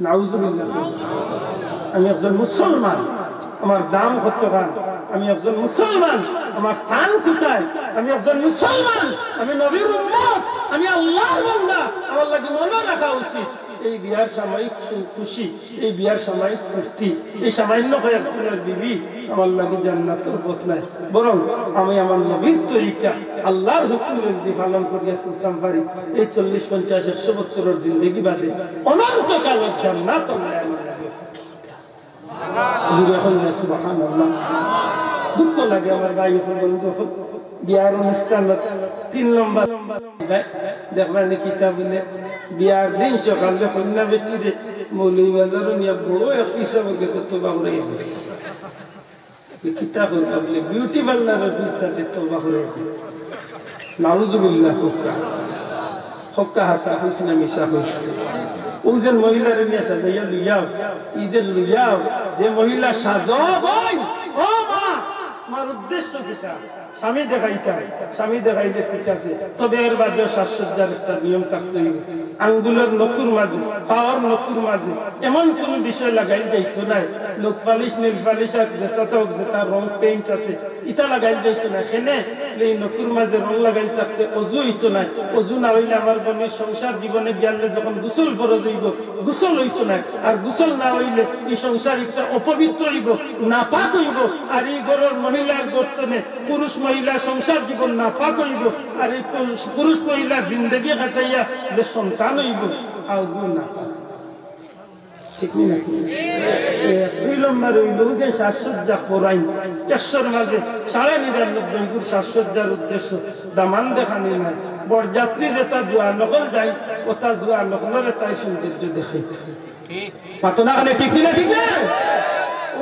নাউজুবিল্লাহ। আমি একজন মুসলমান, আমার দাম কতখান? আমি একজন মুসলমান। আমার স্থান কোথায়? আমি একজন মুসলমান, আমি নবীর উম্মত, আমি আল্লাহর বান্দা। আমার লাগি মনো রাখা উচিত, এই বিয়ার সাময়িক সু-, খুশি, এই বিয়ার সাময়িক ফুর্তি, এই সামান্য কয়েকদিনের বিবি আমার লাগি জান্নাতর পথ নায়। বরং আমি আমার নবীর তরিকা, আল্লাহর হুকুম যদি পালন করিয়া চলতাম পারি, এই চল্লিশ, পঞ্চাশ, একশো বছরের জিন্দেগি বাদে অনন্তকালের জান্নাত আল্লাহ আমার লাগি। জোরে কইন না, সুবহানাল্লাহ। দুঃখ লাগে আমার ভাই, বন্ধু, বিয়ার অনুষ্ঠান তিন নম্বর। দেখবা নি কিতা বলে, বিয়ার দিন সকালে কইন্যা বেটিরে মৌলভীবাজারো নিয়া বড় এক হিসাবে গেছে, তওবা করে গেছে। কিতা করবা বলে, বিউটি পার্লারর হিসাবে তওবা করে গেছে। নাউজুবিল্লাহ। হক্কা, হক্কা হাছা কইছি না মিছা কইছি? অউ যে মহিলারে নিয়া সাজাইয়া লইয়াও, ইদের লইয়াও, যে মহিলা সাজো বই, ও মা, তোমার উদ্দেশ্য কিতা? স্বামী দেখাইতা, স্বামী দেখাইলে ঠিক আছে, তবে এর বাদেও সাজসজ্জার একটা নিয়ম থাকতে হইব। আঙ্গুলের নখর মাঝে, পাওর নখর মাঝে এমন কোনো বিষয় লাগাইল যাইতো নায়, নখ পালিশ, নেইল পালিশ আর যেটা তো যেটা রং পেইন্ট আছে, ইটা লাগাইল যাইতো নায়। কেনে? এই নখর মাঝে রং লাগাইল থাকতে অজু হইতো নায়। অজু না হইলে আমার বোনের সংসার জীবনে গিয়ালে যখন গোসল ফরজ হইব, গোসল হইতো নায়। আর গোসল না হইলে এই সংসার একটা অপবিত্র হইব, নাপাক হইব। আর এই ঘরর মহিলার গর্তনে পুরুষ মহিলা সংসার জীবন নাপাক হইব। আর এই পুরুষ, পুরুষ মহিলা জিন্দেগি কাটাইয়া যে সন্তান হইব, আউগু নাপাক। ঠিক নি না? এক। দুই নম্বর হইল যে সাজসজ্জা করাইন, একশোর মাঝে সাড়ে নিরানব্বই গুণ সাজসজ্জার উদ্দেশ্য দামান দেখানি নাই। বরযাত্রী যেটা জুয়া নকল যায়, ওটা জুয়া নকলরে তাই সৌন্দর্য দেখাইত। মাতো না কেনে? ঠিক নি না? ঠিক না?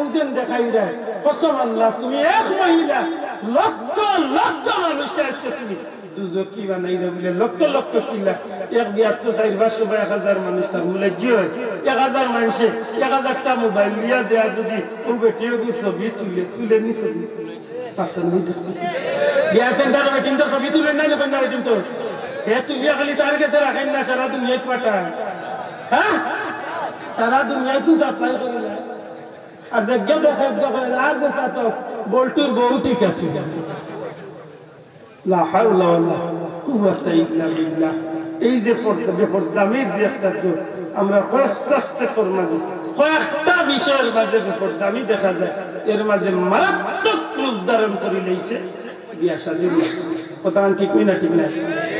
ওজন দেখাই দেয়। কসম আল্লাহ, তুমি এক মহিলা লক্ষ লক্ষ মানুষকে আজকে তুমি দুজকি বানাইরা বলে লক্ষ লক্ষ কিলা। এক বিয়াত তো চাইর পাঁচশো বা এক হাজার মানুষ, তার মূলে কি হয়? এক হাজার মানুষে এক হাজারটা মোবাইল লইয়া দেয়া যদি ও বেটি ওগু ছবি তুলে, তুলে নি ছবি? পাত্তা নেই তো। বিয়া সেন্টারো বেটিন্তর ছবি তুলে না, যখন না বেটিন্তর। হে তুলিয়া খালি তার গেছে রাখেন না, সারা দুনিয়াত পাঠায়। হ্যাঁ? সারা দুনিয়াত তো সাপ্লাই করে না। আর দেখে দেখে দেখে আর যে সাথে বল্টুর বউ ঠিক আছে। লা হাওলা ওয়ালা কুওয়াতা ইল্লা বিল্লাহ। এই যে পর্দা, বেপর্দামির যে একটা যুগ, আমরা কয়েকটা step-র মাঝে, কয়েকটা বিষয়র মাঝে বেপর্দামি দেখা যায়, এর মাঝে মারাত্মক রূপ ধারণ করি লইছে বিয়া শাদীর মাঝে। কথা ঠিক নি না? ঠিক না?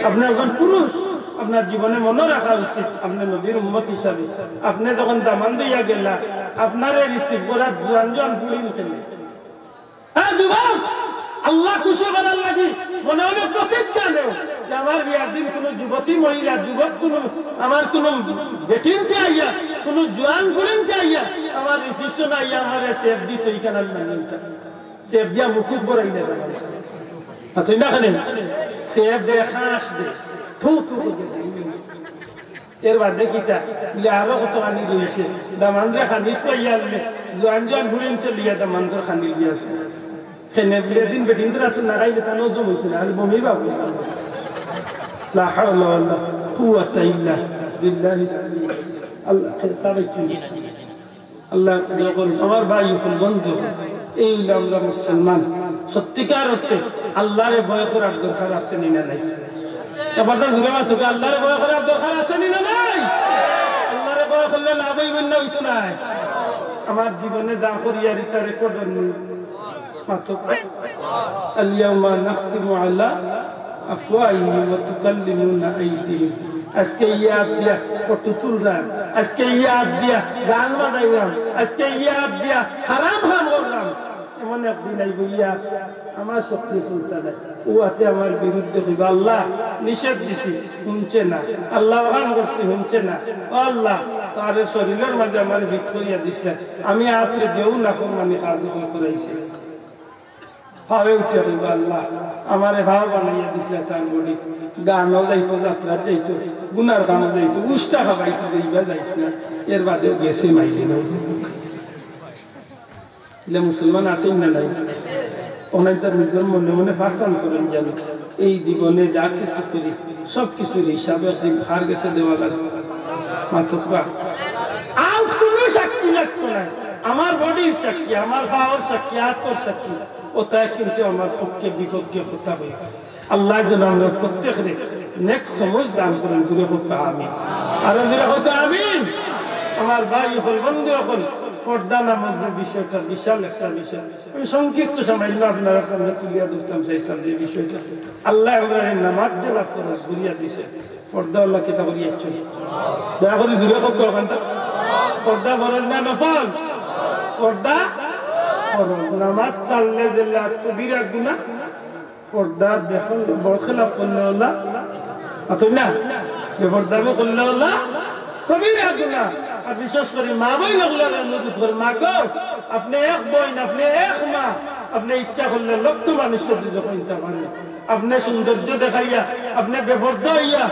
আপনি একজন পুরুষ, আপনার জীবনে মনে রাখা উচিত, আপনি নবীর উম্মত হিসাবে, আপনি যখন দামান দিয়া গেলা, আপনারে receive করার জোয়ান জোয়ান ফুরিন কেনে? হ্যাঁ যুবক, আল্লাহ খুশি করার লাগি মনে মনে প্রতিজ্ঞা নেও যে আমার বিয়ার দিন কোনো যুবতী মহিলা, যুবক কোনো, আমার কোনো বেটিন্তে আইয়া, কোনো জোয়ান ফুরিন্তে আইয়া আমার reception আইয়া আমার সেফ দিত, এইখানে আমি মানি নিতাম। সেফ দিয়া মুকুট বড়াই দেবে। আচ্ছা, না কেনে? সেফ দে, হাঁস দে, থু থু করে দে। এর বাদে কিতা? বলে, আরো কত খানি রইছে। দামান্দরে খানি পাইয়া আনলে, জোয়ান জোয়ান ফুরিন্তে লিয়া দামান্দর খানি লিয়া আছে। কেনে বলে, দিন বেটিন্তর আছে না, খাইলে তার হজম হইতো না, খালি বমি ভাব হইতো। লা হাওলা ওয়ালা কুওয়াতা ইল্লা বিল্লাহিল আলিয়্যিল আযীম। আল্লাহ, সারাই কি? আল্লাহ যখন আমার ভাই অকল বন্ধু, এই হইল আমরা মুসলমান। সত্যিকার অর্থে আল্লাহরে ভয় করার দরকার আছে নি না নাই? এবার তো জুড়ে মাত্র আল্লাহরে ভয় করার দরকার আছে নি না নাই? আল্লাহরে ভয় করলে লাভ হইব না, হইতো নাই। আমার জীবনে যা করি আর ইটা রেকর্ড নেই। মাত্র আল ইয়াউমা নাখতিমু আলা আফওয়াহিহিম ওয়া তুকাল্লিমুনা আইদিহিম। আজকে ইয়াদ দিয়া ফটো তুললাম, আজকে ইয়াদ দিয়া গান বাজাইলাম, আজকে ইয়াদ দিয়া হারাম কাম করলাম। এমন একদিন আইব ইয়াদ, আমার শক্তি চিন্তা নাই, ও আতে আমার বিরুদ্ধে কইবা, "আল্লাহ নিষেধ দিছি, শুনছে না, আল্লাহ ওহান করছি, শুনছে না, ও আল্লাহ তার শরীরের মাঝে আমার ফিট করিয়া দিস না, আমি আত্রে দেও না ফরমানি কাজ করাইছি।" পাওয়ে উঠে কইবা, "আল্লাহ, আমারে পাও বানাইয়া দিছিলা তার বডি, গানও যাইতো, যাত্রা যাইতো, গুনার কামও যাইতো, উষ্টা খাবাইছি, যাইবা যাইস না, এর বাদেও গেছে মাইরে না।" এলে মুসলমান আছেন না নাই? ওনাই তার নিজের মনে মনে ফাঁসান করেন যেন এই জীবনে যা কিছু করি, সব কিছুর হিসাবে একদিন কার গেছে দেওয়া লাগবে। মাতুক্কা। আর কোনো সাক্ষী লাগতো না। আমার বডির সাক্ষী, আমার পাওর সাক্ষী, আতর সাক্ষী, অতায় কিন্তু আমার পক্ষে বিপক্ষে কথা কইবা। আল্লায় যেন আমরার প্রত্যেকরে নেক সমঝ দান করইন, জুরে কউক্কা আমিন। আরো জুরে কউক্কা আমিন। আমার ভাই অকল, বন্ধু অকল, পর্দা নামক যে বিষয়টা বিশাল একটা বিষয়, আমি সংক্ষিপ্ত সামান্য আপনারার সামনে তুলিয়া ধরতাম চাইছলাম যে বিষয়টা। আল্লায় আমরারে নামাজ যেলা ফরজ করিয়া দিছে, পর্দা আল্লায় কিতা করিয়া দিছে? দয়া করি জুরে কউক্কা অখানটা। পর্দা ফরজ না নফল? পর্দা ফরজ। নামাজ ছাড়লে যেলা কবিরা গুনাহ, পর্দা বেখেল-, বরখেলাপ করলে অলা, অতএব না, বেপর্দামি করলে অলা কবিরা গুনাহ। আর বিশেষ করি মা বইন অকলরে অনুরোধ করি, মা গো, আপনে এক বইন, আপনে এক মা, আপনে ইচ্ছা করলে লক্ষ মানুষরে দুজখো নিতা পারইন। আপনে সৌন্দর্য দেখাইয়া, আপনে বেপর্দা অইয়া,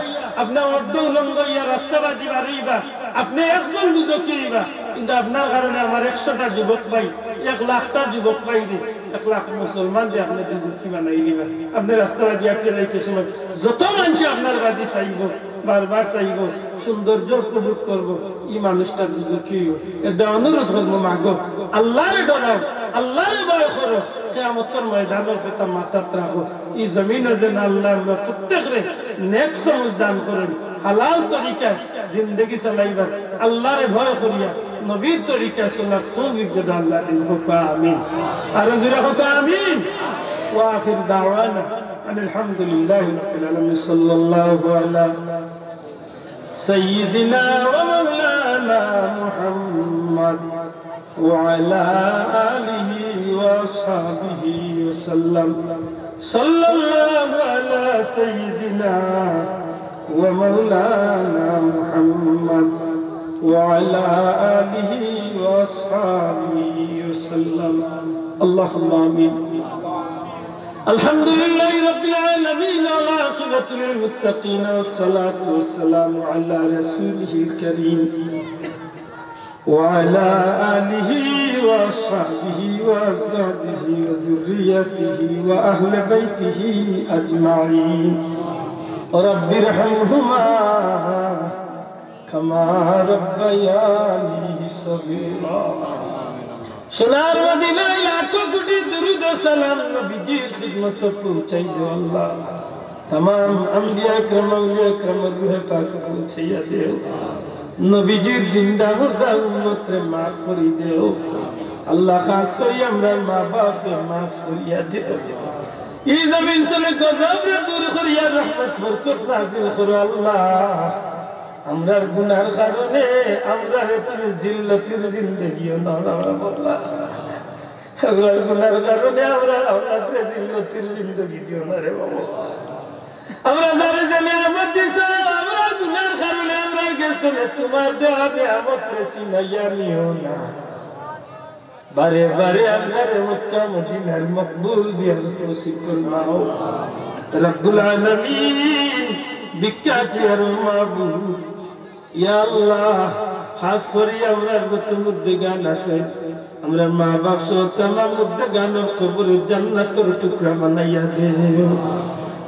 আপনে অর্ধ উলঙ্গ অইয়া রাস্তাবাদি বারইবা, আপনে একজন দুজখি অইবা, কিন্তু আপনার কারণে আমার একশোটা যুবক ভাই, এক লাখটা যুবক ভাইরে, এক লাখ মুসলমানরে আপনে দুজখি বানাই দিবা। আপনে রাস্তাবাদি আটিয়া যাইতে সময় যত মানষে আপনার বাদি চাইবো, বারবার চাইবো, সৌন্দর্য উপভোগ করবো, ই মানুষটা দুজখি অইবো। এরদায় অনুরোধ করমু, মা গো, আল্লারে ডরাও, আল্লারে ভয় করো, কিয়ামতর ময়দানর কথা মাথাত রাখো। ই জমিনো যেন আল্লায় আমরার প্রত্যেকরে নেক সমঝ দান করইন, হালাল তরিকায় জিন্দেগি চালাইবার, আল্লারে ভয় করিয়া নবীর তরিকায় চলার তৌফিক যেন আল্লায় দেইন, কউক্কা আমিন। আরো জুরে কউক্কা আমিন। وآخر دعوانا أن الحمد لله رب العالمين. صلى الله على سيدنا ومولانا محمد وعلى آله وأصحابه وسلم. صلى الله على سيدنا ومولانا محمد وعلى آله وأصحابه وسلم. اللهم آمين. الحمد لله رب العالمين، والعاقبة للمتقين، والصلاة والسلام على رسوله الكريم وعلى آله وأصحابه وأزواجه وذريته وأهل بيته أجمعين. رب ارحمهما كما ربياني صغيرا. সোনার মদিনায় লাখো কোটি দুরুদ ও সালাম নবীজির খিদমতো পৌঁছাই দেও আল্লাহ। তামাম আম্বিয়া একরাম, আউলিয়া একরামর রুহে পাকে পৌঁছাইয়া দেও। নবীজির জিন্দা মুর্দা উম্মতরে মাফ করি দেও আল্লাহ। খাস করি আমরার মা বাপরে মাফ করিয়া দেও। ই জমিন তনে গজবরে দূর করিয়া রহমত বরকত নাজিল করো আল্লাহ। আমরার গুনার কারণে আমরারে তুমি জিল্লতির জিন্দেগিও না দাও আল্লাহ। আমরার গুনার কারণে আমরার আওলাদরে জিল্লতির জিন্দেগি দিও না রে বাবা। আমরা যারে যে নিয়ামত দিছো, আমরার গুনার কারণে আমরার গেছ তনে তুমার দেওয়া নিয়ামতরে ছিনাইয়া নিও না। বারে বারে আমরারে মক্কা মদিনার মকবুল জিয়ারত নসিব ফরমাও। রব্বুল আলামিন, ভিক্ষা চাইয়ার মাবুদ, ইয়া আল্লাহ, খাস করি আমরার যত মুর্দেগান আছে, আমরার মা বাপ সহ তামাম মুর্দেগানর কবরে জান্নাতর টুকরা বানাইয়া দেও।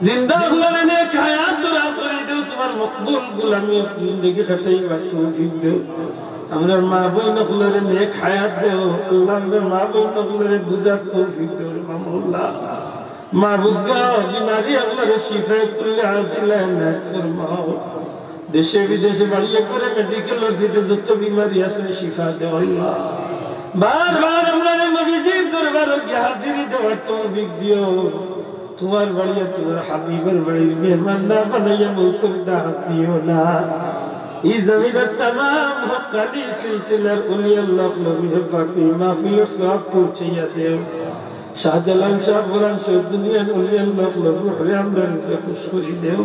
জিন্দা অকলরে নেক হায়াত দরাজ করি দেও, তুমার মকবুল গুলামি জিন্দেগি কাটাইবার তৌফিক দেও। আমরার মা বইন অকলরে নেক হায়াত দেও। আল্লাহ, আমরার মা বইন অকলরে বুঝার তৌফিক দেও রে মাওলা। মাবুদ গো, বিমারি অকলরে শিফায়ে কুল্লি আজিলা এনায়েত ফরমাও। দেশে বিদেশে বাড়িয়ে ঘরে মেডিকেলর সিটে যত বিমারি আছে শিফা দেও আল্লাহ। বারবার আমরারে নবীজির দরবারো গিয়া হাজিরি দেওয়ার তৌফিক দিও। তুমার বাড়ি আর তুমার হাবিবর বাড়ির মেহমান না বানাইয়া মউতর ডাক দিও না। ই জমিনর তামাম হক্কানি সিলসিলার অলি আল্লাহ অকলর রুহে পাকে ই মাহফিলর সওয়াব পৌঁছাইয়া দেও। শাহজালাল শাহ পরান শহীদ দুনিয়ার অলি আল্লাহ অকলর রুহরে আমরার উপরে খুশ করি দেও।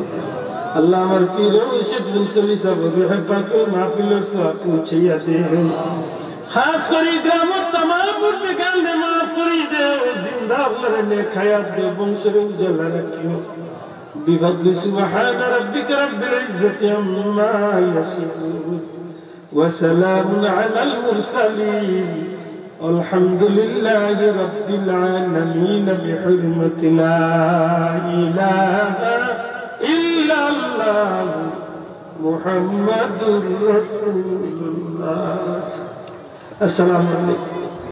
আল্লাহ আমার পীর মুর্শিদ ফুলতলি সাহেবর রুহে পাকে ই মাহফিলর সওয়াব পৌঁছাইয়া দেও। খাস করি গ্রামর তামাম মুর্দেগানরে মাফ করি দেও, জিন্দা অকলরে নেক হায়াত দেও, বংশরে উজালা রাখিও। بفضل سبحان ربك رب العزة عما يصفون وسلام على المرسلين والحمد لله رب العالمين بحرمة لا إله إلا الله محمد رسول الله. আসসালামু আলাইকুম।